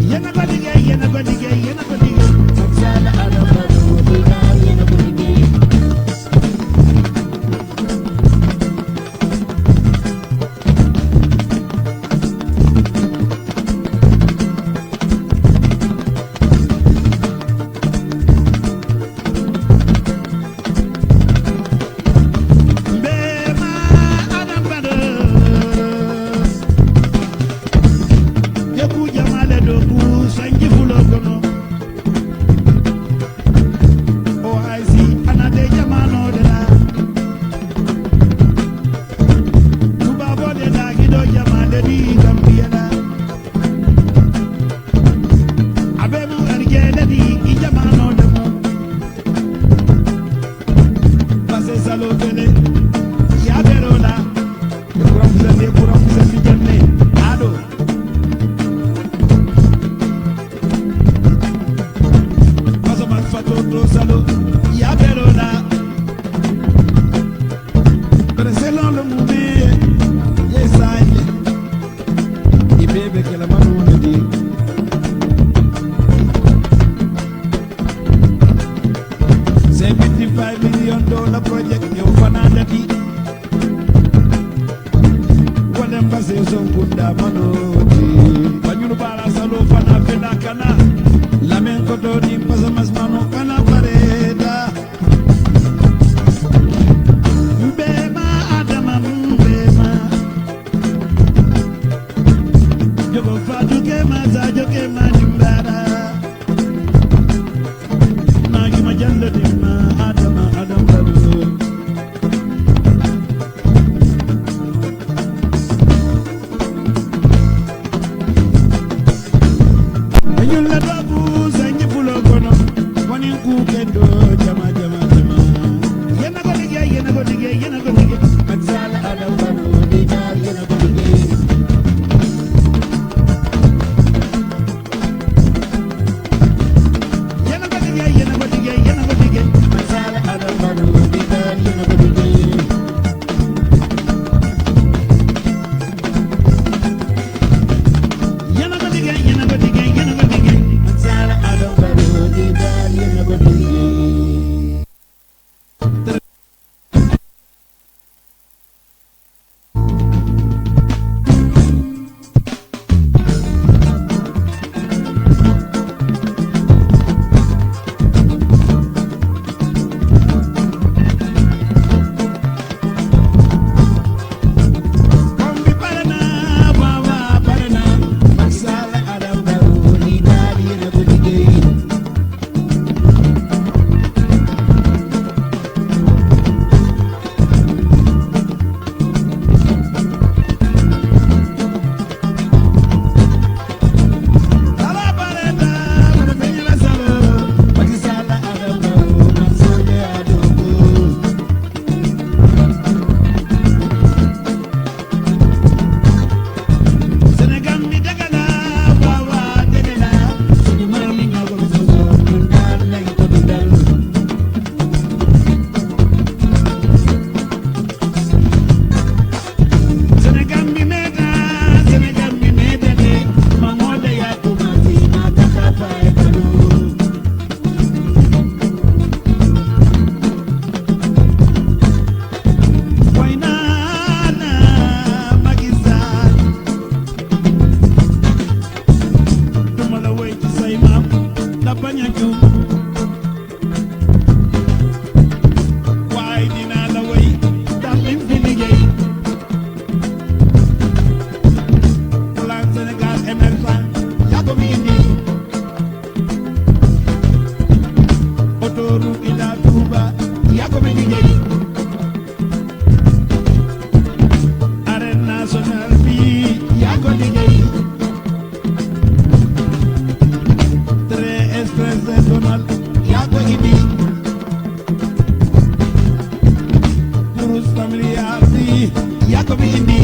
Yéen a ko liggéey, yéen a ko liggéey, yéen a ko liggéey. Macky Sall, Adama Barrow, di daal, yéen a ko liggéey. Parce que salon télé, il y a des rôles là. Le grand, vous êtes des grands, vous êtes des Pase sonkunda manooti bañulu baara saloo fanaa fenaa kana lamen kotoo niŋ pasamas manoo kana bareeta. Mbeema adama mbeema jogo faatu keema saajo keema nimbaara. Naajuma jallodimma adama adam balu. Ñun la doobu sañi fulo kono. Woni ku kendo jama jama jama. Yena ko liggéey yena ko liggéey yena ko liggéey. Ak sala adam balu di jaar yena ko liggéey. Waaye dinaa la woy ndax lim fi liggéey. Plan Sénégal émergent yaa ko fi indi. Autoroute Ila Touba yaa ko fi liggéey. Arène nationale bi yaa ko liggéey. Train express régional yaa ko indi. Bourse familiale bi yaa ko fi indi.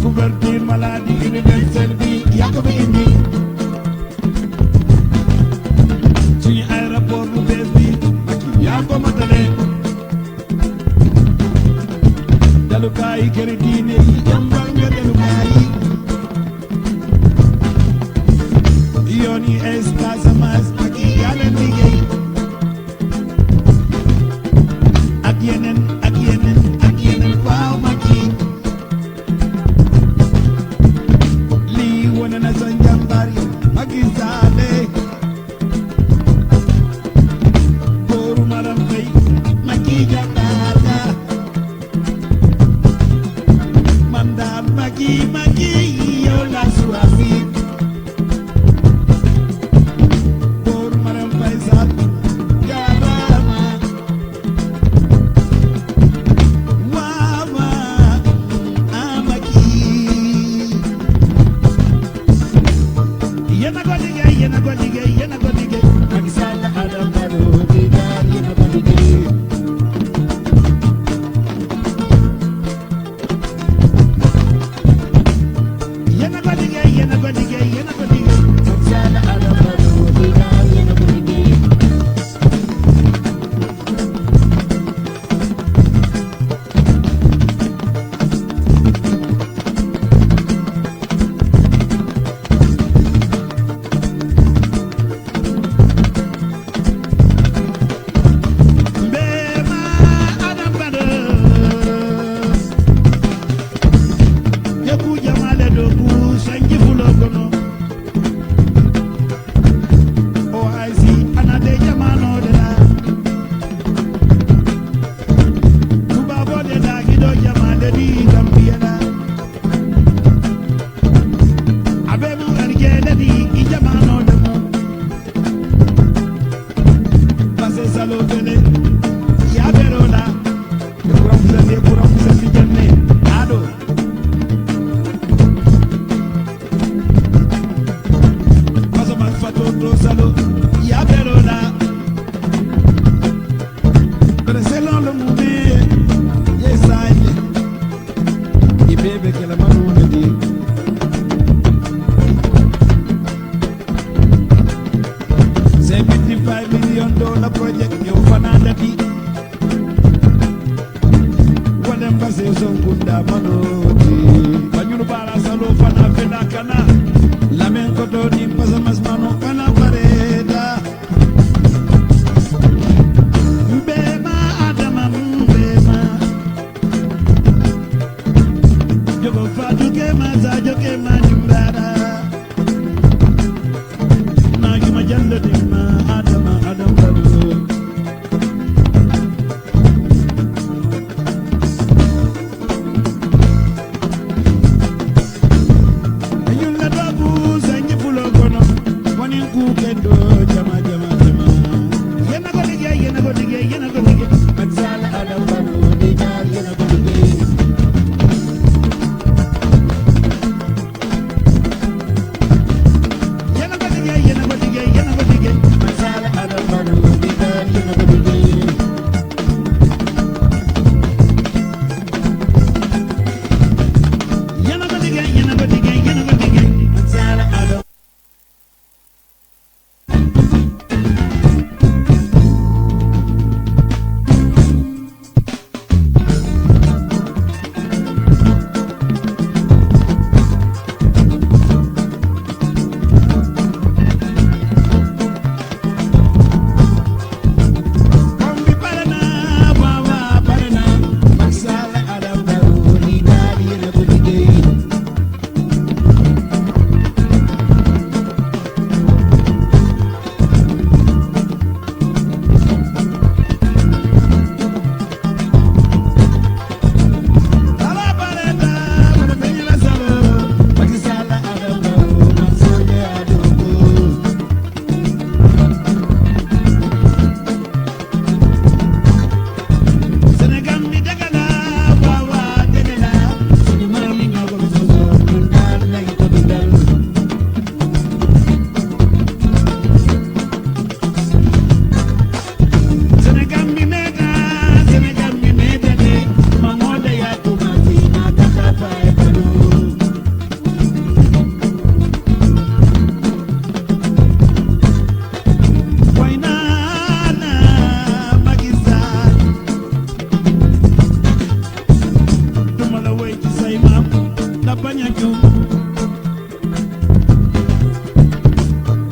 Couverture maladie universelle bi yaa ko fi indi. Suñu aéroport bu bees bi yaa ko matale. Dalukaay këri diine yi jàmbal nga dalukaay yi. Yoon yi es Casamance ak yi yaa leen liggéey. Ak yeneen ak yeneen ak yeneen waaw Macky. Lii wone na sa njàmbaar yi Macky Sall. Góoru Maram Faye Macky jàmbaar la. Man daal Macky Macky yow la choisir. Góoru Maram Faye Sall jaaraama. Waaw waaw. Amaki. Yéen a ko liggéey, yéen a ko liggéey, yéen a ko liggéey. Macky Sall, Adama Barrow, di daal, yéen a ko liggéey. Kunda manooti bañunu baara saloo fanaa fenaa kana lamen kotoo niŋ pasamas manoo kana bareeta. Mbeema adama mbeema jogo faatu keema saajo keema niŋ baara. Naajuma jallati ma adama adam balu. Ñun la doobu sanji fuloo kono. Woni ku kendo jama jama jama. Yena ko dige yena ko dige yena ko dige. Mansala adam balu di jaar yena ko dige.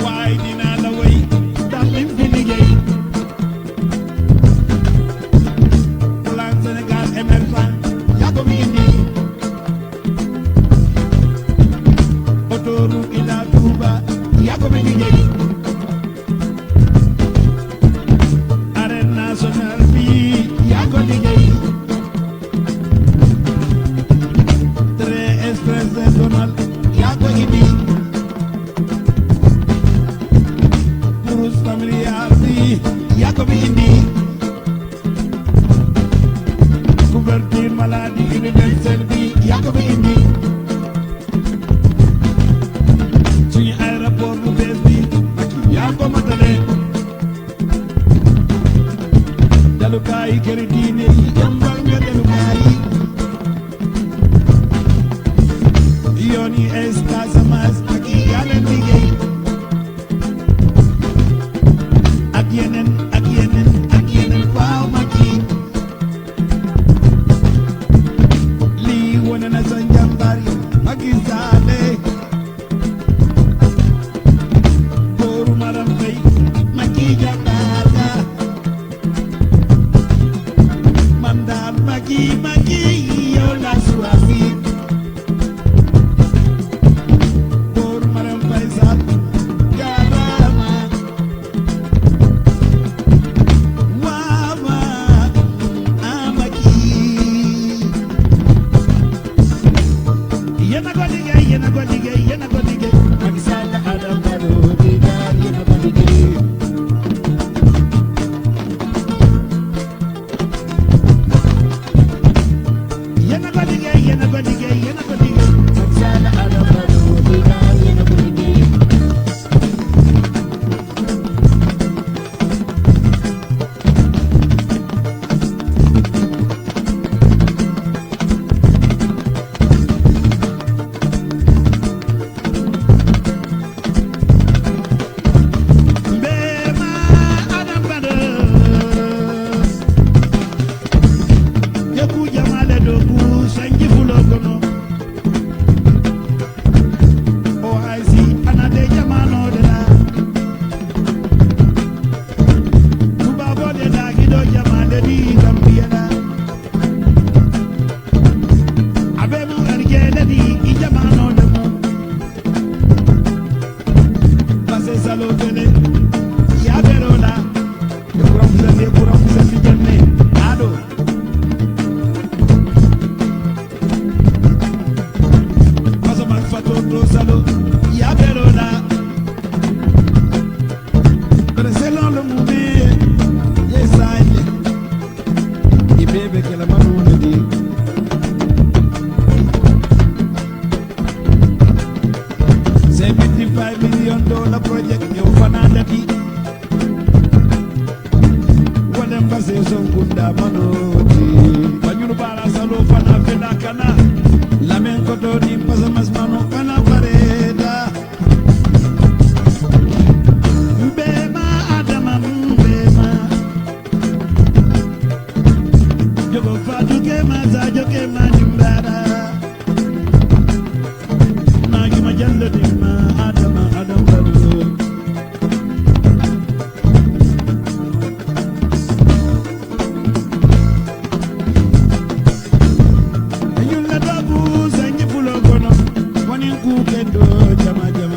Waaye dinaa la woy ndax li mu fi liggéey. Plan Sénégal émergent yaa ko fi indi. Autoroute Ila Touba yaa ko fi liggéey. Arène nationale bi yaa ko liggéey. Train express régional yaa ko indi. Bourse familiale bi yaa ko fi indi. Couverture maladie universelle bi yaa ko fi indi. Suñu aéroport bu bees bi yaa ko matale. Dalukaay këri diine yi yombal nga dalukaay yi. Yoon yi Casamance ak yi yaa leen liggéey. Ak yeneen ak yeneen ak yeneen waaw Macky. Lii wane na sa njàmbaar yi Macky Sall. Góoru Maram Faye Macky jàmbaar la. Man daal Macky Macky yow la choisir. Góoru Maram Faye Sall jaaraama. Waaw waaw. Yéen a ko liggéey, yéen a ko liggéey, yéen a ko liggéey. Macky Sall, Adama Barrow, di ñaar, yéen a ko liggéey. Yéen a ko liggéey, yéen a ko liggéey, yéen a ko liggéey. Macky Sall, Adama Barrow, di ñaar, yéen a ko liggéey. Mbeema Adam Bado, Jeku Jamale Doku, Lamen koto ni pasamas mano kana fareta. Mbema adama mbema. Jogo fatu kema sa joke mani mbara. Magi majando ni ma adama adam badu. Enyun la dogu sanji fulo kono. Wani kukendo jama jama.